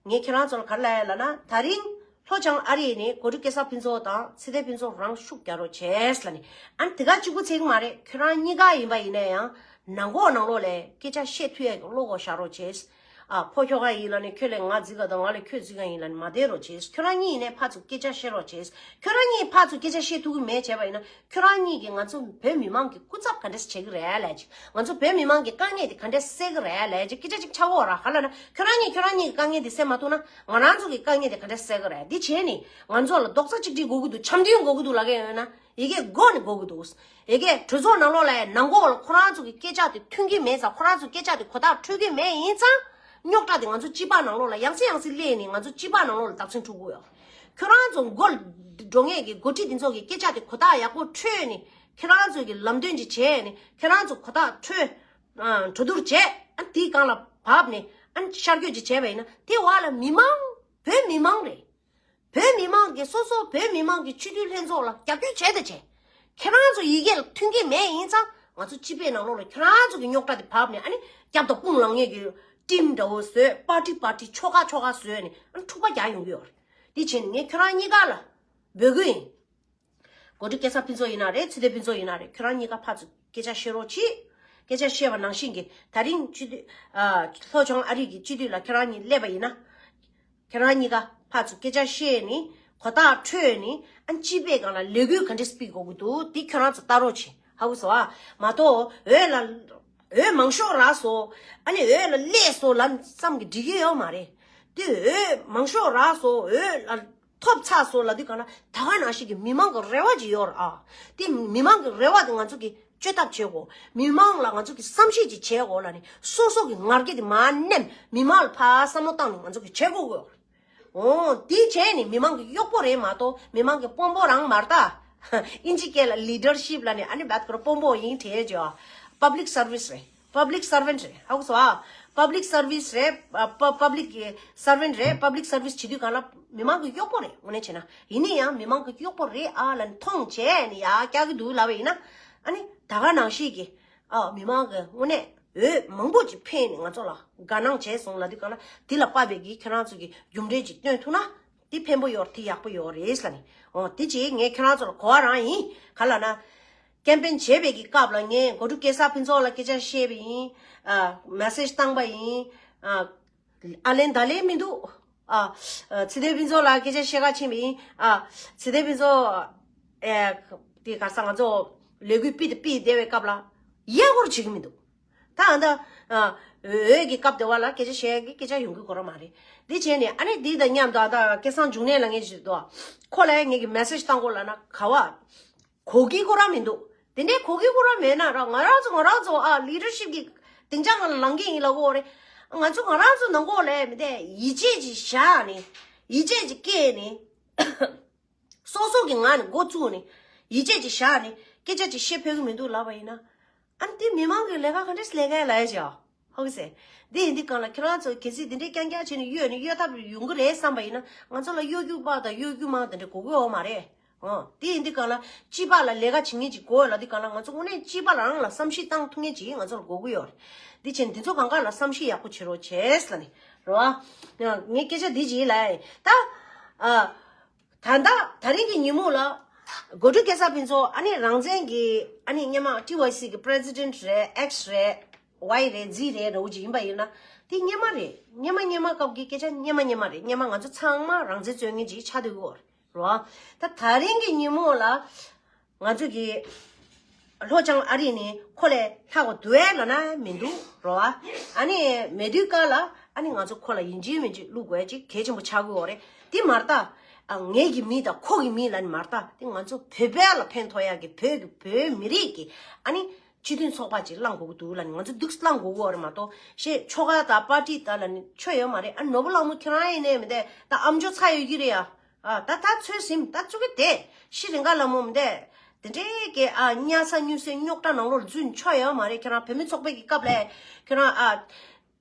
ངས་ཁྱེད་རང་ཚོ་ལ་ག་རེ་ལབ་ཡ་ལབ་ན་ད་རིང་ལྷོ་བྱང་ཨ་རི་ནས་གོ་ཁྲུ་སྐལ་བཟང་ཕུན་ཚོགས་དང་ཚེ་བརྟན་ཕུན་ཚོགས་རང་ཤུགས་རྒྱག་རོགས་བྱས་ལབ་ནས་ཨ་ནི་དེ་ག་གཅིག་པུ་ཚད་གི་མ་རེད། ཁྱོད་རང་གཉིས་ཀ་ཡིན་པ་ཡིན་ན་ཡང་ནང་ལྐོག་ནང་ལོགས་ལ་སྐད་ཆ་བཤད་ཐུབ་ཡ་གི་བློ་ཁོག་བཞག་རོགས་བྱས། ཨ་ཕོ་ཁྱོ་ག་ཡིན་ལབ་ནས་ཁྱོད་ལས་ང་རྫིག་ག་དང་ང་ལས་ཁྱོད་རྫིག་ག་ཡིན་ལབ་ནས་མ་བསྡད་རོགས་བྱས། ཁྱོད་རང་གཉིས་ཡིན་ནའི་ཕར་ཚུར་སྐད་ཆ་བཤད་རོགས་བྱས། ཁྱོད་རང་གཉིས་ཕར་ཚུར་སྐད་ཆ་བཤད་ཐུབ་གི་མེད་བྱས་པ་ཡིན་ན་ཁྱོད་རང་གཉིས་ཀྱིས་ང་ཚོ་བོད་མི་མང་གི་སྐུ་ཚབ་ག་འདྲས་བྱེད་གི་རེད་ལབ་ཀྱི། ང་ཚོ་བོད་མི་མང་གི་དཀའ་ངལ་དེ་ག་འདྲས་སེལ་གི་རེད་ལབ་ཀྱི་སྐད་ཆ་ཅིག་ཆགས་ཀྱི་ཡོད་རེད། ག་ལབ་ན་ཁྱོད་རང་གཉིས་ཁྱོད་རང་གཉིས་ཀྱི་དཀའ་ངལ་དེ་སེལ་མ་ཐུབ་ན་ང་རང་ཚོ་གི་དཀའ་ངལ་དེ་ག་འདྲས་སེལ་གི་རེད། འདི་བྱས་ནས་ང་ཚོ་ལ་རྡོག་རྩ་གཅིག་སྒྲིལ་དགོས་ཀྱི་འདུག་འཆམ་མཐུན་དགོས་ཀྱི་འདུག་ལབ་ཀྱི་ཡོད་ན་ཡ་གི་སྒོ་ནས་དགོས་ཀྱི་འདུག་ཡ་གི་གྲོས་ཚོགས་ནང་ལོགས་ལ་ནང་ལྐོག་ལ་ཁོ་རང་ཚོ་གི་སྐད་ཆ་དེ་མཐུན་གྱི་མེད་ཙང་ཁོ་རང་ཚོ་སྐད་ཆ་དེ་གོ་བརྡ་འཕྲོད་ཀྱི་མེད་ཡིན་ཙང་རྙོག་དྲ་དེ་ང་ཚོ་སྤྱི་པ་ནང་ལོགས་ལ་ཡང་སེ་ཡང་སེ་སླེབས་ནས་ང་ཚོ་སྤྱི་པ་ནང་ལོགས་ལ་བདག་འཛིན་འཁྲུག་གི་ཡོད། ཁྱོད་རང་ཚོ་མགོ་འགྲོ་མཁན་གྱི་འགོ་ཁྲིད་དེ་ཚོ་གི་སྐད་ཆ་དེ་གོ་བརྡ་ཡག་པོ་འཕྲོད་ནས་ཁྱོད་རང་ཚོ་གི་ལམ་སྟོན་ཅིག་བྱས་ནས་ཁྱོད་རང་ཚོ་གོ་བརྡ་འཕྲོད། ཨ་གྲོས་བསྡུར་བྱས། ཨ་དེའི་སྒང་ལ་བབས་ནས་ཨ་ཤར་བསྐྱོད་ཅིག་བྱས་པ་ཡིན་ན་དེ་བར་ལ་མི་མང་བོད་མི་མང་རེད། བོད་མི་མང་གིས་སོ་སོ་བོད་མི་མང་གི་སྤྱི་འཐུས་ལྷན་ཚོགས་ལ་རྒྱབ་སྐྱོར་བྱས་དང་བྱས། ཁྱེད་རང་ཚོ་ཡི་གེ་ལ་མཐུན་གྱི་མེད་ཡིན་ཙང་ང་ཚོ་སྤྱི་པའི་ནང་ལོགས་ལ་ཁྱེད་རང་ཚོ་གི་རྙོག་དྲ་དེ་བབས་ནས་ཨ་ནི་རྒྱབ་དང་དཔུང་ལངས་མཁན་གྱི་ཊིམ་འདྲ་བོ་བཟོས་པར་ཊི་པར་ཊི་ཆོལ་ཁ་ཆོལ་ཁ་བཟོས་ནས་ཨ་ནི་འཁྲུག་པ་རྒྱག་ཡོང་གི་ཡོད་རེད། དེ་བྱས་ནས་ངས་ཁྱེད་རང་གཉིས་ཀ་ལ་འབོད་སྐུལ་ཡིན། གོ་སྒྲིག་སྐལ་བཟང་ཕུན་ཚོགས་ཡིན་ན་རེད། ཚེ་བརྟན་ཕུན་ཚོགས་ཡིན་ན་རེད། ཁྱོད་རང་གཉིས་ཀ་ཕར་ཚུར་སྐད་ཆ་བཤད་རོགས་གྱིས། སྐད་ཆ་བཤད་པ་ནང་བཞིན་གྱི་ད་རིང་སྤྱི་འཐུས་ཨ་ལྷོ་བྱང་ཨ་རི་གི་སྤྱི་འཐུས་ལ་ཁྱོད་རང་གཉིས་སླེབས་པ་ཡིན་ན། ཁྱོད་རང་གཉིས་ཀ་ཕར་ཚུར་སྐད་ཆ་བཤད་ནི་གོ་བརྡ་འཕྲོད་ནི་ཨ་སྤྱི་པའི་སྒང་ལ་ལས་འགུལ་ག་འདྲས་སྤེལ་དགོས་ཀྱི་འདུག་དེ་ཁྱོད་རང་ཚོ་ལྟ་རོགས་གྱིས། ཧ་གོ་སོང་ཨ། མ་གཏོགས་འོས་ལ་འོས་མང་ཤོས་རག་སོང་ཨ་ནི་འོས་ལ་སླེབས་སོང་ལབ་ཙམ་གྱིས་འགྲིག་གི་ཡོད་མ་རེད། དེ་འོས་མང་ཤོས་རག་སོང་འོས་ལ། ཐོབ་ཚར་སོང་ལབ་དུས་གང་ལ་ད་ག་ནང་བཞིན་གྱི་མི་མང་གི་རེ་བ་ཅིག་ཡོད་རེད་ཨ། དེ་མི་མང་གི་རེ་བ་དེ་ང་ཚོ་གིས་བཅོས་ཐབས་བྱེད་དགོས། མི་མང་ལ་ང་ཚོ་གིས་བསམ་ཤེས་ཅིག་བྱེད་དགོས་ལབ་ནས་སོ་སོ་གི་ང་རྒྱལ་དེ་མར་ནེམ་མི་མང་ལ་ཕར་བསམ་བློ་བཏང་ནས་ང་ཚོ་གིས་བྱེད་དགོས་ཀྱི་ཡོད་རེད། འོ་དེ་བྱས་ནས་མི་མང་གི་གཡོག་པོ་རེད་མ་གཏོགས་མི་མང་གི་དཔོན་པོ་རང་མ་རེད་ད། ཨིན་ཇི་སྐད་ལ་ལི་ཌར་ཤིབ་ལབ་ནས་ཨ་ནི་བད་ཁོ་ར་དཔོན་པོ་ཡིན་དྲན་བྱས་པ་བྷབ་ལིག་སར་ཝིས་རེད། Public servant རེད། ཧ་གོ་སོང་ཨ། Public service རེད། པ་པ་public servant རེད། Public service བྱེད་དུས་གང་ལ་མི་མང་གི་གཡོག་པོ་རེད། དངོས་གནས་བྱས་ན་ཡིན་ན་ཡང་མི་མང་གི་གཡོག་པོ་རེད་ཨ་ལབ་ནས་མཐོང་བྱས་ནས་ཡར་བཀྱག་གི་འདུག་ལབ་པ་ཡིན་ན། ཨ་ནི་ད་ག་ནང་བཞིན་གྱི་ཨ་མི་མང་གི་དངོས་གནས་འོས་མང་པོ་ཅིག་འཕེན་ནས་ང་ཚོ་ལ་དགའ་སྣང་བྱས་སོང་ལབ་དུས་གང་ལ་དེ་ལ་དཔག་པའི་གི་ཁྱེད་རང་ཚོ་གི་རྒྱུ་འབྲས་ཅིག་སྟོན་ཐུབ་ན་དེ་ཕན་པོ་ཡོད་རེད། དེ་ཡག་པོ་ཡོད་རེད་ལབ་ནས། འོ་དེ་ཅིག་ངས་ཁྱེད་རང་ཚོ་ལ་གོ་བ་རང་ཡིན། ག་ལབ་ན། ཀེམ་པེན་བྱེད་པའི་གི་སྐབས་ལ་ངས་གོ་ཁྲུ་སྐལ་བཟང་ཕུན་ཚོགས་ལ་སྐད་ཆ་བཤད་པ་ཡིན། ཨ་མེ་སེཇ་བཏང་པ་ཡིན། ཨ་ཨ་ལན་ད་ལན་མི་འདུག་ཨ་ཚེ་བརྟན་ཕུན་ཚོགས་ལ་སྐད་ཆ་བཤད་ག་ཕྱིན་པ་ཡིན། ཨ་ཚེ་བརྟན་ཕུན་ཚོགས་ཨེ་དེ་ག་ས་ང་ཚོ་ལས་འགུལ་སྤེལ་དང་སྤེལ་བསྡད་པའི་སྐབས་ལ་ཡ་སྐོར་བྱེད་ཀྱི་མི་འདུག་ད་ཨ་ད་ཨ་འོས་ཀྱི་སྐབས་དེ་བ་ལ་སྐད་ཆ་བཤད་ཀྱི་སྐད་ཆ་ཡོང་གི་གོ་ར་མ་རེད། འདི་བྱས་ནས་ཨ་ནི་འདི་དང་མཉམ་དུ་ཨ་ད་སྐལ་བཟང་འབྱུང་གནས་ལ་ངས་ཞུས་འདུག་ཁོ་ལ་ངས་ཀྱི་མེ་སེཇ་བཏང་གོ་ལབ་ན་ག་བ། གོ་གི་ཁོ་རང་མི་འདུག་དེ་འདྲའི་གོ་གི་ཁོ་རང་མེད་ན་ར་ང་རང་ཚོ་ང་རང་ཚོ་ཨ་ལི་ཌར་ཤིབ་ཀྱི་སྡིངས་ཆ་ནང་ལ་ལངས་ཀྱི་ཡིན་ལབ་གོ་རེད། ང་ཚོ་ང་རང་ཚོ་ནང་གོ་ལས་མི་དེ་ཡིད་ཆེས་ཅིག་བཞག་ནས་ཡིད་ཆེས་ཅིག་སྐྱེས་ནས་སོ་སོ་གི་ངང་ནས་འགོ་བཙུགས་ནས་ཡིད་ཆེས་ཅིག་བཞག་ནས་སྐད་ཆ་ཅིག་བཤད་ཕོད་ཀྱི་མི་འདུག་ལབ་པ་ཡིན་ན། ཨ་ནི་དེ་མི་མང་གི་ལས་ཀ་ག་འདྲས་ལས་ཀ་ལ་ཡ་བྱ། ཧོ་གི་སེ། འདི་ཡིན་འདི་གང་ལ་ཁྱེད་རང་ཚོ་གལ་སྲིད་འདི་འདྲའི་རྐྱང་རྐྱང་བྱས་ནས་གཡོལ་ནས་གཡོལ་ཐབས་ཡོང་གི་རེད་བསམ་པ་ཡིན་ན། ང་ཚོ་ལ་གཡོ་སྒྱུ་པ་དང་གཡོ་སྒྱུ་མ་དེ་འདྲ་དགོས་ཀྱི་ཡོད་མ་རེད། ཨོ། དེ་ཡིན་འདི་གང་ལ་སྤྱི་པ་ལ་ལས་ཀ་བྱེད་མཁན་ཅིག་དགོས་ལ། འདི་གང་ལ་ང་ཚོ་དངོས་གནས་སྤྱི་པ་རང་ལ་བསམ་ཤེས་བཏང་ཐུབ་མཁན་ཅིག་ང་ཚོ་ལ་དགོས་ཀྱི་ཡོད་རེད། འདི་བྱས་ནས་འདི་ཚོ་གང་ག་ལ་བསམ་ཤེས་ཡག་པོ་བྱེད་རོགས་བྱས་ལ་ནི། རེད་བ། ངས་སྐད་ཆ་འདི་ཅིག་ལབ་ཡིན་ད། ཨ། ད་ལྟ་ད་རིང་གི་ཉིན་མོ་ལ། གོ་སྒྲིག་སྐལ་བཟང་ཕུན་ཚོགས་ཨ་ནི་རང་བཙན་གྱི་ཨ་ནི་སྔོན་མ་ཊི་ཝའི་སི་གི་པི་རེ་སི་ཌེན་ཊི་རེད། ཨེགས་རེད། ཝའི་རེད། ཛི་རེད། ར་བུ་ཅིག་ཡིན་པ་ཡིན་ན། དེ་སྔོན་མ་རེད། སྔོན་མ་སྔོན་མ་སྐབས་ཀྱི་སྐད་ཆ་སྔོན་མ་སྔོན་མ་རེད། སྔོན་མ་ང་ཚོ་ཚང་མ་རང་བཙན་རྩོད་མཁན་ཅིག་ཆགས་སྡོད་ཀྱི་ཡོད་རེད། རེད་བ། ད་ད་རིང་གི་ཉིན་མོ་ལ་ང་ཚོ་གི་ལྷོ་བྱང་ཨ་རི་ནས་ཁོ་ལས་ལྷག་པ་འདུག་ཨེ་ལབ་ན་མི་འདུག་རོ་ཨ། ཨ་ནི་མེད་དུས་སྐབས་ལ་ཨ་ནི་ང་ཚོ་ཁོ་ལ་ཡིན་གཅིག་མིན་གཅིག་བླུག་དགོས་ཅིག་གལ་ཆེན་པོ་ཆགས་ཀྱི་ཡོད་རེད། དེ་མ་རེད་ད། ཨ། ངེད་ཀྱི་མི་དང་ཁོ་གི་མི་ལབ་ནི་མ་རེད་ད། དེ་ང་ཚོ་བོད་པ་ལ་ཕན་ཐོགས་ཡག་གི་བོད་ཀྱི་བོད་མི་རིགས་ཀྱི་ཨ་ནི་སྤྱི་མཐུན་ཚོགས་པ་ཅིག་བླངས་དགོས་ཀྱི་འདུག་ལབ་ནི་ང་ཚོ་འདུག་བླངས་དགོས་ཀྱི་ཡོད་རེད་མ་གཏོགས། ཞེས་ཆོལ་ཁ་དང་པར་ཊི་དང་ལབ་ནི་ཆོ་ཡོད་མ་རེད། ཨ། ནོར་བུ་ལྷ་མོ་ཁྱེད་རང་ཡིན་ནའི་མི་འདས་ད་ཨམ་ཅོག་ཚ་ཡོད་ཀྱི་རེད་ཡ། ཨ། ད་ད་ཚོད་ཟིན་ད་བཙུགས་ཀྱི་དེ་ཤི་རིང་ག་ལ་མོ་མི་འདས། དེ་འདྲའི་གི་ཨ་ཉལ་ས་ཉུལ་སའི་རྙོག་དྲ་ནང་ལོགས་འཛུལ་ཆོག་ཡོད་མ་རེད། ཁྱེད་རང་བོད་མི་ཚོགས་པའི་གི་སྐབས་ལ་ཁྱེད་རང་ཨ་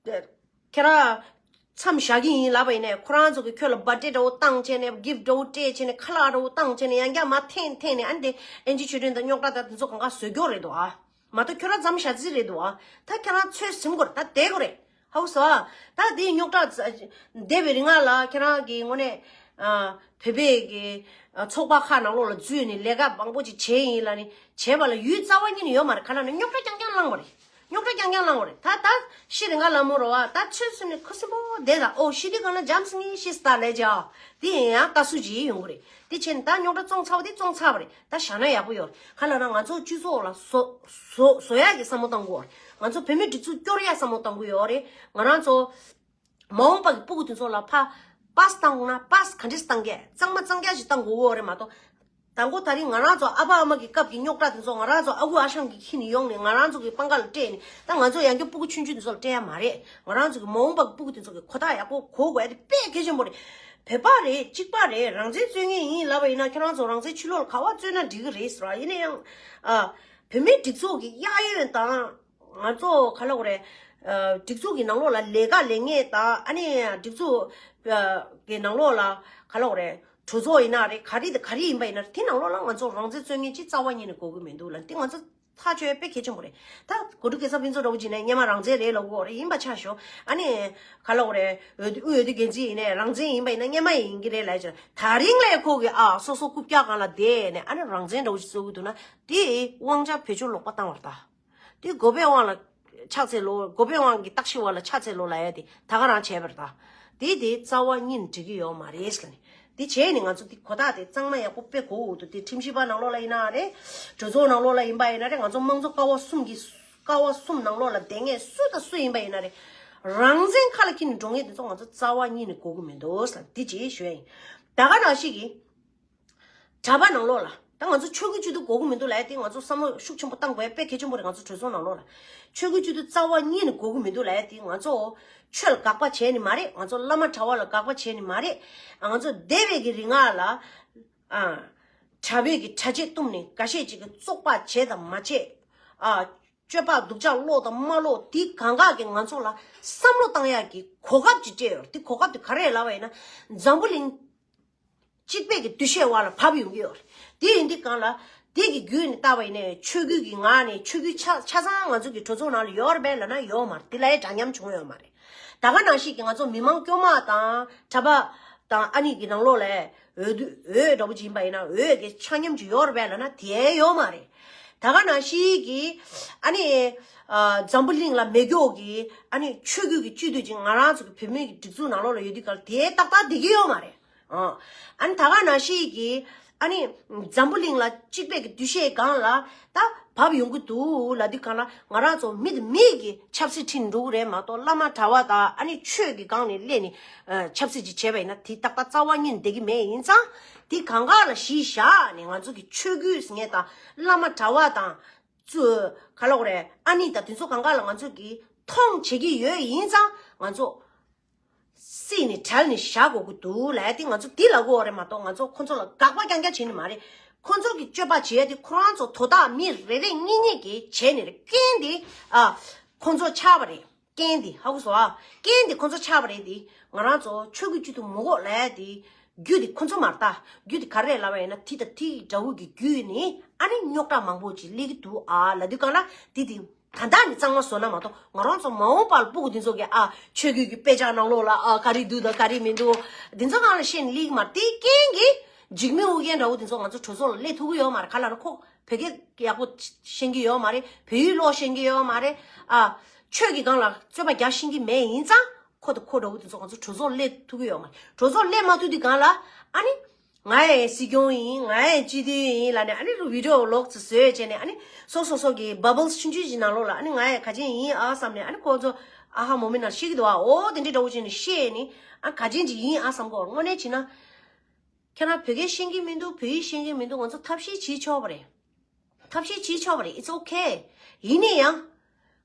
ཁྱེད་རང་མཚམས་བཞག་གི་ཡིན་ལབ་པ་ཡིན་ནའི་ཁོ་རང་ཚོ་གི་ཁྱོད་ལ་བར་ཐི་ཌེ་འདྲ་བོ་བཏང་བྱས་ནས་གིཕ་ཊི་འདྲ་བོ་སྤྲད་བྱས་ནས་ཁ་ལག་འདྲ་བོ་བཏང་བྱས་ནས་ཡང་བསྐྱར་མར་འཐེན་འཐེན་ནས་ཨ་ནི་དེ་ཨེན་ཇི་ཆོས་སྒྲོན་དང་རྙོག་དྲ་དང་དེ་ཚོ་གང་ག་བཟོ་རྒྱུ་རེད་འདུག་ཨ། མ་གཏོགས་ཁྱོད་རང་མཚམས་བཞག་རྩིས་རེད་འདུག་ཨ། ད་ཁྱོད་རང་ཚོད་ཟིན་དགོས་རེད། ད་བསྡད་དགོས་རེད། ཧའུ་སོ། ད་དེའི་རྙོག་དྲ་བསྡད་པའི་རིང་ལ་ཁྱེད་རང་གི་ངོས་ནས་ཨ་བོད་པའི་གི་ཨ་ཚོགས་པ་ཁག་ནང་ལོགས་ལ་འཛུལ་ནས་ལས་ཀ་མང་པོ་ཅིག་བྱས་ཡིན་ལ་ནི་བྱས་པ་ལ་ཡུལ་རྩ་བ་ཉིད་ནས་ཡོད་མ་རེད། ག་ལ་ནི་རྙོག་དྲ་རྐྱང་རྐྱང་བསླངས་པ་རེད། རྙོག་དྲ་རྐྱང་རྐྱང་བསླངས་པ་རེད། ད་ད་ཤི་རིང་ག་ལ་མོ་རོ་བ་ད་ཚོད་ཟིན་ནས་ཁུ་སིམ་པོ་བསྡད་ད། ཨོ་ཤི་དུས་གང་ལ་འཇམ་སི་ངི་ཤི་སྟ་ལས་ཇ་དེ་ཡིན་ཡང་ད་སུ་ཅིག་ཡོང་གི་རེད། དེ་བྱས་ནས་ད་རྙོག་དྲ་བཙོང་ཚར་བ་དེ་བཙོང་ཚར་བ་རེད། ད་བཞག་ན་ཡག་པོ་ཡོད་རེད། ག་ལ་ན་ང་ཚོ་སྤྱི་ཚོགས་ལ་བཟོ་བཟོ་བཟོ་ཡག་གི་བསམ་བློ་བཏང་དགོས་རེད། ང་ཚོ་བོད་མི་སྒྲིག་འཛུགས་སྐྱོར་ཡག་བསམ་བློ་བཏང་དགོས་ཡོད་རེད། ང་རང་ཚོ་མ་འོངས་པ་གི་སྤུ་གུ་དེ་ཚོ་ལ་ཕ་པཱས་བཏང་ན་པཱས་ག་འདྲས་བཏང་གས་གཙང་མ་གཙང་རྐྱང་ཞིག་བཏང་དགོས་ཡོད་རེད་མ་གཏོགས། དང་པོ་ད་རིང་ང་རང་ཚོ་ཨ་ཕ་ཨ་མ་གི་སྐབས་ཀྱི་རྙོག་དྲ་དེ་ཚོ་ང་རང་ཚོ་ཨ་ཁུ་ཨ་ཞང་གིས་ཁྱེར་ནས་ཡོང་ནས་ང་རང་ཚོ་གི་པང་ཁ་ལ་སྤྲད་ནས་ད་ང་ཚོ་ཡང་བསྐྱར་སྤུ་གུ་ཆུང་ཆུང་དེ་ཚོ་ལ་སྤྲད་ཡ་མ་རེད། ང་རང་ཚོ་གི་མ་འོངས་པ་གི་སྤུ་གུ་དེ་ཚོ་གི་གོ་རྟོགས་ཡག་པོ་གོ་དགོས་ཡ་དེ་དཔེ་གལ་ཆེན་པོ་རེད། བོད་པ་རེད། གཅིག་པ་རེད། རང་བཙན་རྩོད་མཁན་ཡིན་ལབ་པ་ཡིན་ན་ཁྱེད་རང་ཚོ་རང་བཙན་ཕྱི་ལོགས་ལ་ག་པར་རྩོད་ན་འགྲིག་གི་རེད་ཟེར་བ་ཡིན་ན་ཡང་ཨ་བོད་མིའི་སྒྲིག་འཛུགས་ཀྱི་གཡས་གཡོན་དང་། ང་ཚོ་ག་ལ་གོ་རེད། ཨ། སྒྲིག་འཛུགས་ཀྱི་ནང་ལོགས་ལ་ལས་ཀ་ལས་མཁན་དང་ཨ་ནི་སྒྲིག་འཛུགས་ཨ་གི་ནང་ལོགས་ལ་ག་ལ་གོ་རེད། གྲོས་ཚོགས་ཡིན་ན་རེད། ག་རེ་དང་ག་རེ་ཡིན་པ་ཡིན་ན་རེད། དེ་ནང་ལོགས་ལ་ང་ཚོ་རང་བཙན་རྩོད་མཁན་ཅིག་རྩ་བ་ཉིད་ནས་དགོས་ཀྱི་མི་འདུག་ལ། དེ་ང་ཚོ་ཐག་གཅོད་དཔེ་གལ་ཆེན་པོ་རེད། ད་གོ་སྒྲིག་སྐལ་བཟང་ཕུན་ཚོགས་འདྲ་བོ་ཅིག་ནས་སྔོན་མ་རང་བཙན་རེད་ལབ་ཀྱི་ཡོད་རེད། ཡིན་པ་ཆ་ཞོག་ཨ་ནི་ག་ལ་གོ་རེད། འོས་བསྡུ་དབུས་འོས་བསྡུ་འགན་འཛིན་ཡིན་ནའི་རང་བཙན་ཡིན་པ་ཡིན་ན་སྔོན་མ་ཡིན་གྱི་རེད་ལབ་ཀྱི། ད་རིང་ལས་ཁོ་གི་ཨ་སོ་སོ་རྐུབ་བཀྱག་སྒང་ལ་བསྡད་ནས་ཨ་ནི་རང་བཙན་འདྲ་བོ་ཅིག་རྩོད་ཀྱི་འདུག་ན། དེ་དབང་ཆ་བེད་སྤྱོད་ལོག་པ་བཏང་བ་རེད་ད། དེ་གོ་བའི་དབང་ལ་ཕྱག་འཚལ་ལོ། གོ་བའི་དབང་གི་བརྟག་ཞིབ་པ་ལ་ཕྱག་འཚལ་ལོ་ལབ་ཡ་དེ་ད་ག་རང་བྱས་པ་རེད་ད། དེ་དེ་རྩ་བ་ཉིད་ནས་འགྲིག་གི་ཡོད་མ་རེད་ཟེར་ནས། དེ་བྱས་ནས་ང་ཚོ་དེ་གོ་རྟོགས་དེ་གཙང་མ་ཡག་པོ་དཔེ་གོ་དགོས་འདུག་དེ་ཁྲིམས་ཞིབ་པ་ནང་ལོགས་ལ་ཡིན་ན་རེད། གྲོས་ཚོགས་ནང་ལོགས་ལ་ཡིན་པ་ཡིན་ན་རེད། ང་ཚོ་དམངས་གཙོ་ཀ་བ་གསུམ་གྱི་ཀ་བ་གསུམ་ནང་ལོགས་ལ་བསྡད་མཁན་སུ་དང་སུ་ཡིན་པ་ཡིན་ན་རེད། རང་བཙན་ཁ་ལ་འཁྱེར་ནས་འགྲོ་མཁན་དེ་ཚོ་ང་ཚོ་རྩ་བ་ཉིད་ནས་དགོས་ཀྱི་མི་འདུག་ཟེར་དེ་ཅིག་ཞུ་ཡ་ཡིན། ད་ག་ནང་བཞིན་གྱི་གྲྭ་པ་ནང་ལོགས་ལ་ད་ང་ཚོ་ཆོས་བརྒྱུད་སྤྱི་འཐུས་དགོས་ཀྱི་མི་འདུག་ལབ་ཡ་དེ་ང་ཚོ་བསམ་བློ་ཤུགས་ཆེན་པོ་བཏང་དགོས་ཡ་དཔེ་གལ་ཆེན་པོ་རེད། ང་ཚོ་གྲོས་ཚོགས་ནང་ལོགས་ལ་ཆོས་བརྒྱུད་སྤྱི་འཐུས་རྩ་བ་ཉིད་ནས་དགོས་ཀྱི་མི་འདུག་ལབ་ཡ་དེ་ང་ཚོ་ཆོས་ལ་དགག་པ་བྱས་ནི་མ་རེད། ང་ཚོ་བླ་མ་གྲྭ་བ་ལ་དགག་པ་བྱས་ནི་མ་རེད། ང་ཚོ་འདས་པའི་གི་རིང་ལ་ཨ་གྲྭ་པའི་གི་གྲྭ་ཆས་བཏུམས་ནས་འགའ་ཤས་ཅིག་གིས་བཙོག་པ་བྱས་དང་མ་བྱས། ཨ་སྤྱོད་པ་སྡུག་ཅག་ལོག་དང་མ་ལོག་དེ་གང་ག་གིས་ང་ཚོ་ལ་བསམ་བློ་བཏང་ཡག་གི་གོ་སྐབས་ཅིག་སྤྲད་ཡོད་རེད། དེ་གོ་སྐབས་དེ་ག་རེ་ལབ་པ་ཡིན་ན་འཛམ་བུ་གླིང་གཅིག་པའི་གི་འདུ་ཤེས་བར་ལ་བབས་ཡོང་གི་ཡོད་རེད། དེ་ཡིན་དུས་གང་ལ་དེ་གི་བརྒྱུད་ནས་བལྟས་པ་ཡིན་ནའི་ཆོས་བརྒྱུད་ཀྱི་ངོས་ནས་ཆོས་བརྒྱུད་ཆ་ཆ་ཚང་ང་ཚོ་གི་གྲོས་ཚོགས་ནང་ལ་ཡོད་རེད་པས་ལབ་ན་ཡོད་མ་རེད། དེ་ལ་ཡང་འདྲ་མཉམ་བྱུང་ཡོད་མ་རེད། ད་ག་ནང་བཞིན་གྱི་ང་ཚོ་མི་མང་དཀྱུས་མ་དང་གྲྭ་པ་དང་ཨ་ནི་གི་ནང་ལོགས་ལ་འོས་བསྡུ་འོས་འདྲ་པོ་ཅིག་ཡིན་པ་ཡིན་ན་འོས་ཀྱི་ཆ་མཉམ་ཅིག་ཡོད་རེད་པས་ལབ་ན་དེ་ཡོད་མ་རེད། ད་ག་ནང་བཞིན་གྱི་ཨ་ནི་ཨ་འཛམ་བུ་གླིང་ལ་མེད་མཁན་གྱི་ཨ་ནི་ཆོས་བརྒྱུད་ཀྱི་སྤྱི་འཐུས་ཅིག་ང་རང་ཚོ་གི་བོད་མི་གི་སྒྲིག་འཛུགས་ནང་ལོགས་ལ་ཡོད་དུས་ག་ལ་དེ་ཏག་ཏག་བསྡད་ཀྱི་ཡོད་མ་རེད། ཨ་ནི་ད་ག་ནང་བཞིན་གྱི་ཨ་ནི་འཛམ་བུ་གླིང་ལ་གཅིག་པའི་གི་འདུ་ཤེས་སྒང་ལ་ད་བབས་ཡོང་གི་འདུག་ལབ་དུས་གང་ལ་ང་རང་ཚོ་མི་དང་མི་གི་ཆབ་སྲིད་ཁྲིད་འགྲོ་གི་རེད་མ་གཏོགས་བླ་མ་གྲྭ་བ་དང་ཨ་ནི་ཆོས་ཀྱི་སྒང་ནས་སླེབས་ནས་ཆབ་སྲིད་ཅིག་བྱས་པ་ཡིན་ན་དེ་ཏག་ཏག་རྩ་བ་ཉིད་ནས་བསྡད་ཀྱི་མེད། ཡིན་ཙང་དེ་གང་ག་ལ་གཞི་བཞག་ནས་ང་ཚོ་གི་ཆོས་བརྒྱུད་ཟེར་མཁན་དང་བླ་མ་གྲྭ་བ་དང་ཚུ་ག་ལ་གོ་རེད། ཨ་ནི་ད་དེ་ཚོ་གང་ག་ལ་ང་ཚོ་གི་མཐོང་བྱེད་ཀྱི་ཡོད། ཡིན་ཙང་ང་ཚོ་སྲིད་ནས་བྲལ་ནས་བཞག་དགོས་ཀྱི་འདུག་ལབ་ཡ་དེ་ང་ཚོ་འདི་ལབ་དགོས་པ་རེད་མ་གཏོགས་ང་ཚོ་ཁོ་ཚོ་ལ་དགག་པ་རྐྱང་རྐྱང་བྱེད་ནི་མ་རེད། ཁོ་ཚོ་གི་སྤྱོད་པ་བྱེད་ཡ་དེ་ཁོ་རང་ཚོ་དོ་བདག་མི་རེ་རེ་གཉིས་གཉིས་ཀྱིས་བྱས་ནས་རེད། རྐྱེན་དེ་ཨ་ཁོ་ཚོ་ཆགས་པ་རེད། རྐྱེན་འདི་ཧ་གོ་སོང་ཨ། རྐྱེན་འདི་ཁོ་ཚོ་ཆགས་པ་རེད། འདི་ང་རང་ཚོ་ཆོས་ཀྱི་སྤྱི་འཐུས་མི་དགོས་ལབ་ཡ་འདི་རྒྱུ་འདི་ཁོ་ཚོ་མ་རེད་ད། རྒྱུ་འདི་ག་རེ་རེད་ལབ་པ་ཡིན་ན། དེ་དང་དེ་ཡི་དགྲ་བོ་གི་རྒྱུ་ནི་ཨ་ནི་རྙོག་དྲ་མང་པོ་ཅིག་སླེབས་ཀྱི་འདུག་ཨ་ལབ་དུས་གང་ལ་འདི་འདི་ད་ལྟ་ནི་གཙང་མ་བཟོ་ན་མ་གཏོགས། ང་རང་ཚོ་མ་འོངས་པར་སྤུ་གུ་འདི་ཚོ་གི་ཨ་ཆོས་བརྒྱུད་ཀྱི་དཔེ་ཆ་ནང་ལོགས་ལ་ཨ་ག་རེ་འདུག་དང་ག་རེ་མི་འདུག་འདི་ཚོ་སྒང་ལ་བཤད་ནས་སླེབས་ཀྱི་མ་རེད། དེའི་རྐྱེན་གྱིས་འཇིགས་མེད་ཨོ་རྒྱན་འདྲ་བོ་འདི་ཚོ་ང་ཚོ་གྲོས་ཚོགས་ལ་སླེབས་ཐུབ་ཀྱི་ཡོད་མ་རེད། ག་ལ་ན་ཁོ་བོད་སྐད་ཡག་པོ་ཤེས་ཀྱི་ཡོད་མ་རེད། བོད་ཡིག་ཀློག་ཤེས་ཀྱི་ཡོད་མ་རེད། ཨ་ཆོས་ཀྱི་སྒང་ལ་རྩོད་པ་རྒྱག་ཤེས་ཀྱི་མེད། ཡིན་ཙང་ཁོ་དང་ཁོ་འདྲ་བོ་དེ་ཚོ་ང་ཚོ་གྲོས་ཚོགས་སླེབས་ཐུབ་ཀྱི་ཡོད་མ་རེད། གྲོས་ཚོགས་སླེབས་མ་ཐུབ་དུས་སྒང་ལ་ཨ་ནི་ང་ཡང་སྲིད་སྐྱོང་ཡིན། ང་ཡང་སྤྱི་འཐུས་ཡིན་ལབ་ནས་ཨ་ནི་བི་ཌི་ཨོ་ལོག་ཙམ་བཟོས་བྱས་ནས་ཨ་ནི་སོ་སོ་སོ་གི་བ་བལ་ཆུང་ཆུང་ཞིག་ནང་ལོགས་ལ་ཨ་ནི་ང་ཡང་ག་ཅན་ཡིན་ཨ་བསམ་ནས། ཨ་ནི་ཁོ་ཚོ་ཨ་ཧ་མོ་མི་ནང་བཤད་ཀྱི་འདུག་ཨ། འོ་དེ་འདྲའི་འདྲ་བོ་བྱས་ནས་བཤད་ནས་ཨ་ག་ཅན་ཅིག་ཡིན་ཨ་བསམ་གོ། དངོས་གནས་བྱས་ན། ཁྱེད་རང་བོད་སྐད་ཤེས་ཀྱི་མི་འདུག་བོད་ཡིག་ཤེས་ཀྱི་མི་འདུག་ང་ཚོ་ཐབས་ཤེས་བྱེད་ཆོག་པ་རེད། ཐབས་ཤེས་བྱེད་ཆོག་པ་རེད། It's okay. ཡིན་ནའི་ཡང་།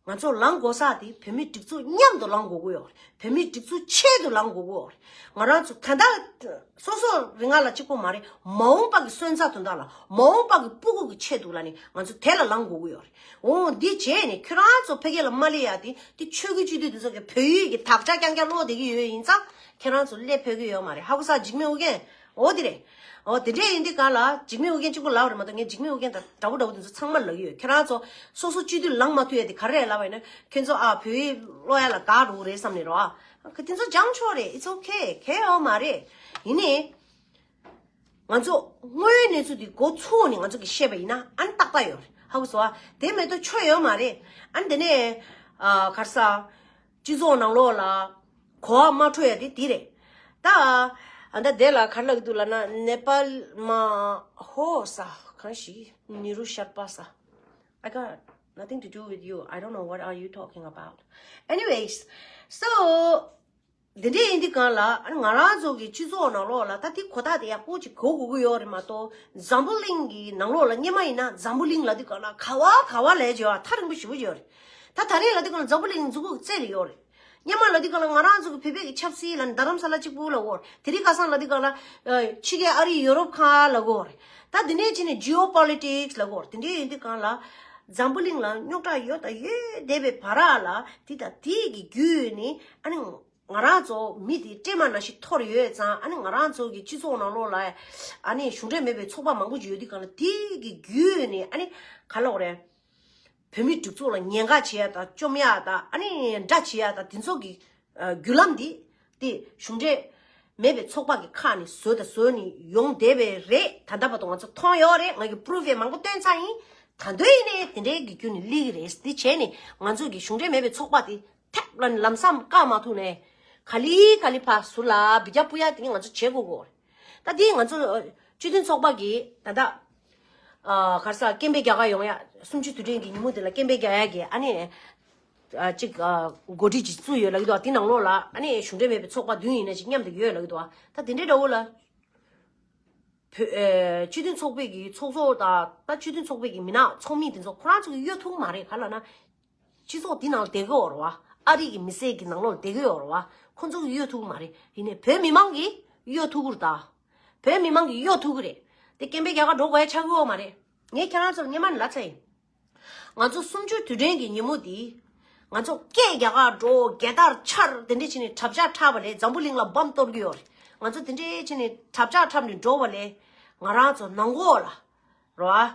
ང་ཚོ་ལངས་དགོས་ས་དེ་བོད་མི་སྒྲིག་འཛུགས་མཉམ་དུ་ལངས་དགོས་ཀྱི་ཡོད་རེད། བོད་མི་སྒྲིག་འཛུགས་ཆེད་དུ་ལངས་དགོས་ཀྱི་ཡོད་རེད། ང་རང་ཚོ་ད་ལྟ་སོ་སོ་རེ་ང་ལ་གཅིག་པོ་མ་རེད། མ་འོངས་པ་གི་སོན་རྩ་དོན་དག་ལ། མ་འོངས་པ་གི་སྤུ་གུ་གི་ཆེད་དུ་ལ་ནི་ང་ཚོ་དེ་ལ་ལངས་དགོས་ཀྱི་ཡོད་རེད། འོ་འདི་བྱས་ནས་ཁྱོད་རང་ཚོ་ཕ་གི་ལ་མ་སླེབས་ཡ་དེ་དེ་ཆོས་ཀྱི་སྤྱི་འཐུས་དེ་ཚོ་གི་བོད་ཡིག་གི་དག་ཆ་རྐྱང་རྐྱང་ཀློག་བསྡད་ཀྱི་ཡོད། ཡིན་ཙང་ཁྱེད་རང་ཚོ་སླེབས་ཕོད་ཀྱི་ཡོད་མ་རེད། ཧ་གོ་ས། འཇིགས་མེད་ཨོ་རྒྱན། འོ་དེ་རེད། འོ་དེ་འདྲས་ཡིན་དུས་གང་ལ་འཇིགས་མེད་ཨོ་རྒྱན་གཅིག་པུ་ལབ་རེད་མ་གཏོགས། ངས་འཇིགས་མེད་ཨོ་རྒྱན་དང་འདྲ་པོ་འདྲ་པོ་དེ་ཚོ་ཚང་མ་ལབ་ཀྱི་ཡོད། ཁྱེད་རང་ཚོ་སོ་སོ་སྤྱི་འཐུས་ལངས་མ་ཐུབ་ཡ་དེ་ག་རེ་རེད་ལབ་པ་ཡིན་ན། ཁྱེད་ཚོ་ཨ་བོད་ཡིག་ཀློག་ཡ་ལ་དགའ་འགྲོ་གི་རེད་བསམ་ནས་རོ། ཨ་དེ་ཚོ་སྦྱང་ཆོག་རེད། It's okay. གལ་ཡོད་མ་རེད། ཡིན་ནའི། ང་ཚོ་དངོས་ཡོད་གནས་ཚུལ་འདི་འགོ་ཚུགས་ནས་ང་ཚོ་གིས་བཤད་པ་ཡིན་ན་ཨ་ནི་ཏག་ཏག་ཡོད་རེད། ཧ་གོ་སོང་ཨ། དེ་མེད་དུ་ཆོ་ཡོད་མ་རེད། ཨ་ནི་དེ་ནས་ཨ་ག་རེ་ཟ། སྤྱི་ཚོགས་ནང་ལོགས་ལ་གོ་བ་མ་འཕྲོད་ཡ་དེ་དེ་རེད། ད་ཨ་ད་དེ་ལ་ག་རེ་ལབ་ཀྱི་འདུག་ལབ་ན། ནེ་པཱལ་མ་ཧོ་ས་གང་ཞིག་ནི་རུ་ཤར་པ་ས། I got nothing to do with you. I don't know what are you talking about. Anyways, so འདི་འདྲས་ཡིན་དུས་གང་ལ་ཨ་ནི་ང་རང་ཚོ་གི་སྤྱི་ཚོགས་ནང་ལོགས་ལ་ད་དེ་གོ་རྟགས་དེ་ཡག་པོ་ཅིག་གོ་དགོས་ཀྱི་ཡོད་རེད་མ་གཏོགས། འཛམ་བུ་གླིང་གི་ནང་ལོགས་ལ་སྔོན་མ་ཡིན་ན་འཛམ་བུ་གླིང་ལབ་དུས་གང་ལ་ག་བ་ག་བ་ལབ་ཀྱི་ཡོད། ཐག་རིང་པོ་ཞེ་པོ་ཡོད་རེད། ད་ད་རེས་ལབ་དུས་གང་ལ་འཛམ་བུ་གླིང་མཛུབ་གུ་གི་རྩེ་ལ་ཡོད་རེད། སྔོན་མ་ལབ་དུས་གང་ལ་ང་རང་ཚོ་གི་བོད་པའི་གི་ཆབ་སྲིད་ལ་རྡ་རམ་ས་ལ་གཅིག་པུ་ལབ་ཀྱི་ཡོད་རེད། དེ་རིང་ཁ་སང་ལབ་དུས་གང་ལ་ཕྱི་རྒྱལ་ཨ་རི་ཡུ་རོབ་ཁག་ལབ་ཀྱི་ཡོད་རེད། ད་དེ་འདྲས་བྱས་ནས་ཇི་ཨོ་པོ་ལི་ཊིག་སི་ལབ་ཀྱི་ཡོད་རེད། དེ་འདྲས་ཡིན་དུས་གང་ལ་འཛམ་བུ་གླིང་ལ་རྙོག་དྲ་ཡོད་དང་ཡོད་བསྡད་པའི་བར་ལ་དེ་དང་དེ་གི་བརྒྱུད་ནས་ཨ་ནི། ང་རང་ཚོ་མི་དེ་སྲན་མ་ནང་བཞིན་འཐོར་ཡོད་ཙང་། ཨ་ནི་ང་རང་ཚོ་གི་སྤྱི་ཚོགས་ནང་ལོགས་ལ་ཨ་ནི་གཞུང་འབྲེལ་མེད་པའི་ཚོགས་པ་མང་པོ་ཅིག་ཡོད་དུས་གང་ལ་དེ་གི་བརྒྱུད་ནས་ཨ་ནི་ག་ལབ་དགོས་རེད། བོད་མི་སྒྲིག་འཛུགས་ལ་ཉེན་ཁ་བྱེད་ཡ་དང་བཅོམ་ཡ་དང་ཨ་ནི་དགྲ་བྱེད་ཡ་དང་དེ་ཚོ་གི་ཨ་བརྒྱུད་ལམ་འདི་དེ་གཞུང་འབྲེལ་མེད་པའི་ཚོགས་པ་གི་ཁ་ནས་བཟོས་དང་བཟོས་ནས་ཡོང་བསྡད་པའི་རེད། ད་ལྟ་བར་དུ་ང་ཚོ་མཐོང་ཡོད་རེད། ང་གི་པུ་རུབ་ཡང་མང་པོ་བཏོན་ཚར་ཡིན། ད་དུང་ཡིན་ནའི་དེ་འདྲའི་གི་བརྒྱུད་ནས་སླེབས་ཀྱི་རེད། དེ་བྱས་ནས་ང་ཚོ་གི་གཞུང་འབྲེལ་མེད་པའི་ཚོགས་པ་དེ་ཐབས་ལ་ལམ་སང་བཀག་མ་ཐུབ་ནས་ག་ལེ་ག་ལེ་ཕར་ཟུར་ལ་འབུད་རྒྱག་སྤུ་ཡ་དེ་ང་ཚོ་བྱེད་དགོས་ཀྱི་ཡོད་རེད། ད་དེ་ང་ཚོ་སྤྱི་མཐུན་ཚོགས་པ་གི་ད་ལྟ་ཨ་ག་རེ་ཟ་སྐད་འབོད་རྒྱག་ག་ཡོང་ཡ། གསུམ་བཅུ་དུས་དྲན་གྱི་ཉིན་མོ་དེ་ལ་སྐད་འབོད་རྒྱག་ཡ་གི་ཨ་ནི་ཨ་ཅིག་ཨ་འགོ་ཁྲིད་ཅིག་བཙུགས་ཡོད་ལབ་ཀྱི་འདུག་དེ་ནང་ལོགས་ལ་ཨ་ནི་གཞུང་འབྲེལ་མེད་པའི་ཚོགས་པ་བདུན་ཡིན་ན་ཅིག་མཉམ་དུ་ཡོད་ལབ་ཀྱི་འདུག་ད་དེ་འདྲའི་འདྲ་བོ་ལ་བོད་ཨེ་སྤྱི་མཐུན་ཚོགས་པའི་གི་ཚོགས་གཙོ་དང་། ད་སྤྱི་མཐུན་ཚོགས་པའི་གི་མི་སྣ་ཚོགས་མི་དེ་ཚོ་ཁོ་རང་ཚོ་གི་གཡོལ་ཐུབ་ཀྱི་མ་རེད། ག་ལབ་ན། སྤྱི་ཚོགས་འདི་ནང་ལ་བསྡད་ཀྱི་ཡོད་རེད་བ། ཨ་རི་གི་མི་སེར་གྱི་ནང་ལོགས་ལ་བསྡད་ཀྱི་ཡོད་རེད་བ། ཁོ་ཚོ་གིས་གཡོལ་ཐུབ་ཀྱི་མ་རེད། ཡིན་ནའི་བོད་མི་མང་གིས་གཡོལ་ཐུབ་ཀྱི་རེད་ད། བོད་མི་མང་གིས་གཡོལ་ཐུབ་ཀྱི་རེད། དེ་སྐད་འབོད་རྒྱག་ག་འགྲོ་དགོས་ཡ་ཆགས་ཀྱི་ཡོད་མ་རེད། ངས་ཁྱེད་རང་ཚོར་སྔོན་མ་ནས་ལབ་ཚར་ཡིན། ང་ཚོ་གསུམ་བཅུ་དུས་དྲན་གྱི་ཉིན་མོ་འདི། ང་ཚོ་སྐད་རྒྱག་ག་འགྲོ། རྒྱལ་དར་འཕྱར། དེ་འདྲས་བྱས་ནས་དྲ་ཕྱགས་འཁྲབ་པ་ལས་འཛམ་བུ་གླིང་ལ་བམ་གཏོར་གྱི་ཡོད་རེད། ང་ཚོ་དེ་འདྲས་བྱས་ནས་དྲ་ཕྱགས་འཁྲབ་ནས་འགྲོ་བ་ལས། ང་རང་ཚོ་ནང་ལོགས་ལ། རོ་ཨ།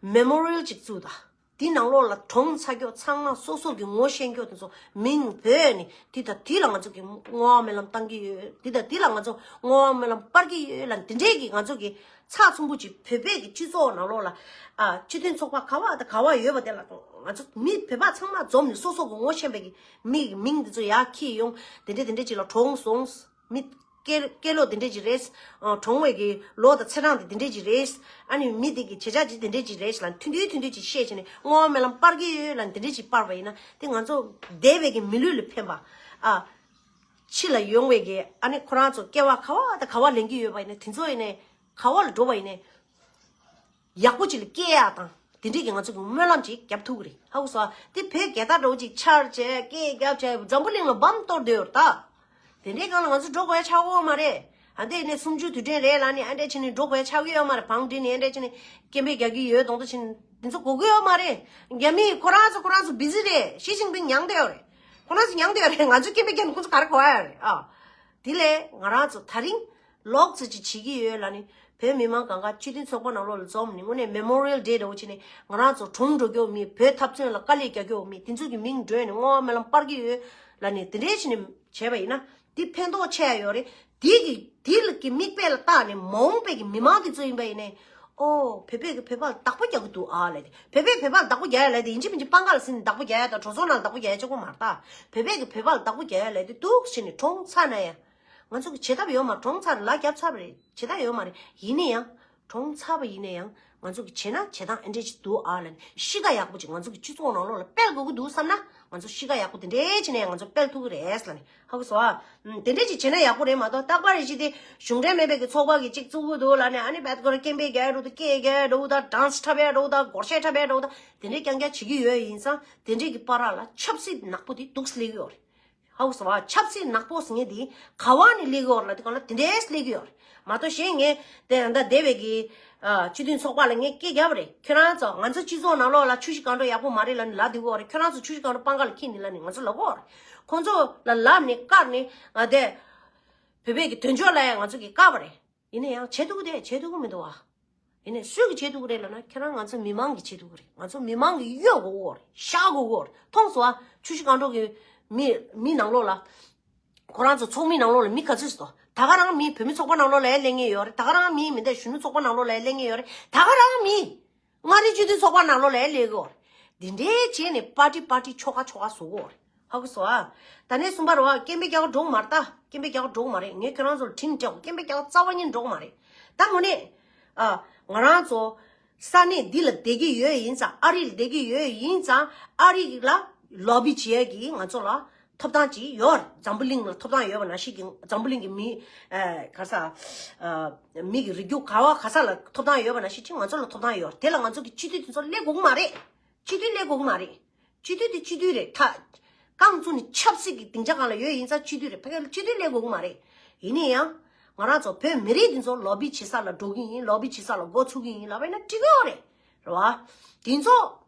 མེ་མོ་རི་ཡལ་ཅིག་བཙུགས་དང་། དེའི་ནང་ལོགས་ལ་གྲོངས་ཚར་ཀྱོག་ཚང་མ་སོ་སོ་གི་ངོ་ཤེས་ཀྱོག་དེ་ཚོ་མིང་བོས་ནས་དེ་དང་དེ་ལ་ང་ཚོ་གི་བསྔོ་བ་སྨོན་ལམ་བཏང་གི་ཡོད། དེ་དང་དེ་ལ་ང་ཚོ་བསྔོ་བ་སྨོན་ལམ་སྤར་གྱི་ཡོད་ལ། དེ་འདྲས་ཀྱི་ང་ཚོ་གི་ཚགས་ཚུད་པོ་ཅིག་བོད་པའི་གི་སྤྱི་ཚོགས་ནང་ལོགས་ལ། ཨ་སྤྱི་མཐུན་ཚོགས་པ་ག་བ་དང་ག་བ་ཡོད་པ་དེ་ལ་ང་ཚོ་མི་བོད་པ་ཚང་མ་འཛོམས་ནས་སོ་སོ་གི་ངོ་ཤེས་པའི་གི་མི་གི་མིང་དེ་ཚོ་ཡར་འཁྱེར་ཡོང་། དེ་འདྲས་དེ་འདྲས་ཅིག་ལ་གྲོངས་སོང་། མི་སྐད་སྐད་ལོག་དེ་འདྲས་ཅིག་རེད། ཨ་གྲོངས་པའི་གི་ལོ་དང་ཚེས་གྲངས་དེ་དེ་འདྲས་ཅིག་རེད། ཨ་ནི་མི་དེ་གི་བྱེད་བྱ་ཅིག་དེ་འདྲས་ཅིག་རེད་ལབ་མཐུན་སྒྲིལ་མཐུན་སྒྲིལ་ཅིག་བཤད་བྱས་ནས་བསྔོ་བ་སྨོན་ལམ་སྤར་གྱི་ཡོད་ལབ་དེ་འདྲས་ཅིག་སྤར་བ་ཡིན་ན། དེ་ང་ཚོ་འདས་པའི་གི་མི་ལུས་ལ་ཕན་པ། ཨ་ཕྱི་ལ་ཡོང་བའི་གི་ཨ་ནི་ཁོ་རང་ཚོ་སྐྱེ་བ་ག་བ་དང་ག་བ་ལེན་གྱི་ཡོད་པ་ཡིན་ན། དེ་ཚོ་ཡིན་ནའི་ག་བ་ལ་འགྲོ་བ་ཡིན་ནའི། ཡག་པོ་ཅིག་ལ་སྐྱེ་ཡག་དང་དེ་འདྲས་ཀྱི་ང་ཚོ་གི་སྨོན་ལམ་ཅིག་རྒྱབ་ཐུབ་ཀྱི་རེད། ཧ་གོ་སོང་། དེ་བོད་རྒྱལ་དར་འདྲ་བོ་ཅིག་འཕྱར་བྱས་སྐད་རྒྱབ་བྱས་འཛམ་བུ་གླིང་ལ་བམ་གཏོར་བསྡད་ཡོད་རེད་ད། དེ་འདྲས་སྒང་ལ་ང་ཚོ་འགྲོ་དགོས་ཡ་ཆགས་ཀྱི་ཡོད་མ་རེད། ཨ་འདི་ནས་གསུམ་བཅུ་དུས་དྲན་རེད་ལབ་ནས་ཨ་འདྲས་བྱས་ནས་འགྲོ་དགོས་ཡ་ཆགས་ཀྱི་ཡོད་མ་རེད། བང་སྒྲིག་ནས་ཨ་འདྲས་བྱས་ནས་སྐད་འབོད་རྒྱག་གི་ཡོད་མདོག་མདོག་བྱས་ནས་འདི་ཚོ་དགོས་ཀྱི་ཡོད་མ་རེད། རྒྱ་མི་ཁོ་རང་ཚོ་ཁོ་རང་ཚོ་བི་ཟི་རེད། ཞི་ཅིན་ཕིང་མྱངས་བསྡད་ཡོད་རེད། ཁོ་རང་ཚོ་མྱངས་བསྡད་ཡོད་རེད། ང་ཚོ་སྐད་འབོད་རྒྱག་ནས་ཁོ་ཚོ་ག་རེ་གོ་ཡ་རེད་ཨ། དེ་ལས་ང་རང་ཚོ་ད་རིང་ལོག་ཙི་ཅིག་བྱེད་ཀྱི་ཡོད་ལབ་ནས་བོད་མི་མང་གང་ག་སྤྱི་མཐུན་ཚོགས་པ་ནང་ལོགས་ལ་འཛོམས་ནས་དངོས་གནས་Memorial Day་འདྲ་བོ་བྱས་ནས་ང་རང་ཚོ་གྲོངས་འགྲོ་རྒྱུ་མེད། བོད་འཐབ་རྩོད་ལ་དཀའ་ལས་རྒྱག་རྒྱུ་མེད། དེ་ཚོ་གི་མིང་བགྲོས་ནས་བསྔོ་བ་སྨོན་ལམ་སྤར་གྱི་ཡོད་ལབ་ནས་དེ་འདྲའི་བྱས་ནས་བྱས་པ་ཡིན་ན་དེ་ཕན་ཐོགས་ཆེ་ཡ་ཡོད་རེད། དེ་གི་དེ་ལ་གི་མིག་དཔེ་ལ་བལྟས་ནས་མ་འོངས་པའི་གི་མི་མང་དེ་ཚོ་ཡིན་པ་ཡིན་ནའི། ཨོ་བོད་པས་གི་བོད་པ་ལ་བདག་པོ་རྒྱག་གི་འདུག་ཨ་ལབ་དེ། བོད་པས་བོད་པ་ལ་བདག་པོ་རྒྱག་ཡ་ལབ་དེ་ཡིན་གཅིག་མིན་གཅིག་པང་ཁ་ལ་ཟིན་ནས་བདག་པོ་རྒྱག་ཡ་དང་གྲོས་ཚོགས་ནང་ལ་བདག་པོ་རྒྱག་ཡ་གཅིག་པོ་མ་རེད་ད། བོད་པས་གི་བོད་པ་ལ་བདག་པོ་རྒྱག་ཡ་ལབ་དེ་འདུག་ཟེར་ནས་གྲོངས་ཚར་ན་ཡང་། ང་ཚོ་གི་བྱེད་ཐབས་ཡོད་མ་རེད། གྲོངས་ཚར་རེད། ལག་བརྒྱབ་ཚར་བ་རེད། བྱེད་ཐབས་ཡོད་མ་རེད། ཡིན་ན་ཡང་། གྲོངས་ཚར་བ་ཡིན་ན་ཡང་ང་ཚོ་གི་བྱེད་ན་བྱེད་སྟངས་ཨེ་འདྲས་ཅིག་འདུག་ཨ་ལབ་ནས་གཤིས་ཀ་ཡག་པོ་ཅིག་ང་ཚོ་གི་སྤྱི་ཚོགས་ནང་ལོགས་ལ་སྤེལ་དགོས་ཀྱི་འདུག་བསམ་ན་ང་ཚོ་གཤིས་ཀ་ཡག་པོ་དེ་འདྲས་བྱས་ནས་ང་ཚོ་སྤེལ་ཐུབ་ཀྱི་རེད་ལབ་ནས་ཧ་གོ་སོང་ཨ། ཨུམ། དེ་འདྲས་ཅིག་བྱས་ན་ཡག་པོ་རེད་མ་གཏོགས་རྟག་པར་རེ་ཞིག་དེ་གཞུང་འབྲེལ་མེད་པའི་གི་ཚོགས་པ་གི་ཅིག་བཙུགས་ཀྱི་འདུག་ལབ་ནས་ཨ་ནི་བད་ཀོར་སྐད་འབོད་རྒྱག་འགྲོ་དང་སྐད་རྒྱག་འགྲོ་དང་ཌན་སི་འཁྲབ་ཡ་འགྲོ་དང་སྒོར་གཞས་འཁྲབ་ཡ་འགྲོ་དང་དེ་འདྲས་རྐྱང་རྐྱང་བྱེད་ཀྱི་ཡོད་ཡིན་ཙང་དེ་འདྲས་ཀྱི་བར་ལ་ཆབ་སྲིད་ནག་པོ་དེ་འདུག་སླེབས་ཀྱི་ཡོད་རེད། ཧ་གོ་སོང་ཨ། ཆབ་སྲིད་ནག་པོ་ཟེར་མཁན་དེ་ག་བ་ནས་སླེབས་ཀྱི་ཡོད་རེད་ལབ་དུས་སྒང་ལ་དེ་འདྲས་སླེབས་ཀྱི་ཡོད་རེད་མ་གཏོགས་གཞན་ངས་དེ་ད་སྡེ་བའི་གི་ཨ། སྤྱི་མཐུན་ཚོགས་པ་ལ་ངས་སྐད་རྒྱབ་པ་རེད། ཁྱོད་རང་ཚོ་ང་ཚོ་སྤྱི་ཚོགས་ནང་ལོགས་ལ་ཆུ་བཞི་སྒང་དྲུག་ཡག་པོ་མ་རེད་ལབ་ནས་ལབ་སྡོད་ཀྱི་ཡོད་རེད། ཁྱོད་རང་ཚོ་ཆུ་བཞི་སྒང་དྲུག་པང་ཁ་ལ་འཁྱེར་ནས་ལབ་ནས་ང་ཚོ་ལབ་ཀྱི་ཡོད་རེད། ཁོང་ཚོ་ལ་ལབ་ནས་བཀར་ནས་ང་དེ་བོད་པའི་གི་དོན་གཅོད་ལ་ཡང་ང་ཚོ་གིས་བཀར་བ་རེད། ཡིན་ན་ཡང་བྱེད་ཐུབ་ཀྱི་རེད། བྱེད་ཐུབ་ཀྱི་མི་འདུག་ཨ། ཡིན་ནའི་སུས་ཀྱིས་བྱེད་ཐུབ་ཀྱི་རེད་ལབ་ན་ཁྱེད་རང་ང་ཚོ་མི་མང་གིས་བྱེད་ཐུབ་ཀྱི་རེད། ང་ཚོ་མི་མང་གིས་གཡོལ་དགོས་ཀྱི་ཡོད་རེད། བཤགས་དགོས་ཀྱི་ཡོད་རེད། མཐོང་སོང་ཨ། ཆུ་བཞི་སྒང་དྲུག་གི་མི་མི་ནང་ལོགས་ལ། ཁོ་རང་ཚོ་ཚོགས་མི་ནང་ལོགས་ལ་མི་ག་ཚོད་ཙམ་འདུག་ད་ག་རང་མི་བུད་མེད་ཚོགས་པ་ནང་ལོགས་ལ་ཡང་སླེབས་མཁན་ཡོད་རེད། ད་ག་རང་མི་མི་འདྲ་གཞོན་ནུ་ཚོགས་པ་ནང་ལོགས་ལ་ཡང་སླེབས་མཁན་ཡོད་རེད། ད་ག་རང་མི་མངའ་རིས་སྤྱི་མཐུན་ཚོགས་པ་ནང་ལོགས་ལ་ཡང་སླེབས་ཀྱི་ཡོད་རེད། འདི་འདྲའི་བྱས་ནས་པར་ཊི་པར་ཊི་ཆོལ་ཁ་ཆོལ་ཁ་བཟོ་གི་ཡོད་རེད། ཧ་གོ་སོང་ཨ། ད་ནས་གསུམ་པ་རེད་བ། སྐད་འབོད་རྒྱག་ག་འགྲོ་གི་མ་རེད་ད། སྐད་འབོད་རྒྱག་ག་འགྲོ་གི་མ་རེད། ངས་ཁྱོད་རང་ཚོ་ལ་དྲིན་སྤྲད་གོ། སྐད་འབོད་རྒྱག་ག་རྩ་བ་ཉིད་འགྲོ་གི་མ་རེད། ད་དངོས་གནས། ཨ། ང་རང་ཚོ་ས་གནས་འདི་ལ་བསྡད་ཀྱི་ཡོད་ཡིན་ཙང་། ཨ་རི་ལ་བསྡད་ཀྱི་ཡོད་ཡིན་ཙང་ཨ་རི་ལ་ལོ་བི་བྱེད་ཡས་ཀྱི་ང་ཚོ་ལ་ཐོབ་ཐང་ཅིག་ཡོད་རེད། འཛམ་བུ་གླིང་ལ་ཐོབ་ཐང་ཡོད་པ་ནང་བཞིན་གྱི། འཛམ་བུ་གླིང་གི་མི། ཨ། ག་ས། ཨ། མི་གི་རིགས་རྒྱུད་ག་བ་ག་ས་ལ་ཐོབ་ཐང་ཡོད་པ་ནང་བཞིན་ཅིག་ང་ཚོ་ལ་ཐོབ་ཐང་ཡོད་རེད། དེ་ལ་ང་ཚོ་གི་སྤྱི་འཐུས་དེ་ཚོ་སླེབས་དགོས་ཀྱི་མ་རེད། སྤྱི་འཐུས་སླེབས་དགོས་ཀྱི་མ་རེད། སྤྱི་འཐུས་དེ་སྤྱི་འཐུས་རེད་ད། རྐང་བཙུགས་ནས་ཆབ་སྲིད་ཀྱི་སྡིངས་ཆ་སྒང་ལ་ཡོད་ཡིན་ཙང་སྤྱི་འཐུས་རེད། ཕ་གི་ལ་སྤྱི་འཐུས་སླེབས་དགོས་ཀྱི་མ་རེད། ཡིན་ན་ཡང་། ང་རང་ཚོ་བོད་མི་རིགས་འདི་ཚོ་ལོ་བི་བྱེད་ས་ལ་འགྲོ་གི་ཡིན། ལོ་བི་བྱེད་ས་ལ་འགོ་ཚུགས་ཀྱི་ཡིན་ལབ་པ་ཡིན་ན་འགྲིག་གི་ཡོད་རེད། རེད་བ། དེ་ཚོ་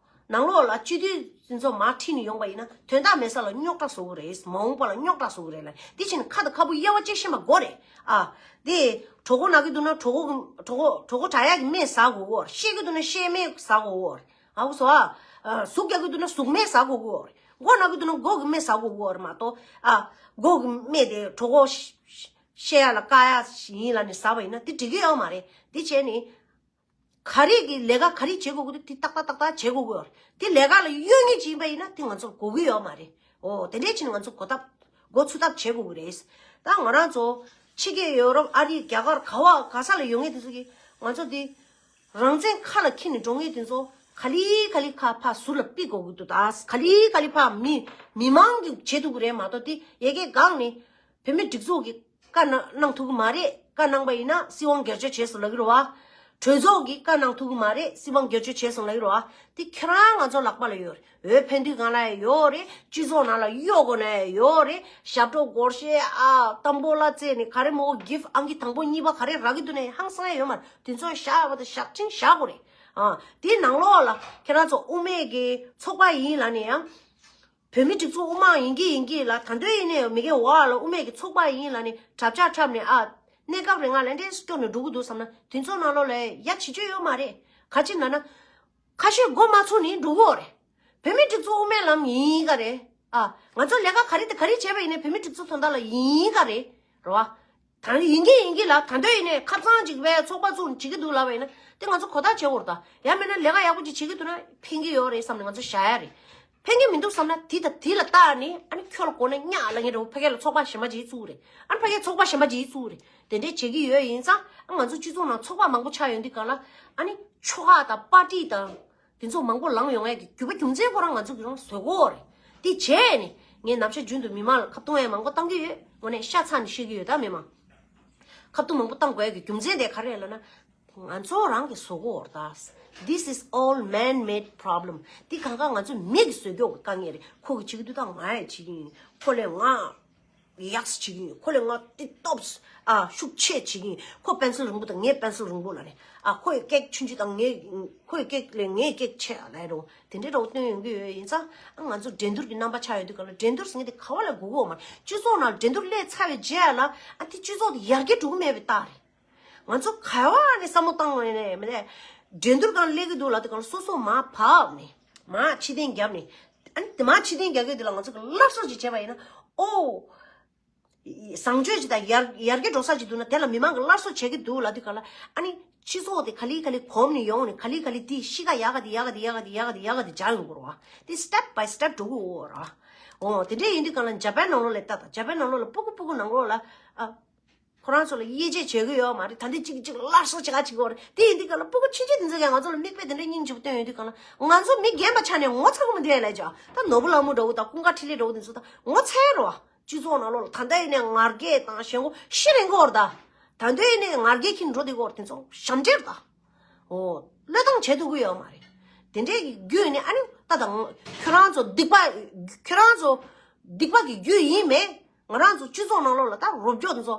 ནང་ལོགས་ལ་སྤྱི་འཐུས་དེ་ཚོ་མར་ཁྲིད་ནས་ཡོང་པ་ཡིན་ན་དོན་དག་མེད་ས་ལ་རྙོག་དྲ་བཟོ་གི་རེད། མ་འོངས་པ་ལ་རྙོག་དྲ་བཟོ་གི་རེད་ལབ། དེ་བྱས་ནས་ཁ་དང་ཁ་སྤུ་དབྱེ་བ་དཔྱད་ཤེས་པ་དགོས་རེད། ཨ། དེ་གྲོད་ཁོག་ན་གི་འདུག་ན་གྲོད་ཁོག་གྲོད་ཁོག་གྲོད་ཁོག་དྲག་ཡག་གི་སྨན་ཟ་དགོས་ཀྱི་ཡོད་རེད། བཤལ་གི་འདུག་ན་བཤལ་སྨན་ཟ་དགོས་ཀྱི་ཡོད་རེད། ཨ་གོ་སོང་ཨ། ཨ། ཟུག་རྒྱག་གི་འདུག་ན་ཟུག་སྨན་ཟ་དགོས་ཀྱི་ཡོད་རེད། མགོ་ན་གི་འདུག་ན་མགོ་གི་སྨན་ཟ་དགོས་ཀྱི་ཡོད་རེད་མ་གཏོགས། ཨ། མགོ་གི་སྨན་དེ་གྲོད་ཁོག་བཤལ་ཡག་ལ་བཀག་ཡག་ཡིན་ལབ་ནས་ཟ་བ་ཡིན་ན་དེ་འགྲིག་གི་ཡོད་མ་རེད། དེ་བྱས་ནས། ག་རེ་གི་ལས་ཀ་ག་རེ་བྱེད་དགོས་ཀྱི་འདུག་དེ་ཏག་ཏག་ཏག་ཏག་བྱེད་དགོས་ཀྱི་ཡོད་རེད། དེ་ལས་ཀ་ལ་གཡོལ་མཁན་ཅིག་ཡིན་པ་ཡིན་ན་དེ་ང་ཚོར་དགོས་ཀྱི་ཡོད་མ་རེད། འོ་དེ་འདྲས་བྱས་ནས་ང་ཚོ་འགོ་ཐབས་འགོ་ཚུགས་ཐབས་བྱེད་དགོས་ཀྱི་རེད། ད་ང་རང་ཚོ་ཕྱི་རྒྱལ་ཡོ་རོབ་ཨ་རི་རྒྱ་གར་ག་བ་ག་ས་ལ་ཡོད་མཁན་དེ་ཚོ་གིས་ང་ཚོ་དེ་རང་བཙན་ཁ་ལ་འཁྱེར་ནས་འགྲོ་མཁན་དེ་ཚོ་ག་ལེ་ག་ལེ་ཁ་ཕར་ཟུར་ལ་ཕུད་དགོས་ཀྱི་འདུག་ད་ག་ལེ་ག་ལེ་ཕར་མི་མི་མང་གིས་བྱེད་ཐུབ་ཀྱི་རེད་མ་གཏོགས་དེ་ཡ་གི་སྒང་ནས། བོད་མི་སྒྲིག་འཛུགས་ཀྱིས་བཀའ་གནང་གནང་ཐུབ་ཀྱི་མ་རེད། བཀའ་གནང་པ་ཡིན་ན་སྲིད་དབང་སྒེར་གཅོད་བྱས་སོང་ལབ་ཀྱི་རེད་བ། གྲོས་ཚོགས་ཀྱིས་བཀའ་གནང་ཐུབ་ཀྱི་མ་རེད། སྲིད་དབང་སྒེར་གཅོད་བྱས་སོང་ལབ་ཀྱི་རེད་བ། དེ་ཁྱེད་རང་ང་ཚོ་ལག་པ་ལ་ཡོད་རེད། འོས་འཕེན་དུས་སྒང་ལ་ཡོད་རེད། སྤྱི་ཚོགས་ནང་ལ་གཡོ་དགོས་ན་ཡོད་རེད། ཞབས་བྲོ་སྒོར་གཞས་ཨ་དམ་པོ་ལ་བརྩེས་ནས་ག་རེ་མོ་གིཕ་ཨང་ཀི་དང་པོ་གཉིས་པ་ག་རེ་རག་གི་འདུག་ན་ཧང་སང་ཡ་ཡོད་མ་རེད། དེ་ཚོ་བཞག་པ་དང་བཞག་ཅིང་བཞག་དགོས་རེད། ཨ། དེའི་ནང་ལོགས་ལ་ཁྱེད་རང་ཚོ་དབུ་མེད་ཀྱི་ཚོགས་པ་ཡིན་ལབ་ནས་ཡང་། བོད་མི་སྒྲིག་འཛུགས་དབུ་མ་ཡིན་གྱི་ཡིན་གྱི་ལ་ད་འདོད་ཡིན་ནའི་མི་གའི་འོག་ལ་དབུ་མེད་ཀྱི་ཚོགས་པ་ཡིན་ལ་ནི་གྲབས་ཆག་འཁྲབ་ནས་ཨ། གནས་སྐབས་རིང་ང་ལན་འདྲེས་སྐྱོར་ནས་འགྲོ་གི་འདུག་བསམ་ན་དེ་ཚོ་ནང་ལོགས་ལ་ཡ་བྱེད་རྒྱུ་ཡོད་མ་རེད། ག་ཅི་ན་ན། ཁ་ཤས་མགོ་མ་ཚོས་ནས་འགྲོ་གི་ཡོད་རེད། བོད་མི་སྒྲིག་འཛུགས་དབུ་མའི་ལམ་ཡིན་ག་རེད། ཨ། ང་ཚོ་ལས་ཀ་ག་རེ་དང་ག་རེ་བྱས་པ་ཡིན་ནའི་བོད་མི་སྒྲིག་འཛུགས་དོན་དག་ལ་ཡིན་ག་རེད། རེད་བ། ད་ཡིན་གྱི་ཡིན་གྱི་ལ་ད་འདོད་ཡིན་ནའི་ཁ་སང་ཅིག་བས་ཚོགས་པ་བཙུགས་བྱེད་ཀྱི་འདུག་ལབ་པ་ཡིན་ན་དེ་ང་ཚོ་གོ་བརྡ་བྱེད་དགོས་རེད་ད། ཡང་མིན་ན་ལས་ཀ་ཡག་པོ་ཅིག་བྱེད་ཀྱི་འདུག་ན་ཕན་གྱི་ཡོད་རེད་བསམ་ནས་ང་ཚོ་བཞག་ཡ་རེད། ཕན་གྱི་མི་འདུག་བསམ་ན་དེ་དང་དེ་ལ་བལྟ་ནས་ཨ་ནི་ཁྱོད་ལ་གོ་ན་གཉའ་ལ་ངེ་རེད། ཕ་གི་ལ་ཚོགས་པ་གཞན་པ་ཅིག་བཙུགས་རེད། ཨ་ནི་ཕ་གི་ཚོགས་པ་གཞན་པ་ཅིག་བཙུགས་རེད། དེ་འདྲས་བྱེད་ཀྱི་ཡོད་ཡིན་ཙང་ཨ་ང་ཚོ་སྤྱི་ཚོགས་ནང་ཚོགས་པ་མང་པོ་ཆགས་ཡོང་དུས་གང་ལ་ཨ་ནི་ཆོལ་ཁ་དང་པར་ཏི་དང་། དེ་ཚོ་མང་པོ་ལངས་ཡོང་ཡས་ཀྱི་རྒྱུ་བ་རྒྱུ་མཚན་ཁོ་རང་ང་ཚོ་གི་རང་བཟོ་དགོས་རེད། དེ་བྱས་ནས་ངས་ནམ་ཞར་རྒྱུན་དུ་མི་མང་ལ་ཁ་བརྡུང་ཡས་མང་པོ་བཏང་གི་ཡོད། དངོས་གནས་ཤ་ཚ་ནས་བཤད་ཀྱི་ཡོད་ད་མི་མང་། ཁ་བརྡུང་མང་པོ་བཏང་དགོས་ཡས་ཀྱི་རྒྱུ་མཚན་དེ་ག་རེ་རེད་ལབ་ན། ང་ཚོ་རང་གིས་བཟོ་དགོས་རེད་ད། This is all man-made problem. འདི་གང་ག་ང་ཚོ་མི་གིས་བཟོས་རྒྱུ་གི་དཀའ་ངལ་རེད། ཁོ་གིས་བྱེད་ཀྱི་འདུག་ད་ང་ཡང་བྱེད་ཀྱི་ཡིན། ཁོ་ལས་ང་ ཡགས་བྱེད་ཀྱི་ཡིན། ཁོ་ལས་ང་ཏི་སྟོབས་ཨ་ཤུགས་ཆེ་བྱེད་ཀྱི་ཡིན། ཁོ་པེན་སིལ་རིང་པོ་དང་ངའི་པེན་སིལ་རིང་པོ་ལ་ནི་ཨ་ཁོ་ཡི་ཀེག་ཆུང་ཆུང་དང་ངའི་ཁོ་ཡི་ཀེག་ལས་ངའི་ཀེག་ཆེ་ཨ་ལས་རོ། དེ་འདྲའི་རོ་སྟོན་ཡོང་གི་ཡོད། ཡིན་ཙང་ཨ་ང་ཚོ་འགྲན་བསྡུར་གྱི་རྣམ་པ་ཆགས་ཡོད་དུས་ག་ལ་འགྲན་བསྡུར་ཟེར་མཁན་དེ་ག་བ་ལ་དགོས་ཀྱི་ཡོད་མ་རེད། སྤྱི་ཚོགས་ནང་འགྲན་བསྡུར་སླེབས་ཚར་བའི་རྗེས་ལ་ཨ་དེ་སྤྱི་ཚོགས་དེ་ཡར་རྒྱས་འགྲོ་གི་མེད་པའི་རྟགས་རེད། ང་ཚོ་ག་བ་ནས་བསམ་བློ་བཏང་བ་ནས་མི་ལས་འགྲན་བསྡུར་གང་སླེབས་ཀྱི་འདུག་ལབ་དུས་གང་སོ་སོ་མར་བབས་ནས་མར་ཕྱི་བསྟན་བརྒྱབ་ནས། ཨ་ནི་དེ་མར་ཕྱི་བསྟན་རྒྱག་གི་དེ་ལ་ང་ཚོ་གི་སླར་གསོ་ཅིག་བྱས་པ་ཡིན་ན། ཨོ། བཟང་སྤྱོད་ཅིག་དང་ཡར་ཡར་རྒྱས་འགྲོ་ས་ཅིག་འདུག་ན་དེ་ལ་མི་མང་གི་སླར་གསོ་བྱེད་ཀྱི་འདུག་ལབ་དུས་གང་ལ་ཨ་ནི་སྤྱི་ཚོགས་དེ་ག་ལེ་ག་ལེ་གོམས་ནས་ཡོང་ནས་ག་ལེ་ག་ལེ་དེ་གཤིས་ཀ་ཡག་ག་དེ་ཡག་ག་དེ་ཡག་ག་དེ་ཡག་ག་དེ་འཇགས་ཡོང་གི་རེད་བ། དེ་step by step འགྲོ་གི་ཡོད་རེད་བ། ཨོ་དེ་འདྲས་ཡིན་དུས་གང་ལ་ཇ་པན་ནང་ལོགས་ལ་ལྟ་དང་ཇ་པན་ནང་ལོགས་ལ་སྤུ་གུ་སྤུ་གུ་ནང་ལོགས་ལ་ཨ། ཁོ་རང་ཚོ་ལ་དབྱེ་འབྱེད་བྱེད་ཀྱི་ཡོད་མ་རེད། ད་འདི་གཅིག་གཅིག་སླར་གསོ་བྱེད་ག་བྱེད་ཀྱི་ཡོད་རེད། དེ་ཡིན་དུས་ག་ལ་སྤུ་གུ་ཆུང་ཆུང་དེ་ཚོ་ཀྱང་ང་ཚོ་ལ་མིག་དཔེ་དེ་འདྲ་སྙིང་རྗེ་པོ་སྟོན་ཡོང་དུས་ག་ལ་ང་ཚོ་མི་རྒན་པ་ཆགས་ནས་ངོ་ཚ་གི་མི་འདུག་ལས་ཀྱང་ད་ནོར་བུ་ལྷ་མོ་འདྲ་བོ་དང་ཀུན་དགའ་འཕྲིན་ལས་འདྲ་བོ་དེ་ཚོ་ད་ངོ་ཚ་ཡ་རེད་བ། སྤྱི་ཚོགས་ནང་ལོགས་ལ་ད་ལྟ་ཡིན་ནས་ངར་སྐད་དང་ཞེན་ཁོག་ཤི་རན་གྱི་ཡོད་རེད་ད། ད་འདོད་ཡིན་ནས་ངར་སྐད་ཁྱིམ་འགྲོ་བསྡད་ཀྱི་ཡོད་རེད། དེ་ཚོ་ཞབས་འདྲེན་རེད་ད། ཨོ། བློས་གཏོང་བྱེད་ཐུབ་ཀྱི་ཡོད་མ་རེད། དེ་འདྲའི་རྒྱུ་ནི་ཨ་ནི་ད་དང་ཁྱོད་རང་ཚོ་སྡིག་པ། ཁྱོད་རང་ཚོ་སྡིག་པ་གི་རྒྱུ་ཡིན་མེད། ང་རང་ཚོ་སྤྱི་ཚོགས་ནང་ལོགས་ལ་ད་རོབ་ཅོག་དེ་ཚོ་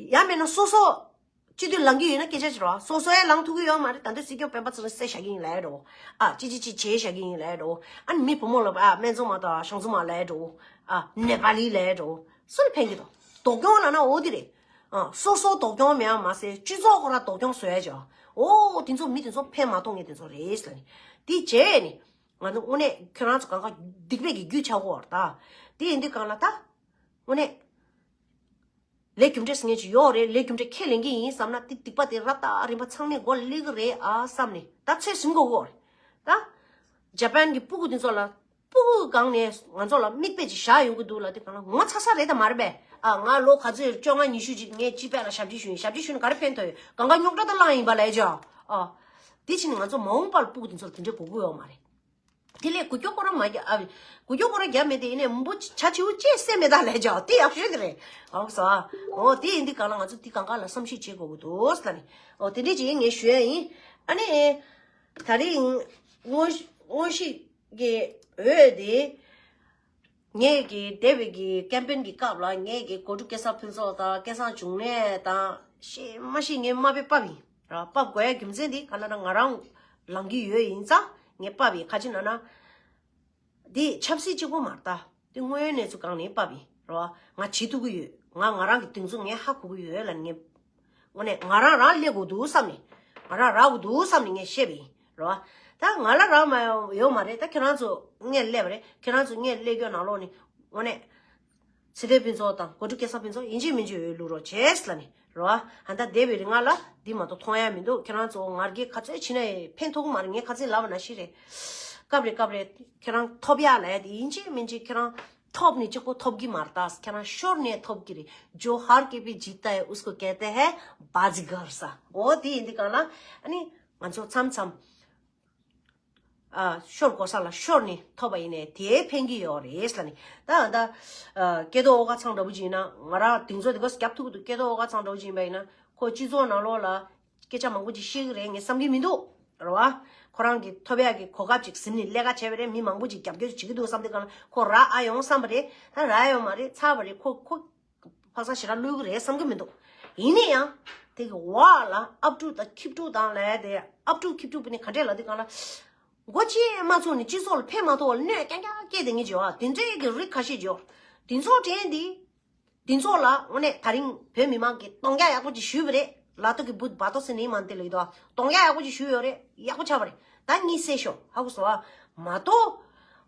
ཡང་མེད་ན་སོ་སོ་སྤྱི་འཐུས་ལངས་ཀྱི་ཡོད་ན་སྐད་ཆ་ཅིག་རོ། སོ་སོ་ཡང་ལངས་ཐུབ་ཀྱི་ཡོད་མ་རེད། ད་འདི་སྲིད་སྐྱོང་སྤེན་པ་ཚེ་རིང་བསད་བཞག་གི་ཡིན་ལབ་ཡ་འགྲོ། ཨ་ཅི་ཅི་ཅི་བྱས་བཞག་གི་ཡིན་ལབ་ཡ་འགྲོ། ཨ་ནི་མི་བུ་མོ་ལ་ཨ་སྨན་བཙོང་མ་དང་ཞང་བཙོང་མ་ལབ་ཡ་འགྲོ། ཨ་ནེ་པ་ལི་ལབ་ཡ་འགྲོ། སུ་ལ་ཕན་གྱི་འདུག་སྡུག་གྱོང་ལབ་ན་འོ་དེ་རེད། ཨ་སོ་སོ་སྡུག་གྱོང་མེད་པ་མ་ཟད་སྤྱི་ཚོགས་ཁོ་རང་སྡུག་གྱོང་བཟོ་ཡ་ཅིག་འོ་དེ་ཚོ་མི་དེ་ཚོ་ཕན་མ་ཐོགས་མཁན་དེ་ཚོ་རེད་ལབ་ནི། དེ་བྱས་ནི་ང་ཚོ་དངོས་གནས་ཁྱོད་རང་ཚོ་གང་ག་སྡིག་པའི་གི་རྒྱུ་ཆགས་ཀྱི་ཡོད་རེད་ད། དེ་ཡིན་དུས་གང་ལ་ད། དངོས་གནས། ལས་རྒྱུ་འབྲས་ཟེར་མཁན་ཅིག་ཡོད་རེད། ལས་རྒྱུ་འབྲས་ཁས་ལེན་གྱི་ཡིན་བསམ་ན་དེ་སྡིག་པ་དེ་རབ་དང་རིམ་པ་ཚང་མའི་མགོ་ལ་སླེབས་ཀྱི་རེད་ཨ་བསམ་ནས་ད་ཚོད་ཟིན་དགོས་ཀྱི་ཡོད་རེད་ད། ཇ་པན་གྱི་སྤུ་གུ་དེ་ཚོ་ལ་སྤུ་གུ་སྒང་ནས་ང་ཚོ་ལ་མིག་དཔེ་ཅིག་བཞག་ཡོང་གི་འདུག་ལབ་དུས་གང་ལ་ངོ་ཚ་ས་རེད་ད་མ་རེད་པས། ཨ་ང་ལོ་ག་ཚོད་བཅོ་ལྔ་ཉི་ཤུ་ཅིག་ངས་སྤྱི་པའི་ལ་ཞབས་ཕྱི་ཞུས་ཡིན། ཞབས་ཕྱི་ཞུས་ནས་ག་རེ་ཕན་ཐོགས་ཡོད། གང་ག་རྙོག་དྲ་ད་བསླངས་ཡིན་པ་ལས་ཅོ། ཨ་དེ་ཕྱིན་ནས་ང་ཚོ་མ་འོངས་པར་སྤུ་གུ་དེ་ཚོ་ལ་དེ་འདྲའི་དགོས་ཀྱི་ཡོད་མ་རེད། དེ་ལས་འགུལ་སྐྱོད་ཁོ་རང་མ་རྒྱབ་ཨ། འགུལ་སྐྱོད་ཁོ་རང་རྒྱབ་མེད་དེ་ཡིན་ནའི་མི་འབོར་བྱ་བྱིའུ་ཅེས་སེ་མེད་ད་ལས་ཀྱང་དེ་ཡག་ཤོས་དེ་རེད། ཨོ་ཟ། ཨོ་དེ་ཡིན་དུས་གང་ལ་ང་ཚོ་དེ་གང་ག་ལ་བསམ་ཤེས་བྱེད་དགོས་ཀྱི་འདུག་ཟེར་ལ་ནི། ཨོ་དེ་འདྲས་ཅིག་ངས་ཞུ་ཡ་ཡིན། ཨ་ནི། ད་རེས་དངོས་དངོས་གཞི་གི་འོས་དེ། ངས་ཀྱི་འདས་པའི་གི་ཀེམ་པེན་གི་སྐབས་ལ་ངས་ཀྱི་གོ་ཀྲུ་སྐལ་བཟང་ཕུན་ཚོགས་དང་སྐལ་བཟང་འབྱུང་གནས་དང་ཤེས་མ་ཤེས་ངས་མ་དཔེ་ཕབ་ཡིན་ར། ཕབ་དགོས་ཡ་རྒྱུ་མཚན་དེ་ག་ལ་ན་ང་རང་ལངས་ཀྱི་ཡོད་ཡིན་ཙང་ངས་ཕབ་ཡིན། ཁ་ཅིག་ན་ན་འདི་ཆབ་སྲིད་གཅིག་པོ་མ་རེད་ད། འདི་དངོས་ཡོད་གནས་ཚུལ་སྒང་ནས་ཕབ་ཡིན་ར། ང་བྱེད་ཐུབ་ཀྱི་ཡོད། ང་ང་རང་གི་གདེང་ཚོད་ངས་ཧ་གོ་གི་ཡོད་ལ་ངས། དངོས་གནས་ང་རང་རང་སླེབས་དགོས་འདུག་བསམ་ནས། ང་རང་རག་དགོས་འདུག་བསམ་ནས་ངས་བཤད་པ་ཡིན་རོ། ད་ང་ལ་རག་མ་ཡོད་མ་རེད། ད་ཁྱེད་རང་ཚོ་ངས་སླེབས་པ་རེད། ཁྱེད་རང་ཚོ་ངས་སླེབས་སྐྱོ་ནང་ལོགས་ནས་དངོས་གནས། ཚེ་བརྟན་ཕུན་ཚོགས་དང་གོ་ཀྲུ་སྐལ་བཟང་ཕུན་ཚོགས་ཡིན་གཅིག་མིན་གཅིག་འོས་བླུག་རོགས་བྱས་ལ་ནས་རོ། ཨ་ད་འདས་པའི་རིང་ང་ལ་འདི་མ་གཏོགས་མཐོང་ཡ་མི་འདུག་ཁྱེད་རང་ཚོ་ངར་སྐད་ག་ཚོད་བྱིན་ན་ཡང་ཕན་ཐོགས་ཀྱི་མ་རེད། ངས་ཁ་ཚིག་ལབ་པ་ནང་བཞིན་རེད། སྐབས་རེ་སྐབས་རེ་ཁྱེད་རང་ཐོབ་ཡ་ལ་ཡ་དེ་ཡིན་གཅིག་མིན་གཅིག་ཁྱེད་རང་ཐོབ་ནས་གཅིག་པོ་ཐོབ་ཀྱི་མ་རེད། ད་ཁྱེད་རང་ཤོར་ནས་ཐོབ་ཀྱི་རེད། जो हार के भी जीतता है उसको कहते हैं बाजीगर ཟེར། འོ་དེ་ཡིན་དུས་གང་ལ་ཨ་ནི་ང་ཚོ་མཚམས་མཚམས་ཨ་ཤོར་དགོས་ས་ལ་ཤོར་ནས་ཐོབ་པ་ཡིན་ནའི་དེ་ཕན་གྱི་ཡོད་རེད་ལ་ནི། ད་ད་ཨ་སྐལ་རྡོར་ཨོ་དཀར་ཚང་འདྲ་པོ་ཅིག་ཡིན་ན་ང་རང་གདེང་ཚོད་དེ་ག་རྒྱབ་ཐུབ་ཀྱི་འདུག་སྐལ་རྡོར་ཨོ་དཀར་ཚང་འདྲ་པོ་ཅིག་ཡིན་པ་ཡིན་ན་ཁོ་སྤྱི་ཚོགས་ནང་ལོགས་ལ། སྐད་ཆ་མང་པོ་ཅིག་བཤད་ཀྱི་རེད། ངས་བསམ་གྱི་མི་འདུག་རེད་བ། ཁོ་རང་གིས་ཐོབ་ཡག་གི་གོ་སྐབས་ཅིག་ཟིན་ནས་ལས་ཀ་བྱས་པ་རེད། མི་མང་པོ་ཅིག་རྒྱབ་སྐྱོར་བྱེད་ཀྱི་འདུག་བསམ་དུས་གང་ལ་ཁོ་རག་ཨ་ཡོང་བསམ་པ་རེད། ད་རག་ཡོང་མ་རེད། ཚར་བ་རེད། ཁོ་ཁོ་ཕག་ས་ཞེ་དྲག་བླུག་གི་རེད་བསམ་གྱི་མི་འདུག་ཡིན་ན་ཡང་དེ་གི་འོག་ལ་ཨབ་ཕྲུག་དང་ཁྱི་ཕྲུག་དང་ལབ་ཡ་དེ་ཨབ་ཕྲུག་ཁྱི་ཕྲུག་པོ་ནི་ག་འདྲས་ལབ་དུས་གང་ལ་མགོ་ཅིག་མ་ཚོས་ནས་སྤྱི་ཚོགས་ལ་ཕན་མ་ཐོགས་པ་ལ་གནོད་རྐྱང་རྐྱང་སྐྱེལ་བསྡད་མཁན་ཅིག་ཡོད་བ། དེ་འདྲས་ཀྱི་རིགས་ཁ་ཤས་ཅིག་ཡོད། དེ་ཚོ་དྲན་དེ། དེ་ཚོ་ལ་དངོས་གནས་ད་རིང་བོད་མི་མང་གིས་གཏོང་རྒྱ་ཡག་པོ་ཅིག་ཞུས་པ་རེད། ལ་ཏོག་གི་བུ་བ་ཏོག་སེ་ནི་མ་དེ་ལས་དོ་གཏོང་རྒྱ་ཡག་པོ་ཅིག་ཞུས་ཡོད་རེད། ཡག་པོ་ཆགས་པ་རེད། ད་གཉིད་སད་ཤོག་ཧ་གོ་སོང་ཨ། མ་གཏོགས།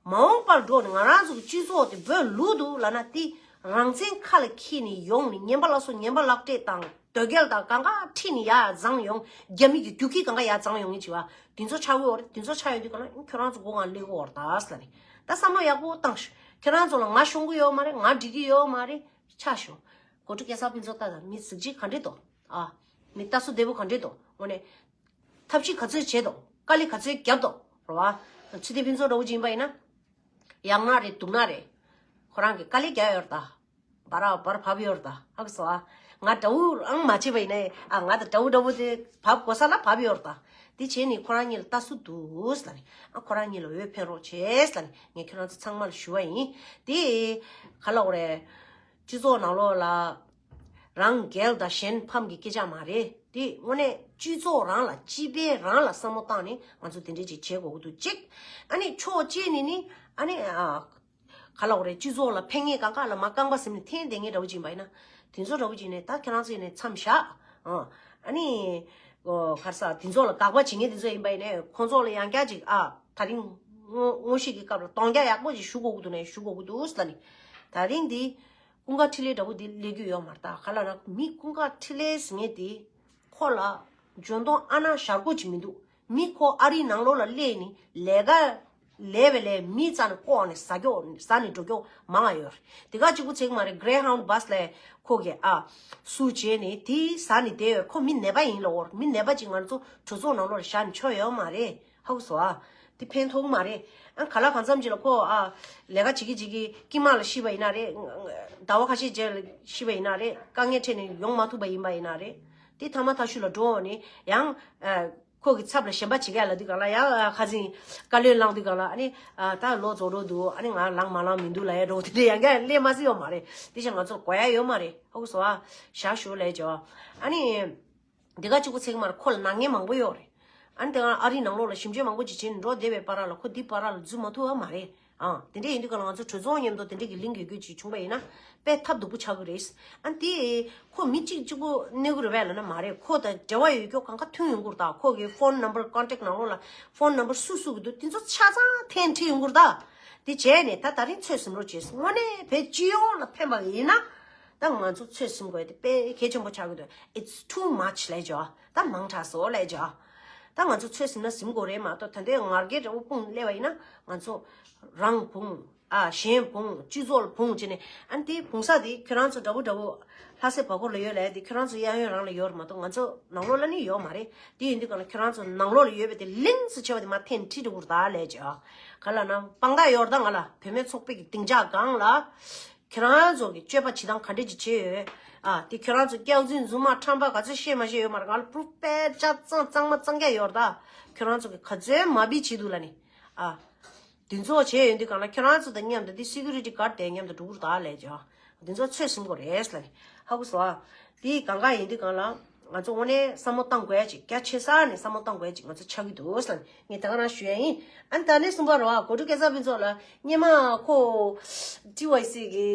མ་འོངས་པར་འགྲོ་ནས་ང་རང་ཚོ་གི་སྤྱི་ཚོགས་དེ་བོད་ལུགས་འདུག་ལབ་ན་དེ་རང་བཙན་ཁ་ལ་འཁྱེར་ནས་ཡོང་ནས་ངན་པ་ལ་སོགས་ངན་པ་ལག་སྤྲད་དང་དོལ་རྒྱལ་དང་གང་ག་ཁྲིད་ནས་ཡར་བརྫངས་ཡོང་། རྒྱ་མི་གི་རྒྱུག་ཁྱི་གང་ག་ཡར་བརྫངས་ཡོང་གི་བྱེད་པ་དེ་ཚོ་ཆགས་ཀྱི་ཡོད་རེད། དེ་ཚོ་ཆགས་ཡོང་དུས་གང་ལ་ཁྱོད་རང་ཚོ་སྒོ་ང་སླེབས་ཀྱི་ཡོད་རེད་ད་ཟེར་ལབ་ནས་ད་བསམ་བློ་ཡག་པོ་བཏང་ཤོག་ཁྱོད་རང་ཚོ་ལ་ང་ཤོང་གི་ཡོད་མ་རེད། ང་འགྲིག་གི་ཡོད་མ་རེད། ཆགས་ཤོག་གོ་ཀྲུ་སྐལ་བཟང་ཕུན་ཚོགས་ལྟ་དང་མི་གཟི་བརྗིད་ག་འདྲས་འདུག་ཨ། མི་ལྟ་སྲོལ་བདེ་པོ་ག་འདྲས་འདུག་དངོས་གནས། ཐབས་ཤེས་ག་ཚོད་བྱས་འདུག་དཀའ་ལས་ག་ཚོད་བརྒྱབ་འདུག་རེད་བ། ཚེ་བརྟན་ཕུན་ཚོགས་འདྲ་བོ་ཅིག་ཡིན་པ་ཡིན་ན། ཡག་ན་རེད་སྡུག་ན་རེད། ཁོ་རང་གིས་དཀའ་ལས་རྒྱག་ཡོད་རེད་ད། འབར་བ་འབར་བབས་ཡོད་རེད་ད། ཧ་གོ་སོང་ཨ། ང་དགྲ་བོ་རང་མ་བྱས་པ་ཡིན་ན་ཨ་ང་དང་དགྲ་བོ་འདྲ་བོ་དེ་བབས་དགོས་ས་ལ་བབས་ཡོད་རེད་ད། དེ་བྱས་ནས་ཁོ་རང་གཉིས་ལ་ལྟ་སྲོལ་འདུག་ཟེར་ལབ་ནས་ཨ་ཁོ་རང་གཉིས་ལ་འོས་འཕེན་རོགས་བྱས་ཟེར་ལབ་ནས་ངས་ཁྱོད་རང་ཚོ་ཚང་མ་ལ་ཞུ་བ་ཡིན། དེ་ག་ལ་འོ་རེད། སྤྱི་ཚོགས་ནང་ལོགས་ལ་རང་རྒྱལ་དང་གཞན་ཕམ་གྱི་སྐད་ཆ་མ་རེད། དེ་དངོས་གནས་སྤྱི་ཚོགས་རང་ལ་སྤྱི་པའི་རང་ལ་བསམ་བློ་བཏང་ནས་ང་ཚོ་དེ་འདྲས་ཅིག་བྱེད་དགོས་ཀྱི་འདུག་གཅིག་ཨ་ནི་ཕྱོགས་གཅིག་ནས་ནི་ཨ་ནི་ཨ། ག་ལབ་དགོས་རེད། སྤྱི་ཚོགས་ལ་ཕན་ངེས་གང་ག་ལ་མ་རྐང་པ་ཟིན་ནས་འཐེན་བསྡད་མཁན་འདྲ་བོ་ཅིག་ཡིན་པ་ཡིན་ན། དེ་ཚོ་འདྲ་བོ་ཅིག་ནས་ད་ཁྱེད་རང་ཚོ་ནས་མཚམས་བཞག་ཨ་ཨ་ནི་ཨོ་ག་རེ་ཟ། དེ་ཚོ་ལ་དགག་པ་བྱེད་མཁན་དེ་ཚོ་ཡིན་པ་ཡིན་ནའི་ཁོང་ཚོ་ལ་ཡང་བསྐྱར་ཅིག་ཨ་ད་རིང་དངོས་དངོས་གཞི་གི་སྐབས་ལ་གདོང་རྒྱག་ཡག་པོ་ཅིག་ཞུ་དགོས་ཀྱི་འདུག་ནས་ཞུ་དགོས་ཀྱི་འདུག་ཟེར་ལ་ནི། ད་རིང་འདི་ཀུན་དགའ་འཕྲིན་ལས་འདྲ་བོ་འདི་སླེབས་ཀྱི་ཡོད་མ་རེད། ད་ག་ལབ་ན་མི་ཀུན་དགའ་འཕྲིན་ལས་ཟེར་མཁན་དེ་ཁོ་ལ་འཇོན་ཐང་ཨ་ན་ཞར་གོ་ཅིག་མི་འདུག་མི་ཁོ་ཨ་རིའི་ནང་ལོགས་ལ་སླེབས་ནས་ལས་ཀ་ལས་པའི་ལས་མི་རྩ་ནས་བཀོག་ནས་ཟ་ཀྱོག་ཟ་ནས་འགྲོ་ཀྱོག་མང་ང་ཡོད་རེད། དེ་ག་གཅིག་པུ་ཚིག་མ་རེད། Greyhound bus་ལས་ཁོ་གིས་ཨ་སུ་བྱས་ནས་དེ་ཟ་ནས་བསྡད་ཡོད། ཁོ་མི་ནད་པ་ཡིན་ལབ་ཡོད་རེད། མི་ནད་པ་ཅིག་ང་ཚོ་གྲོས་ཚོགས་ནང་ལོགས་ལ་བཞག་ནས་ཆོག་ཡོད་མ་རེད། ཧ་གོ་སོང་ཨ། དེ་ཕན་ཐོགས་མ་རེད། ཨ་ག་ལ་གང་འཚམ་ཅིག་ལ་ཁོ་ཨ་ལས་ཀ་བྱེད་ཀྱི་བྱེད་ཀྱི་དཀྱིལ་མ་ལ་ཤི་བ་ཡིན་ན་རེད། ཟླ་བ་ཁ་ཤས་རྗེས་ལ་ཤི་བ་ཡིན་ན་རེད། དཀའ་ངལ་འཕྲད་ནས་ཡོང་མ་ཐུབ་པ་ཡིན་པ་ཡིན་ན་རེད། དེ་ཐ་མ་ཐག་ཤུལ་ལ་འགྲོ་འོང་ནས་ཡང་ཨ་ཁོ་གི་ཚབ་ལ་གཞན་པ་བྱེད་ཀྱི་ལབ་དུས་གང་ལ་ཡང་ཨ་ཁ་སང་བཀའ་བློན་བླངས་དུས་གང་ལ་ཨ་ནི་ཨ་ད་ལོ་རྫོགས་འགྲོ་འདུག་ཨ་ནི་ང་ལངས་མ་ལངས་མི་འདུག་ལབ་ཡ་འགྲོ་དེ་འདྲ་ཡང་བསྐྱར་སླེབས་མ་སྲིད་ཡོད་མ་རེད། དེ་བཞིན་ང་ཚོར་གོ་ཡ་ཡོད་མ་རེད། ཧ་གོ་སོང་ཨ། བཞག་ཞུ་ལབ་བྱས་ཨ་ནི། འདི་ག་གཅིག་པུ་ཚིག་མ་རེད། ཁོ་ལ་ནག་ཉེས་མང་པོ་ཡོད་རེད། ཨ་ནི་དེ་སྔ་ཨ་རིའི་ནང་ལོགས་ལ་ཞིབ་དཔྱད་མང་པོ་ཅིག་བྱས་ནས་འགྲོ་བསྡད་པའི་བར་ལ་ཁོ་འདི་བར་ལ་འཛུལ་མ་ཐུབ་པ་མ་རེད། ཨང་དེ་འདྲ་ཡིན་དུས་ག་ལ་ང་ཚོ་གྲོས་ཚོགས་མཉམ་དུ་དེ་འདྲ་གི་ལིང་གི་རྒྱུད་ཅིག་བྱུང་པ་ཡིན་ན་དཔེ་ཐབས་སྡུག་པོ་ཆགས་ཀྱི་རེད། ཨ་ནི་དེ་ཁོ་མི་གཅིག་གཅིག་པོ་གནོད་ཀྱི་རེད་པས་ལབ་ན་མ་རེད། ཁོ་དང་འབྲེལ་བ་ཡོད་ཀྱོག་གང་ག་མཐུན་ཡོང་གི་རེད། ད་ཁོ་གི་ཕོན་ནམ་བར་ཀོན་ཊེག་ནང་ལོགས་ལ་ཕོན་ནམ་བར་སུ་སུ་གི་འདུག་དེ་ཚོ་ཆ་ཚང་འཐེན་ཁྲིད་ཡོང་གི་རེད། ད་དེ་བྱས་ནས་ད་ད་རིང་ཚོད་ཟིན་རོགས་བྱས། དངོས་གནས་བོད་སྤྱི་ཡོངས་ལ་ཕན་པ་ཡིན་ན། ད་ང་ཚོ་ཚོད་ཟིན་དགོས་དེ་དཔེ་གལ་ཆེན་པོ་ཆགས་ཀྱི་འདུག It's too much ལབ་བྱས་ད་མང་དྲགས་སོ་ལབ་བྱས། ད་ང་ཚོ་ཚོད་ཟིན་ན་ཟིན་དགོས་རེད་མ་གཏོགས་ད་ལྟའི་ངར་སྐད་འདྲ་བོ་སྤུངས་སླེབས་པ་ཡིན་ན་ང་ཚོ་རང་བུང་ཨ་གཞན་བུང་སྤྱི་ཚོགས་ལ་བུང་བྱས་ནས་ཨ་ནི་དེ་བུང་ས་དེ་ཁྱོད་རང་ཚོ་འདྲ་བོ་འདྲ་བོ་ལྷ་སའི་བར་སྐོར་ལ་ཡོད་ལབ་ཡ་དེ་ཁྱོད་རང་ཚོ་གཡས་གཡོན་རང་ལ་ཡོད་རེད་མ་གཏོགས་ང་ཚོ་ནང་ལོགས་ལ་ནི་ཡོད་མ་རེད། དེ་ཡིན་དུས་གང་ལ་ཁྱོད་རང་ཚོ་ནང་ལོགས་ལ་ཡོད་པའི་དེ་ལིང་ཙི་བྱས་པ་དེ་མར་འཐེན་ཁྲིད་འགྲོ་དགོས་རེད་ད་ལབ་བྱས། ག་ལབ་ན་དཔང་རྟགས་ཡོད་རེད་ད། ང་ལ་བུད་མེད་ཚོགས་པའི་གི་སྡིངས་ཆ་སྒང་ལ། ཁྱེད་རང་ཚོ་གི་སྤྱོད་པ་བྱེད་སྟངས་ག་འདྲས་ཅིག་བྱས་ཡོད། ཨ་དེ་ཁྱེད་རང་ཚོ་སྐྱག་རྫུན་རྫུན་མ་ཁྲམ་པ་ག་ཚོད་བཤད་མ་བཤད་ཡོད་མ་རེད། ང་ལ་པུ་རུབ་དཔེ་ཆ་གཙང་གཙང་མ་གཙང་རྐྱང་ཡོད་རེད་ད། ཁྱེད་རང་ཚོ་གི་ག་ཚོད་མ་བི་བྱེད་འདུག་ལབ་ནི། ཨ་དེ་ཚོ་བྱས་ཡོད་དུས་གང་ལ་ཁྱེད་རང་ཚོ་དང་མཉམ་དུ་དེ་སི་ཀུ་རི་ཊི་གཱཌ་དེ་མཉམ་དུ་འགྲོ་གི་རེད་ད་ལབ་བྱས། དེ་ཚོ་ཚོད་ཟིན་དགོས་རེད་ལབ་ནི། ཧ་གོ་སོང་ཨ། དེ་གང་ག་ཡིན་དུས་གང་ལ། ང་ཚོ་དངོས་གནས་བསམ་བློ་བཏང་དགོས་ཡ་ཅིག་རྒྱ་ཆེ་ས་ནས་བསམ་བློ་བཏང་དགོས་ཡ་ཅིག་ང་ཚོ་ཆགས་ཀྱི་འདུག་ཟེར་ནས་ངས་ད་ག་རང་ཞུ་ཡ་ཡིན། ཨ་ནི་ད་ནས་གསུམ་པ་རེད་བ། གོ་ཁྲུ་སྐལ་བཟང་ཕུན་ཚོགས་ལ་སྔོན་མ་ཁོ་ཊི་ཝའི་སི་གི་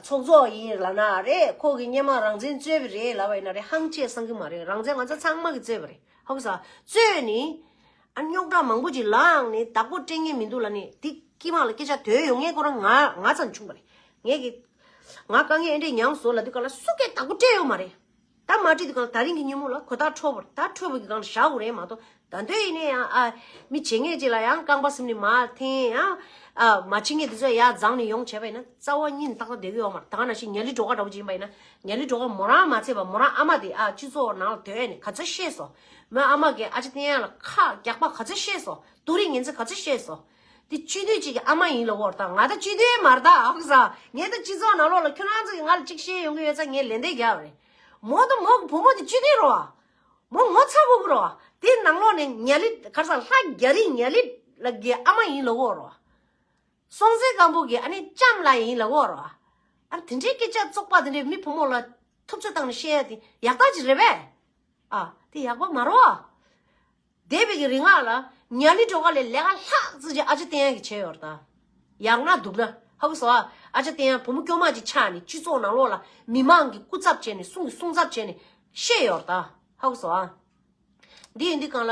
ཚོགས་གཙོ་ཡིན་ལབ་ན་རེད། ཁོ་གི་སྔོན་མ་རང་བཙན་རྩོད་པ་རེད་ལབ་པ་ཡིན་ན་རེད། ཧང་ཆེ་བསམ་གི་མ་རེད། རང་བཙན་ང་ཚོ་ཚང་མ་གི་རྩོད་པ་རེད། ཧ་གོ་ས། རྩོད་ནི་ཨ་རྙོག་དྲ་མང་པོ་ཅིག་ལངས་ནས་བདག་པོ་སྤྲད་མཁན་མི་འདུག་ལབ་ནས་དེ་དཀྱིལ་མ་ལ་སྐད་ཆ་དོན་ཡོང་མཁན་ཁོ་རང་ང་ང་ཙམ་བྱུང་བ་རེད། ངས་གི་ང་དཀའ་ངལ་ཨེ་འདྲས་མྱངས་སོང་ལབ་དུས་ག་ལ་སུ་གིས་བདག་པོ་སྤྲད་ཡོད་མ་རེད། ད་མ་བྲིས་དུས་གང་ལ་ད་རིང་གི་ཉིན་མོ་ལ་གོ་བརྡ་འཕྲོད་པར་ད་འཕྲོད་པ་གི་སྒང་ལ་བཞག་དགོས་རེད་མ་གཏོགས་ད་འདོད་ཡིན་ནའི་ཡང་ཨ་མི་བྱེད་མཁན་ཅིག་ལ་ཡང་རྐང་པ་ཟིན་ནས་མར་འཐེན་ཡང་ཨ་མ་བྱེད་མཁན་དེ་ཚོ་ཡར་འཛེགས་ནས་ཡོང་བྱས་པ་ཡིན་ན་རྩ་བ་ཉིད་ནས་ཏག་ཏག་བསྡད་ཀྱི་ཡོད་མ་རེད། ད་ག་ནང་བཞིན་ཉ་ལི་སྒྲོལ་དཀར་འདྲ་བོ་ཅིག་ཡིན་པ་ཡིན་ན་ཉ་ལི་སྒྲོལ་དཀར་མོ་རང་མ་ཚད་པ་མོ་རང་ཨ་མ་དེ་ཨ་སྤྱི་ཚོགས་ནང་ལ་སྡོད་ནས་ག་ཚོད་བཤད་སོང་། མོའི་ཨ་མ་གིས་ཨ་ཅག་བསྟན་ཡག་ལ་ཁ་རྒྱག་པ་ག་ཚོད་བཤད་སོང་། སྡུག་རུས་ངན་ཚད་ག་ཚོད་བཤད་སོང་། དེ་སྤྱི་འཐུས་གཅིག་གི་ཨ་མ་ཡིན་ལབ་ཀྱི་ཡོད་རེད་ད། ང་ད་སྤྱི་འཐུས་མ་རེད་ད། ཧ་གོ་ས། ངས་ད་སྤྱི་ཚོགས་ནང་ལོགས་ལ་ཁྱོད་རང་ཚོ་གིས་ང་ལ་གཅིག་བཤད་ཡོང་གི་ཡོད་ཙང་ངས་ལན་འདེབས་རྒྱག་པ་རེད། མོ་དང་མོ་གི་བུ་མོ་དེ་སྤྱི་འཐུས་རེད་བ། མོ་ངོ་ཚ་དགོས་ཀྱི་རེད་བ། དེ་ནང་ལོགས་ནས་ཉ་ལི་ག་རེ་ཟ་ལྷ་རྒྱ་རི་ཉ་ལི་ལགས་ཀྱི་ཨ་མ་ཡིན་ལབ་ཀྱི་ཡོད་རེད་བ། སྲོང་བཙན་སྒམ་པོ་གི་ཨ་ནི་ལྕམ་ལགས་ཡིན་ལབ་ཀྱི་ཡོད་རེད་བ། ཨ་དེ་འདྲའི་སྐད་ཆ་བཙོག་པ་དེ་འདྲའི་མི་བུ་མོ་ལ་ཐུབ་ཚོད་བཏང་ནས་བཤད་ཡ་དེ་ཡག་རྟགས་ཅིག་རེད་པས། ཨ་དེ་ཡག་པོ་མ་རེད་བ། འདས་པའི་གི་རིང་ལ་ཉ་ལི་སྒྲོལ་དཀར་ལས་ལས་ཀ་ལྷག་ཙམ་ཅིག་ཨ་ཅག་བསྟན་ཡག་གིས་བྱས་ཡོད་རེད་ད། ཡག་ན་སྡུག་ན་ཧ་གོ་སོང་ཨ། ཨ་ཅག་བསྟན་ཡག་བུ་མོ་སྐྱོ་མ་ཅིག་ཆགས་ནས་སྤྱི་ཚོགས་ནང་ལོགས་ལ་མི་མང་གི་སྐུ་ཚབ་བྱས་ནས་གསུང་གི་གསུང་ཚབ་བྱས་ནས་བཤད་ཡོད་རེད་ད། ཧ་གོ་སོང་ཨ། འདི་ཡིན་དུས་གང་ལ་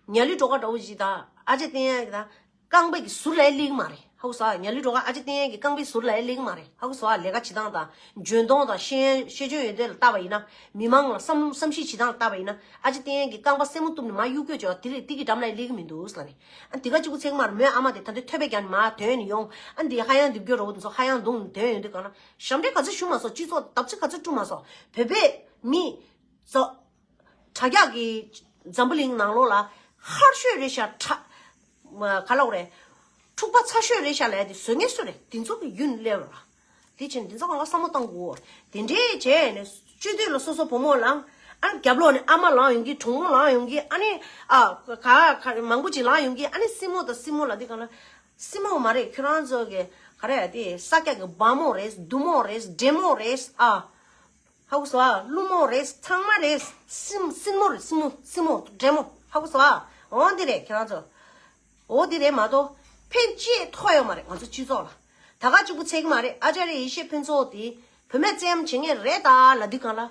ཉ་ལི་སྒྲོལ་དཀར་འདྲ་བོ་ཅིག་དང་ཨ་ཅག་བསྟན་ཡག་གི་དང་རྐང་པའི་གི་ཟུར་ལ་ཡང་སླེབས་ཀྱི་མ་རེད། ཧ་གོ་སོང་ཨ། ཉ་ལི་སྒྲོལ་དཀར་ཨ་ཅག་བསྟན་ཡག་གི་རྐང་པའི་ཟུར་ལ་ཡང་སླེབས་ཀྱི་མ་རེད། ཧ་གོ་སོང་ཨ། ལས་ཀ་བྱེད་སྟངས་དང་འཇོན་ཐང་དང་ཤེས་ཤེས་འཇོན་ཡོན་ཏན་ལ་བལྟས་པ་ཡིན་ན། མི་མང་ལ་བསམ་བསམ་གཞིག་བྱེད་སྟངས་ལ་བལྟས་པ་ཡིན་ན། ཨ་ཅག་བསྟན་ཡག་གི་རྐང་པ་སེན་མོ་གཏུབ་ནས་མར་གཡུག་སྐྱོད་བྱས་པ་དེ་རེད། དེ་གི་འགྲམ་ལ་ཡང་སླེབས་ཀྱི་མི་འདུག་ཟེར་ལབ་ནས། ཨ་འདི་ག་གཅིག་པུ་ཚིག་མར་མོའི་ཨ་མ་དེ་ད་ལྟ་ཐོད་པའི་རྒྱབ་ནས་མར་ཐོན་ནས་ཡོང་། ཨ་འདི་ཧ་ཡང་རྡིབ་སྐྱོ་འདྲ་བོ་དེ་ཚོ་ཧ་ཡང་རྡུང་ཐོན་ཡོང་དུས་གང་ལ་ཞབས་འདྲེན་ག་ཚོད་ཞུ་མ་སོང་། སྤྱི་ཚོགས་བརྡབ་གསིག་ག་ཚོད་བསྐྲུན་མ་སོང་། བོད་པའི་མི་ཚོ་དྲ་རྒྱ་གི་འཛམ་བུ་གླིང་ནང་ལོགས་ལ་ཧར་ཤོས་རེད་ཤག་གྲ་ག་ལབ་དགོས་རེད། འཁྲུག་པ་ཚ་ཤོས་རེད་ཤག་ལབ་ཡ་དེ་བཟོ་མཁན་སུ་རེད། དེ་ཚོ་གི་རྒྱུན་སླེབས་ར། དེ་བྱས་ནས་དེ་ཚོ་གང་ག་བསམ་བློ་གཏོང་དགོས། དེ་འདྲས་བྱས་ནས་སྤྱི་འཐུས་ལ་སོ་སོ་བུ་མོ་ལངས། ཨ་རྒྱབ་ལོགས་ནས་ཨ་མ་ལངས་ཡོང་གི། གྲོགས་མོ་ལངས་ཡོང་གི། ཨ་ནི་ཨ་ག་ག་མང་པོ་ཅིག་ལངས་ཡོང་གི། ཨ་ནི་སྲིང་མོ་དང་སྲིང་མོ་ལབ་དུས་གང་ལ་སྲིང་མོ་མ་རེད། ཁྱོད་རང་ཚོ་གི་ག་ ག་རེ་ཡ་དེ་ས་སྐྱ་གི་སྦ་མོ་རེད། རྡུ་མོ་རེད། འདྲེ་མོ་རེད། ཨ། ཧ་གོ་སོང་ཨ། ཀླུ་མོ་རེད། ཚང་མ་རེད། སྲིན་སྲིན་མོ་རེད། སྲིན་མོ་སྲིན་མོ་འདྲེ་མོ། ཧ་གོ་སོང་ཨ། འོ་འདི་རེད་ཁྱེད་རང་ཚོ། འོ་འདི་རེད་མ་གཏོགས་ཕན་ཅི་ཐོགས་ཡོད་མ་རེད་ང་ཚོ་སྤྱི་ཚོགས་ལ། ད་ག་གཅིག་པུ་ཚད་ཀྱི་མ་རེད། ཨ་ཅཱརྱ་ཡེ་ཤེས་ཕུན་ཚོགས་དེ་བུད་མེད་བཙན་གཡེམ་བྱེད་མཁན་རེད་ད་ལབ་དུས་སྒང་ལ།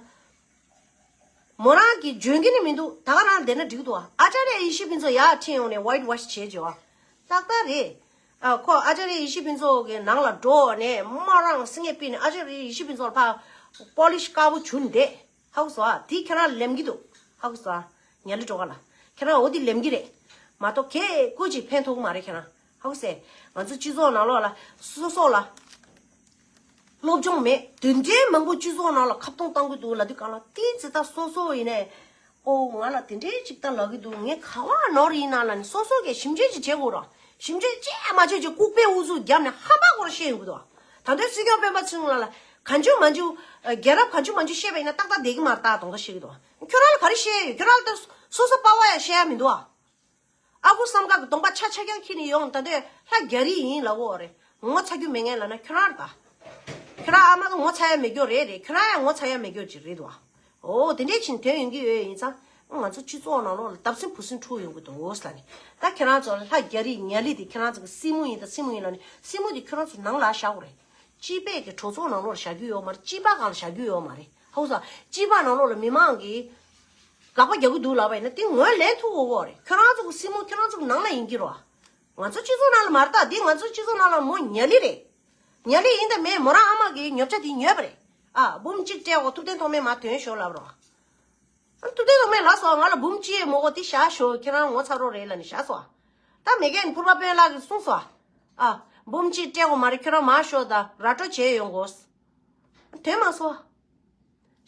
མོ་རང་གིས་འཇོན་གྱི་ནི་མི་འདུག་ད་ག་རང་བསྡད་ན་འགྲིག་འདུག་ཨ་ཅཱརྱ་ཡེ་ཤེས་ཕུན་ཚོགས་ཡར་ཁྲིད་ཡོང་ནས་ཝའིཊ་ཝོཤ་བྱེད་བྱེད་བ། ཏག་ཏག་རེད། ཨ་ཁོ་ཨ་ཅཱརྱ་ཡེ་ཤེས་ཕུན་ཚོགས་ཀྱི་ནང་ལ་འགྲོ་ནས་མོ་རང་སེང་གེ་པི་ནས་ཨ་ཅཱརྱ་ཡེ་ཤེས་ཕུན་ཚོགས་ལ་ཕར་པོ་ལིཤ་དཀར་པོ་བྱུགས་ནས་བསྡད། ཧ་གོ་སོང་ཨ། དེ་ཁྱེད་རང་ལེམ་གྱི་འདུག་ཧ་གོ་སོང་ཨ། ཉ་ལི་སྒྲོལ་དཀར་ལགས། ཁྱེད་རང་འོ་དེ་ལེམ་གྱི་རེད། མ་གཏོགས་གས་སྐུ་ཅིག་ཕན་ཐོགས་ཀྱི་མ་རེད་ཁྱེད་རང་། ཧ་གོ་སོང་། ང་ཚོ་སྤྱི་ཚོགས་ནང་ལོགས་ལ་སོ་སོ་ལ་སློབ་སྦྱོང་མེད། དེ་འདྲའི་མང་པོ་སྤྱི་ཚོགས་ནང་ལ་ཁ་གཏོང་བཏང་གི་འདུག་ལབ་དུས་སྒང་ལ་ཏི་ཙི་ད་སོ་སོ་ཡིན་ནས། ཨོ་ང་ལ་དེ་འདྲའི་ཅིག་ད་ལབ་ཀྱི་འདུག་ངས་ག་བ་ནོར་ཡིན་ན་ལབ་ནས་སོ་སོ་གས་ཞིབ་འཇུག་ཅིག་བྱེད་དགོས་ར། ཞིབ་འཇུག་ཅིག་མ་བྱེད་ཅིག་ལྐུགས་པའི་ཨུ་ཚུགས་བརྒྱབ་ནས་ཧམ་པ་སྐོར་བཤད་ཡོང་གི་འདུག་ད་ལྟའི་སྲིད་སྐྱོང་སྤེན་པ་ཚེ་རིང་ལགས་ལ་གང་བྱུང་མང་བྱུང་། རྒྱལ་རབས་གང་བྱུང་མང་བྱུང་བཤད་པ་ཡིན་ན་ཏག་ཏག་བསྡད་ཀྱི་མ་རེད། ད་དོང་ད་བཤད་ཀྱི་འདུག་ཁྱོད་རང་ལ་ག་རེ་བཤད་ཡོད། ཁྱོད་རང་ལ་ད་སོ་སོ་པ་བ་ཡང་བཤད་ཡ་མི་འདུག་ཨ། ཨ་ཁུ་བསམ་དཀར་གྱི་གདོང་པ་ཆ་ཆ་རྐྱང་འཁྱེར་ནས་ཡོང་། ད་ལྟའི་ལྷ་རྒྱ་རིགས་ཡིན་ལབ་ཡོད་རེད། ངོ་ཚ་རྒྱུ་མེད་མཁན་ལབ་ན་ཁྱོད་རང་རེད་ད། ཁྱོད་རང་ཨ་མ་ད་ངོ་ཚ་ཡ་མེད་རྒྱུ་རེད་རེད། ཁྱོད་རང་ཡང་ངོ་ཚ་ཡ་མེད་རྒྱུ་ཅིག་རེད་འདུག་ཨ། འོ་དེ་འདྲས་ཕྱིན་དོན་ཡོང་གི་ཡོད་ཡིན་ཙང་། ང་ཚོ་སྤྱི་ཚོགས་ནང་ལོགས་ལ་བརྡབ་གསིག་བུ་གསིག་འཁྲུག་ཡོང་གི་འདུག་ལབ་ནས། ད་ཁྱེད་རང་ཚོ་ལྷ་རྒྱ་རིགས་ཉ་ལི་དེ་ཁྱེད་རང་ཚོ་གི་སྲིང་མོ་ཡིན་ད་སྲིང་མོ་ཡིན་ལབ་ནས་སྲིང་མོ་དེ་ཁྱོད་རང་ཚོ་ནང་ལ་བཞག་དགོས་རེད། སྤྱི་པའི་གི་གྲོས་ཚོགས་ནང་ལོགས་ལ་བཞག་རྒྱུ་ཡོད་མ་རེད། སྤྱི་པ་སྒང་ལ་བཞག་རྒྱུ་ཡོད་མ་རེད། ཧ་གོ་སོང་། སྤྱི་པ་ནང་ལོགས་ལ་མི་མང་གིས་དགག་པ་རྒྱག་གི་འདུག་ལབ་པ་ཡིན་ན་དེ་ངོས་ལེན་ཐུབ་དགོས་ཀྱི་རེད། ཁྱོད་རང་ཚོ་གི་སྲིང་མོ་ཁྱོད་རང་ཚོ་གི་ནང་ལ་ཡིན་གྱི་རེད། ང་ཚོ་སྤྱི་ཚོགས་ནང་ལ་མ་རེད་ད། འདི་ང་ཚོ་སྤྱི་ཚོགས་ནང་ལ་མོ་ཉ་ལི་རེད། ཉ་ལི་ཡིན་དང་མིན་མོ་རང་ཨ་མ་གིས་ཉོ་ཆ་དེ་ཉོས་པ་རེད། ཨ་འབུམ་གཅིག་སྤྲད་འོ་ཐུབ་བསྟན་ཐོགས་མེད་མར་ཐོན་ཤོག་ལབ་རོགས། ཨ་ཐུབ་བསྟན་ཐོགས་མེད་ལབ་སོང་། ང་ལ་འབུམ་གཅིག་མོ་གོ་དེ་བཞག་ཤོག་ཁྱེད་རང་ངོ་ཚ་རོགས་རེད་ལབ་ནས་བཞག་སོང་། ད་མེ་རྒན་ཕུར་པ་དཔོན་ལགས་ཀྱིས་གསུངས་སོང་། ཨ་འབུམ་གཅིག་སྤྲད་འོ་མ་རེད། ཁྱོད་རང་མར་ཤོག་ད་ར་སྤྲོད་བྱས་ཡོང་དགོས། དོན་མ་སོང་།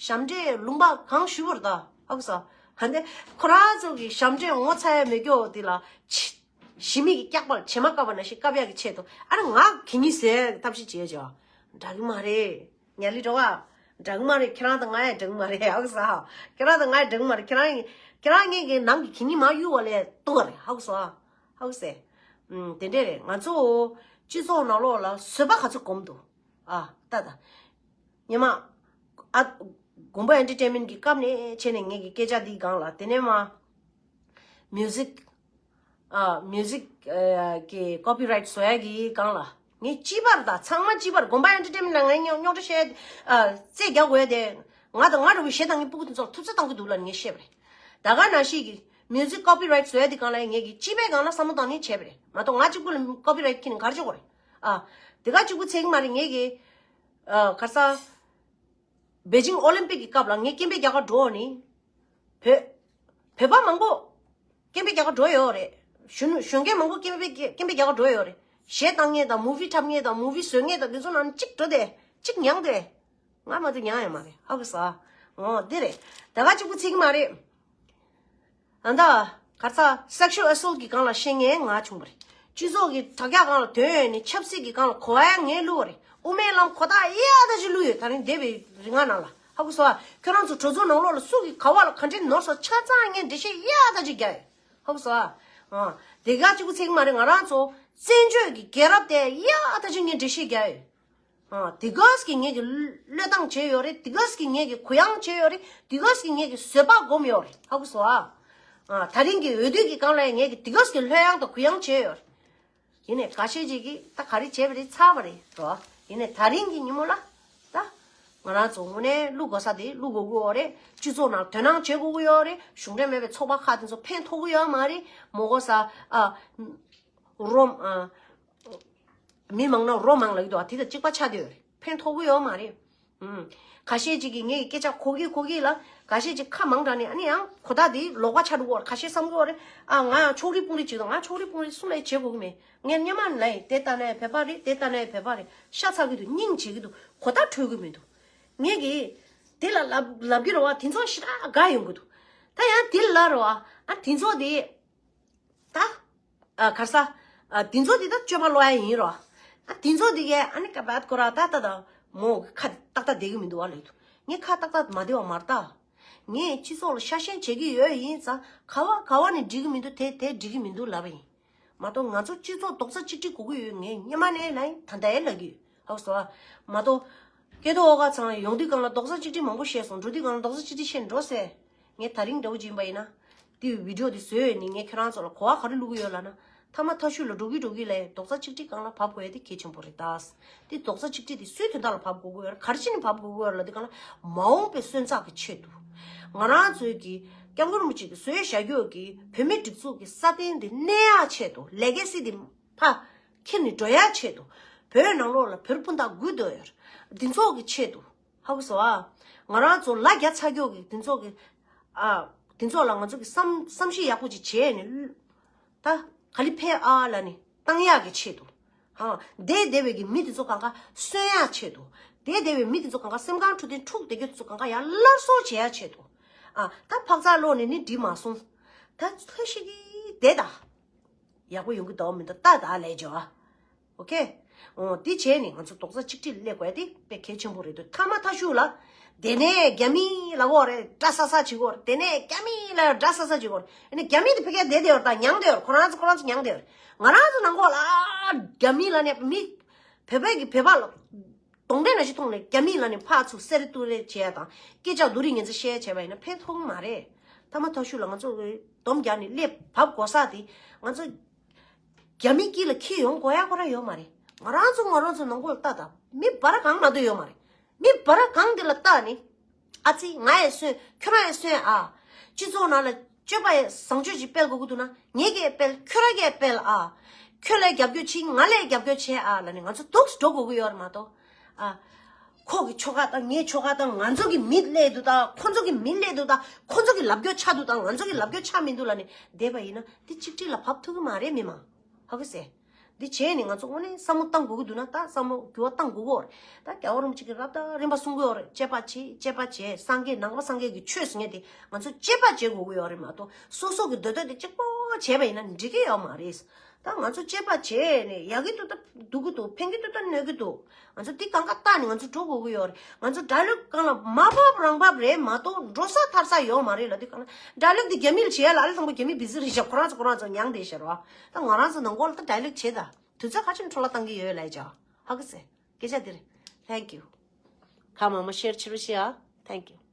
ཞབས་འདྲེན་ལུང་པ་གང་ཞུ་བར་ད་ཧ་གོ་སོང་། ཧ་འདི་ཁོ་རང་ཚོ་གི་ཞབས་འདྲེན་ངོ་ཚ་ཡ་མེད་རྒྱུ་དེ་ལ་ཕྱི་ཕྱི་མིག་གི་སྐྱག་པ་ལ་བྱེ་མ་བཀབ་པ་ནང་བཞིན་བཀབ་ཡག་གི་ཆེད་དུ་ཨ་ར་ང་གི་ཉིན་ཟེར་ཐབས་ཤེས་བྱེད་ཅོག་འདྲ་གི་མ་རེད། ཉ་ལི་འགྲོ་བ། འདྲ་གི་མ་རེད། ཁྱེད་རང་དང་ང་ཡ་འདྲ་གི་མ་རེད། ཧ་གོ་སོང་། ཁྱེད་རང་དང་ང་ཡ་འདྲ་གི་མ་རེད། ཁྱེད་རང་ཁྱེད་རང་ངེད་ཀྱི་ནང་གི་གི་ཉིན་མ་གཡུག་བ་ལས་ལྟོ་ག་རེད། ཧ་གོ་སོང་། ཧ་གོ་སོང་། ཨུམ་དེ་འདྲས་རེད། ང་ཚོ་སྤྱི་ཚོགས་ནང་ལོགས་ལ་བཟོད་པ་ག་ཚོད་སྒོམ་འདུག་ཨ་ད་ད། ཉི་མ། ཨ། དགོན་པ་ཨེན་ཊར་ཊེན་མེན་གྱི་སྐབས་ནས་བྱས་ནས་ངེད་ཀྱི་སྐད་ཆ་འདིའི་སྒང་ལ་དེ་ནས་མ། མིའུ་ཟིག་ཨ། མིའུ་ཟིག་ཨ། གི་ཀོ་པི་རའིཊ་བཟོ་ཡ་གི་སྒང་ལ། ངས་སྤྱི་པར་དང་ཚང་མ་སྤྱི་པར་དགོན་པ་ཨེན་ཊར་ཊེན་མེན་ལ་ངས་རྙོག་རྙོག་དྲ་བཤད། ཨ། རྩེད་རྒྱག་དགོས་ཡ་དེ། ང་དང་ང་འདྲ་བའི་གཞས་བཏང་མཁན་སྤུ་གུ་དེ་ཚོར་ཐུབ་ཚོད་བཏང་གི་འདུག་ལབ་ངས་བཤད་པ་རེད། ད་ག་ནང་བཞིན་གྱི་མིའུ་ཟིག་ཀོ་པི་རའིཊ་བཟོ་ཡ་དེ་སྒང་ལ་ངས་ཀྱི་སྤྱི་པའི་སྒང་ལ་བསམ་བློ་བཏང་ནས་བྱས་པ་རེད། མ་གཏོགས་ང་གཅིག་པུ་ལ་ཀོ་པི་རའིཊ་ཁྱེར་ནས་ག་རེ་བྱེད་དགོས་རེད། ཨ། དེ་ག་གཅིག་པུ་ཚད་ཀྱི་མ་རེད། ངས་ཀྱི། ཨ། ག་རེ་ཟ། པེ་ཅིང་ཨོ་ལིམ་པིག་གི་སྐབས་ལ་ངས་སྐད་འབོད་རྒྱག་གར་འགྲོ་ནི། བོད། བོད་པ་མང་པོ། སྐད་འབོད་རྒྱག་གར་འགྲོ་ཡོད་རེད། གཞོན་གཞོན་སྐྱེས་མང་པོ་སྐད་འབོད་སྐད་འབོད་རྒྱག་གར་འགྲོ་ཡོད་རེད། གཞས་བཏང་མཁན་དང་མུ་ཝི་འཁྲབ་མཁན་དང་མུ་ཝི་བཟོ་མཁན་དང་དེ་ཚོ་ནང་ནས་གཅིག་འགྲོ་དེ་གཅིག་མྱངས་དེ། ང་མ་གཏོགས་མྱངས་ཡོད་མ་རེད། ཧ་གོ་སོང་། འོ་འདི་རེད། ད་ག་གཅིག་པུ་ཚིག་མ་རེད། ཨ་ད། ག་རེ་ཟ། སེག་ཤུ་ཨལ་ཨེ་སོལ་གི་སྒང་ལ་ཤེས་མཁན་ང་བྱུང་བ་རེད། སྤྱི་ཚོགས་ཀྱི་དྲ་རྒྱ་སྒང་ལ་ཐོན་ནས་ཆབ་སྲིད་ཀྱི་སྒང་ལ་གོ་བ་ཡང་ངས་བླུགས་པ་རེད། དབུ་མའི་ལམ་གོ་རྟོགས་ཡག་ད་ཅིག་བླུགས་ཡོད། ད་རིང་འདས་པའི་རིང་ང་ནང་ལ། ཧ་གོ་སོང་ཨ། ཁྱོད་རང་ཚོ་གྲོས་ཚོགས་ནང་ལོགས་ལ་སུ་གིས་ག་བ་ལ་ག་འདྲས་ནོར་སོང་ཆ་ཚང་ངས་འགྲེལ་བཤད་ཡག་ད་ཅིག་རྒྱག་ཡོད། ཧ་གོ་སོང་ཨ། ཨ། དེ་ག་གཅིག་པུ་ཚིག་མ་རེད། ང་རང་ཚོ་བཙན་བྱོལ་གྱི་རྒྱལ་རབས་དེ་ཡག་ད་ཅིག་ངས་འགྲེལ་བཤད་རྒྱག་ཡོད། ཨ། དེ་ག་ཟིག་གིས་ངེད་ཀྱི་བློས་བཏང་བྱས་ཡོད་རེད། དེ་ག་ཟིག་གིས་ངེད་ཀྱི་གུ་ཡངས་བྱས་ཡོད་རེད། དེ་ག་ཟིག་གིས་ངེད་ཀྱི་བཟོད་པ་སྒོམ་ཡོད་རེད། ཧ་གོ་སོང་ཨ། ཨ། ད་རིང་གི་འོས་བསྡུ་གི་སྒང་ལ་ངེད་ཀྱི་དེ་ག་ཟིག་གི་བློས་ཡངས་དང་གུ་ཡངས་བྱས་ཡོད་རེད། ཡིན་ནའི་ཁ་ཤས་ཅིག་གིས་ད་ག་རེ་བྱས་པ་རེད། ཚར་བ་རེད་འགྲོ། ཡིན་ནའི་ད་རིང་གི་ཉིན་མོ་ལ་ད་ང་རང་ཚོ་དངོས་གནས་བླུག་དགོས་ས་དེ་བླུག་དགོས་ཀྱི་ཡོད་རེད། སྤྱི་ཚོགས་ནང་དོ་སྣང་བྱེད་དགོས་ཀྱི་ཡོད་རེད། གཞུང་འབྲེལ་མེད་པའི་ཚོགས་པ་ཁག་དེ་ཚོ་ཕན་ཐོགས་ཀྱི་ཡོད་མ་རེད། མོ་གོ་ས་ཨ། རོ། ཨ། མི་མང་ན་རོ་མང་ལབ་ཀྱི་འདུག་ཨ། དེ་དང་གཅིག་པ་ཆགས་བསྡད་ཡོད་རེད། ཕན་ཐོགས་ཀྱི་ཡོད་མ་རེད། ཨུམ། ཁ་ཤས་ཅིག་གིས་ངའི་སྐད་ཆ་གོ་གི་གོ་གི་ལ། ཁ་ཤས་ཅིག་ཁ་མང་དྲགས་ནས་ཨ་ནི་ཡང་གོ་བརྡ་དེ་ལོག་པ་ཆགས་འགྲོ་གི་ཡོད་རེད། ཁ་ཤས་བསམ་གི་ཡོད་རེད། ཨ། ང་ཡང་ཕྱོགས་རིས་དཔུང་རིས་ཅིག་དང་། ང་ཕྱོགས་རིས་དཔུང་རིས་གསུམ་ལ་བྱེད་དགོས་ཀྱི་མེད། ངས་སྔོན་མ་ནས་ལབ་ཡིན། དེ་ལྟ་ན་ཡང་བོད་པ་རེད། དེ་ལྟ་ན་ཡང་བོད་པ་རེད། ཤ་ཚ་གི་འདུག་སྙིང་རྗེ་གི་འདུག་གོ་བརྡ་འཕྲོད་གི་མི་འདུག་ངས་གི་དེ་ལ་ལབ་ལབ་ཀྱི་རེད་བ། དེ་ཚོ་ཞེ་དྲག་དགའ་ཡོང་གི་འདུག་ད་ཡང་དེ་ལ་རེད་བ། ཨ། དེ་ཚོ་དེ། ད། ཨ། ག་རེ་ཟ། ཨ། དེ་ཚོ་དེ་ད་སྤྱོད་པ་ལོག་ཡ་ཡིན་རོ། ཨ། དེ་ཚོ་དེ་གས་ཨ་ནི་ཀ་བད་ཁོ་ར་ད་ད་ད་མོ་ཁ་ཏག་ཏག་བསྡད་གི་མི་འདུག་བ་ལབ་ཀྱི་འདུག་ངས་ཁ་ཏག་ཏག་མ་བསྡད་པ་མ་རེད་ད། ངས་སྤྱི་ཚོགས་ལ་ཤ་ཞེན་བྱེད་ཀྱི་ཡོད་ཡིན་ཙང་། ག་བ་ག་བ་ནས་འགྲིག་གི་མི་འདུག་དེ་དེ་འགྲིག་གི་མི་འདུག་ལབ་པ་ཡིན། མ་གཏོགས་ང་ཚོ་སྤྱི་ཚོགས་རྡོག་རྩ་གཅིག་སྒྲིལ་དགོས་ཀྱི་ཡོད། ངས་སྔོན་མ་ནས་ལབ་ཡིན། ད་ལྟ་ཡང་ལབ་ཀྱི་ཡོད། ཧ་གོ་སོང་ཨ། མ་གཏོགས་སྐལ་རྡོར་ཨོ་དཀར་ཚང་ཡོང་དུས་སྒང་ལ་རྡོག་རྩ་གཅིག་སྒྲིལ་མང་པོ་བཤད་སོང་། འགྲོ་དུས་སྒང་ལ་རྡོག་རྩ་གཅིག་སྒྲིལ་བཤད་འགྲོ་ཟེར། ངས་ད་རིང་འདྲ་བོ་ཅིག་ཡིན་པ་ཡིན་ན། དེ་བི་ཌི་ཡོ་དེ་བཟོས་ཡོད་ནི་ངས་ཁྱེད་རང་ཚོ་ལ་གོ་བ་ག་རེ་བླུག་གི་ཡོད་ལབ་ན། མཐའ་མ་མཐའ་གཞུག་ལ་འགྲོ་གི་འགྲོ་གི་ལས་རྡོག་རྩ་གཅིག་སྒྲིལ་སྒང་ལ་བབས་དགོས་ཡ་དེ་གལ་ཆེན་པོ་རེད་ད། དེ་རྡོག་རྩ་གཅིག་སྒྲིལ་དེ་སུའི་དོན་དག་ལ་བབས་དགོས་ཀྱི་ཡོད་རེད། ག་རེ་བྱས་ནས་བབས་དགོས་ཀྱི་ཡོད་རེད་ལབ་དུས་སྒང་ལ། མ་འོངས་པའི་སོན་རྩ་གི་ཆེད་དུ། ང་རང་ཚོའི་གི་སྐྱབས་མགོན་རིན་པོ་ཆེ་གིས་བཟོས་བཞག་རྒྱུ་གི་བོད་མིའི་སྒྲིག་འཛུགས་ཀྱི་སྲ་བརྟན་དེ་གནས་ཡག་ཆེད་དུ། ལེ་གེ་སི་དེ་ཕར་འཁྱེར་ནས་འགྲོ་ཡག་ཆེད་དུ། བོད་ནང་ལོགས་ལ་བོད་རིགས་སྤུན་ཟླ་དགོས་འདོད་ཡོད་རེད། འདི་ཚོ་གི་ཆེད་དུ། ཧ་གོ་སོང་ཨ། ང་རང་ཚོ་ལ་རྒྱ་ཚ་རྒྱུ་གི་འདི་ཚོ་གི། ཨ། འདི་ཚོ་ལ་ང་ཚོ་གི་བསམ་བསམ་གཞིག་ཡག་པོ་ཅིག་བྱས་ནས། ད་ག་ལེ་ཕེབས་ཨ་ལབ་ནས་བཏང་ཡག་གི་ཆེད་དུ། ཧ། བསྡད་བསྡད་པའི་གི་མི་དེ་ཚོ་གང་ག་གསོན་ཡག་ཆེད་དུ། བསྡད་བསྡད་པའི་མི་དེ་ཚོ་གང་ག་སེམས་ཁམས་འཕྲོད་བསྟེན་འཁྲུག་བསྡད་རྒྱུ་དེ་ཚོ་གང་ག་ཡང་སླར་གསོ་བྱེད་ཡག་ཆེད་དུ། ཨ། ད་འཕག་འཚག་ལོག་ནས་ནི་འགྲིག་མ་སོང་། ད་ལྷོད་ཤིག་གིས་བསྡད་ད། ཡག་པོ་ཡོང་གི་འདུག་མི་འདུག་ལྟ་ད་ལས་ཇོ་ཨ། ཨོ་ཁེ། འོ་དེ་བྱས་ནས་ང་ཚོ་རྡོག་རྩ་གཅིག་སྒྲིལ་སླེབས་དགོས་ཡ་དེ་དཔེ་གལ་ཆེན་པོ་རེད་འདུག་མཐའ་མ་མཐའ་གཞུག་ལ། དེ་ནས་རྒྱ་མི་ལབ་ཀྱི་ཡོད་རེད། འདྲ་ས་ས་བྱེད་ཀྱི་ཡོད་རེད། དེ་ནས་རྒྱ་མི་ལབ་འདྲ་ས་ས་བྱེད་ཀྱི་ཡོད་རེད། ཨ་ནི་རྒྱ་མི་དེ་ཕ་གིར་བསྡད་བསྡད་ཡོད་རེད། ད་མྱངས་བསྡད་ཡོད་རེད། ཁོ་རང་ཚོ་ཁོ་རང་ཚོ་མྱངས་བསྡད་ཡོད་རེད། ང་རང་ཚོ་ནང་ཁོག་ལ་རྒྱ་མི་ལབ་ནས་མི། བོད་པའི་གི་བོད་པ་ལ། གདོན་འདྲེ་ནང་བཞིན་མཐོང་ནས་རྒྱ་མི་ལབ་ནས་ཕར་ཚུར་བསེ་རེ་བཏུ་རེ་བྱས་དང་སྐད་ཆ་བསྡུ་རེས་ངན་ཚ་བཤད་བྱས་པ་ཡིན་ན་ཕན་ཐོགས་མ་རེད། མཐའ་མ་མཐའ་གཞུག་ལ་ང་ཚོ་སྡོམ་རྒྱག་ནས་སླེབས་བབས་དགོས་ས་དེ་ང་ཚོ་རྒྱ་མི་དཀྱིལ་ལ་འཁྱེར་ཡོང་དགོས་ཡ་ཁོ་རང་ཡོད་མ་རེད། ང་རང་ཚོ་ང་རང་ཚོ་ནང་ཁོག་ལ་ལྟ་དང་མི་བར་གང་མ་གཏོགས་ཡོད་མ་རེད། མི་བར་གང་དེ་ལ་ལྟ་ནས། ཨ་ཙི་ང་ཡི་སོན་ཁྱོད་རང་ཡི་སོན་ཨ། སྤྱི་ཚོགས་ནང་ལ་སྤྱོད་པ་ཡི་བཟང་སྤྱོད་ཅིག་སྤེལ་དགོས་ཀྱི་འདུག་ན་ངེད་ཀྱིས་སྤེལ་ཁྱོད་རང་གིས་སྤེལ་ཨ། ཁྱོད་ལ་རྒྱབ་སྐྱོར་བྱེད་ང་ལ་རྒྱབ་སྐྱོར་བྱེད་ཨ་ལབ་ནས་ང་ཚོ་སྡུག་སུ་འགྲོ་དགོས་ཀྱི་ཡོད་རེད་མ་གཏོགས། ཨ། ཁོ་གི་ཆོལ་ཁ་དང་ངའི་ཆོལ་ཁ་དང་ང་ཚོ་གི་མི་སླེབས་འདུག་དང་ཁོ་ཚོ་གི་མི་སླེབས་འདུག་དང་ཁོ་ཚོ་གི་ལབ་སྐྱོར་ཆགས་འདུག་དང་ང་ཚོ་གི་ལབ་སྐྱོར་ཆགས་མི་འདུག་ལབ་ནས་བསྡད་པ་ཡིན་ན་དེ་གཅིག་སྒྲིལ་ལ་བབས་ཐུབ་ཀྱི་མ་རེད་མི་མང་། ཧ་གོ་སོང་། འདི་བྱས་ནས་ང་ཚོ་དངོས་གནས་བསམ་བློ་བཏང་དགོས་ཀྱི་འདུག་ན་ད་བསམ་བློ་འགྱུར་བ་བཏང་དགོས་ཀྱི་ཡོད་རེད། ད་རྒྱལ་བ་རིན་པོ་ཆེ་གིས་རབ་དང་རིམ་པ་གསུང་གི་ཡོད་རེད། དཔྱད་པ་བྱེད་དཔྱད་པ་བྱེད། སངས་རྒྱས་ནང་པ་སངས་རྒྱས་ཀྱི་ཆོས་ཟེར་མཁན་དེ་ང་ཚོ་དཔྱད་པ་བྱེད་དགོས་ཀྱི་ཡོད་རེད་མ་གཏོགས་སོ་སོ་གི་འདོད་འདོད་དེ་གཅིག་པོ་བྱས་པ་ཡིན་ན་འགྲིག་གི་ཡོད་མ་རེད། ད་ང་ཚོ་དཔྱད་པ་བྱས་ནས་ཡག་གི་འདུག་ད་སྡུག་གི་འདུག་ཕན་གི་འདུག་ད་གནོད་གི་འདུག་ང་ཚོ་འདི་གང་ག་བལྟས་ནས་ང་ཚོ་འགྲོ་དགོས་ཀྱི་ཡོད་རེད། ང་ཚོ་ཌའི་ལོག་སྒང་ལ་མ་བབས་རང་བབས་རེད་མ་གཏོགས་འགྲོ་ས་ཐར་ས་ཡོད་མ་རེད་ལབ་དུས་སྒང་ལ་ཌའི་ལོག་འདི་རྒྱ་མི་ལ་བྱེད་ཡ་ལ་ཨ་ལེ་ཚང་པོ་རྒྱ་མི་བི་ཟི་རེད་ཤག་ཁོ་རང་ཚོ་ཁོ་རང་ཚོ་མྱངས་བསྡད་ཤག་རོ། ད་ང་རང་ཚོ་ནང་ཁོག་ལ་ད་ཌའི་ལོག་བྱེད་ད་དུས་ཚོད་ག་ཚོད་འཕྲོ་བརླག་བཏང་གི་ཡོད་ལབ་ཡ་ཅག་ཧ་གོ་སོང་། སྐད་ཆ་འདི་རེད། Thank you. ཁ་མང་མང་ཤེར་ཆེ་རུ་བྱེད་ཨ། Thank you.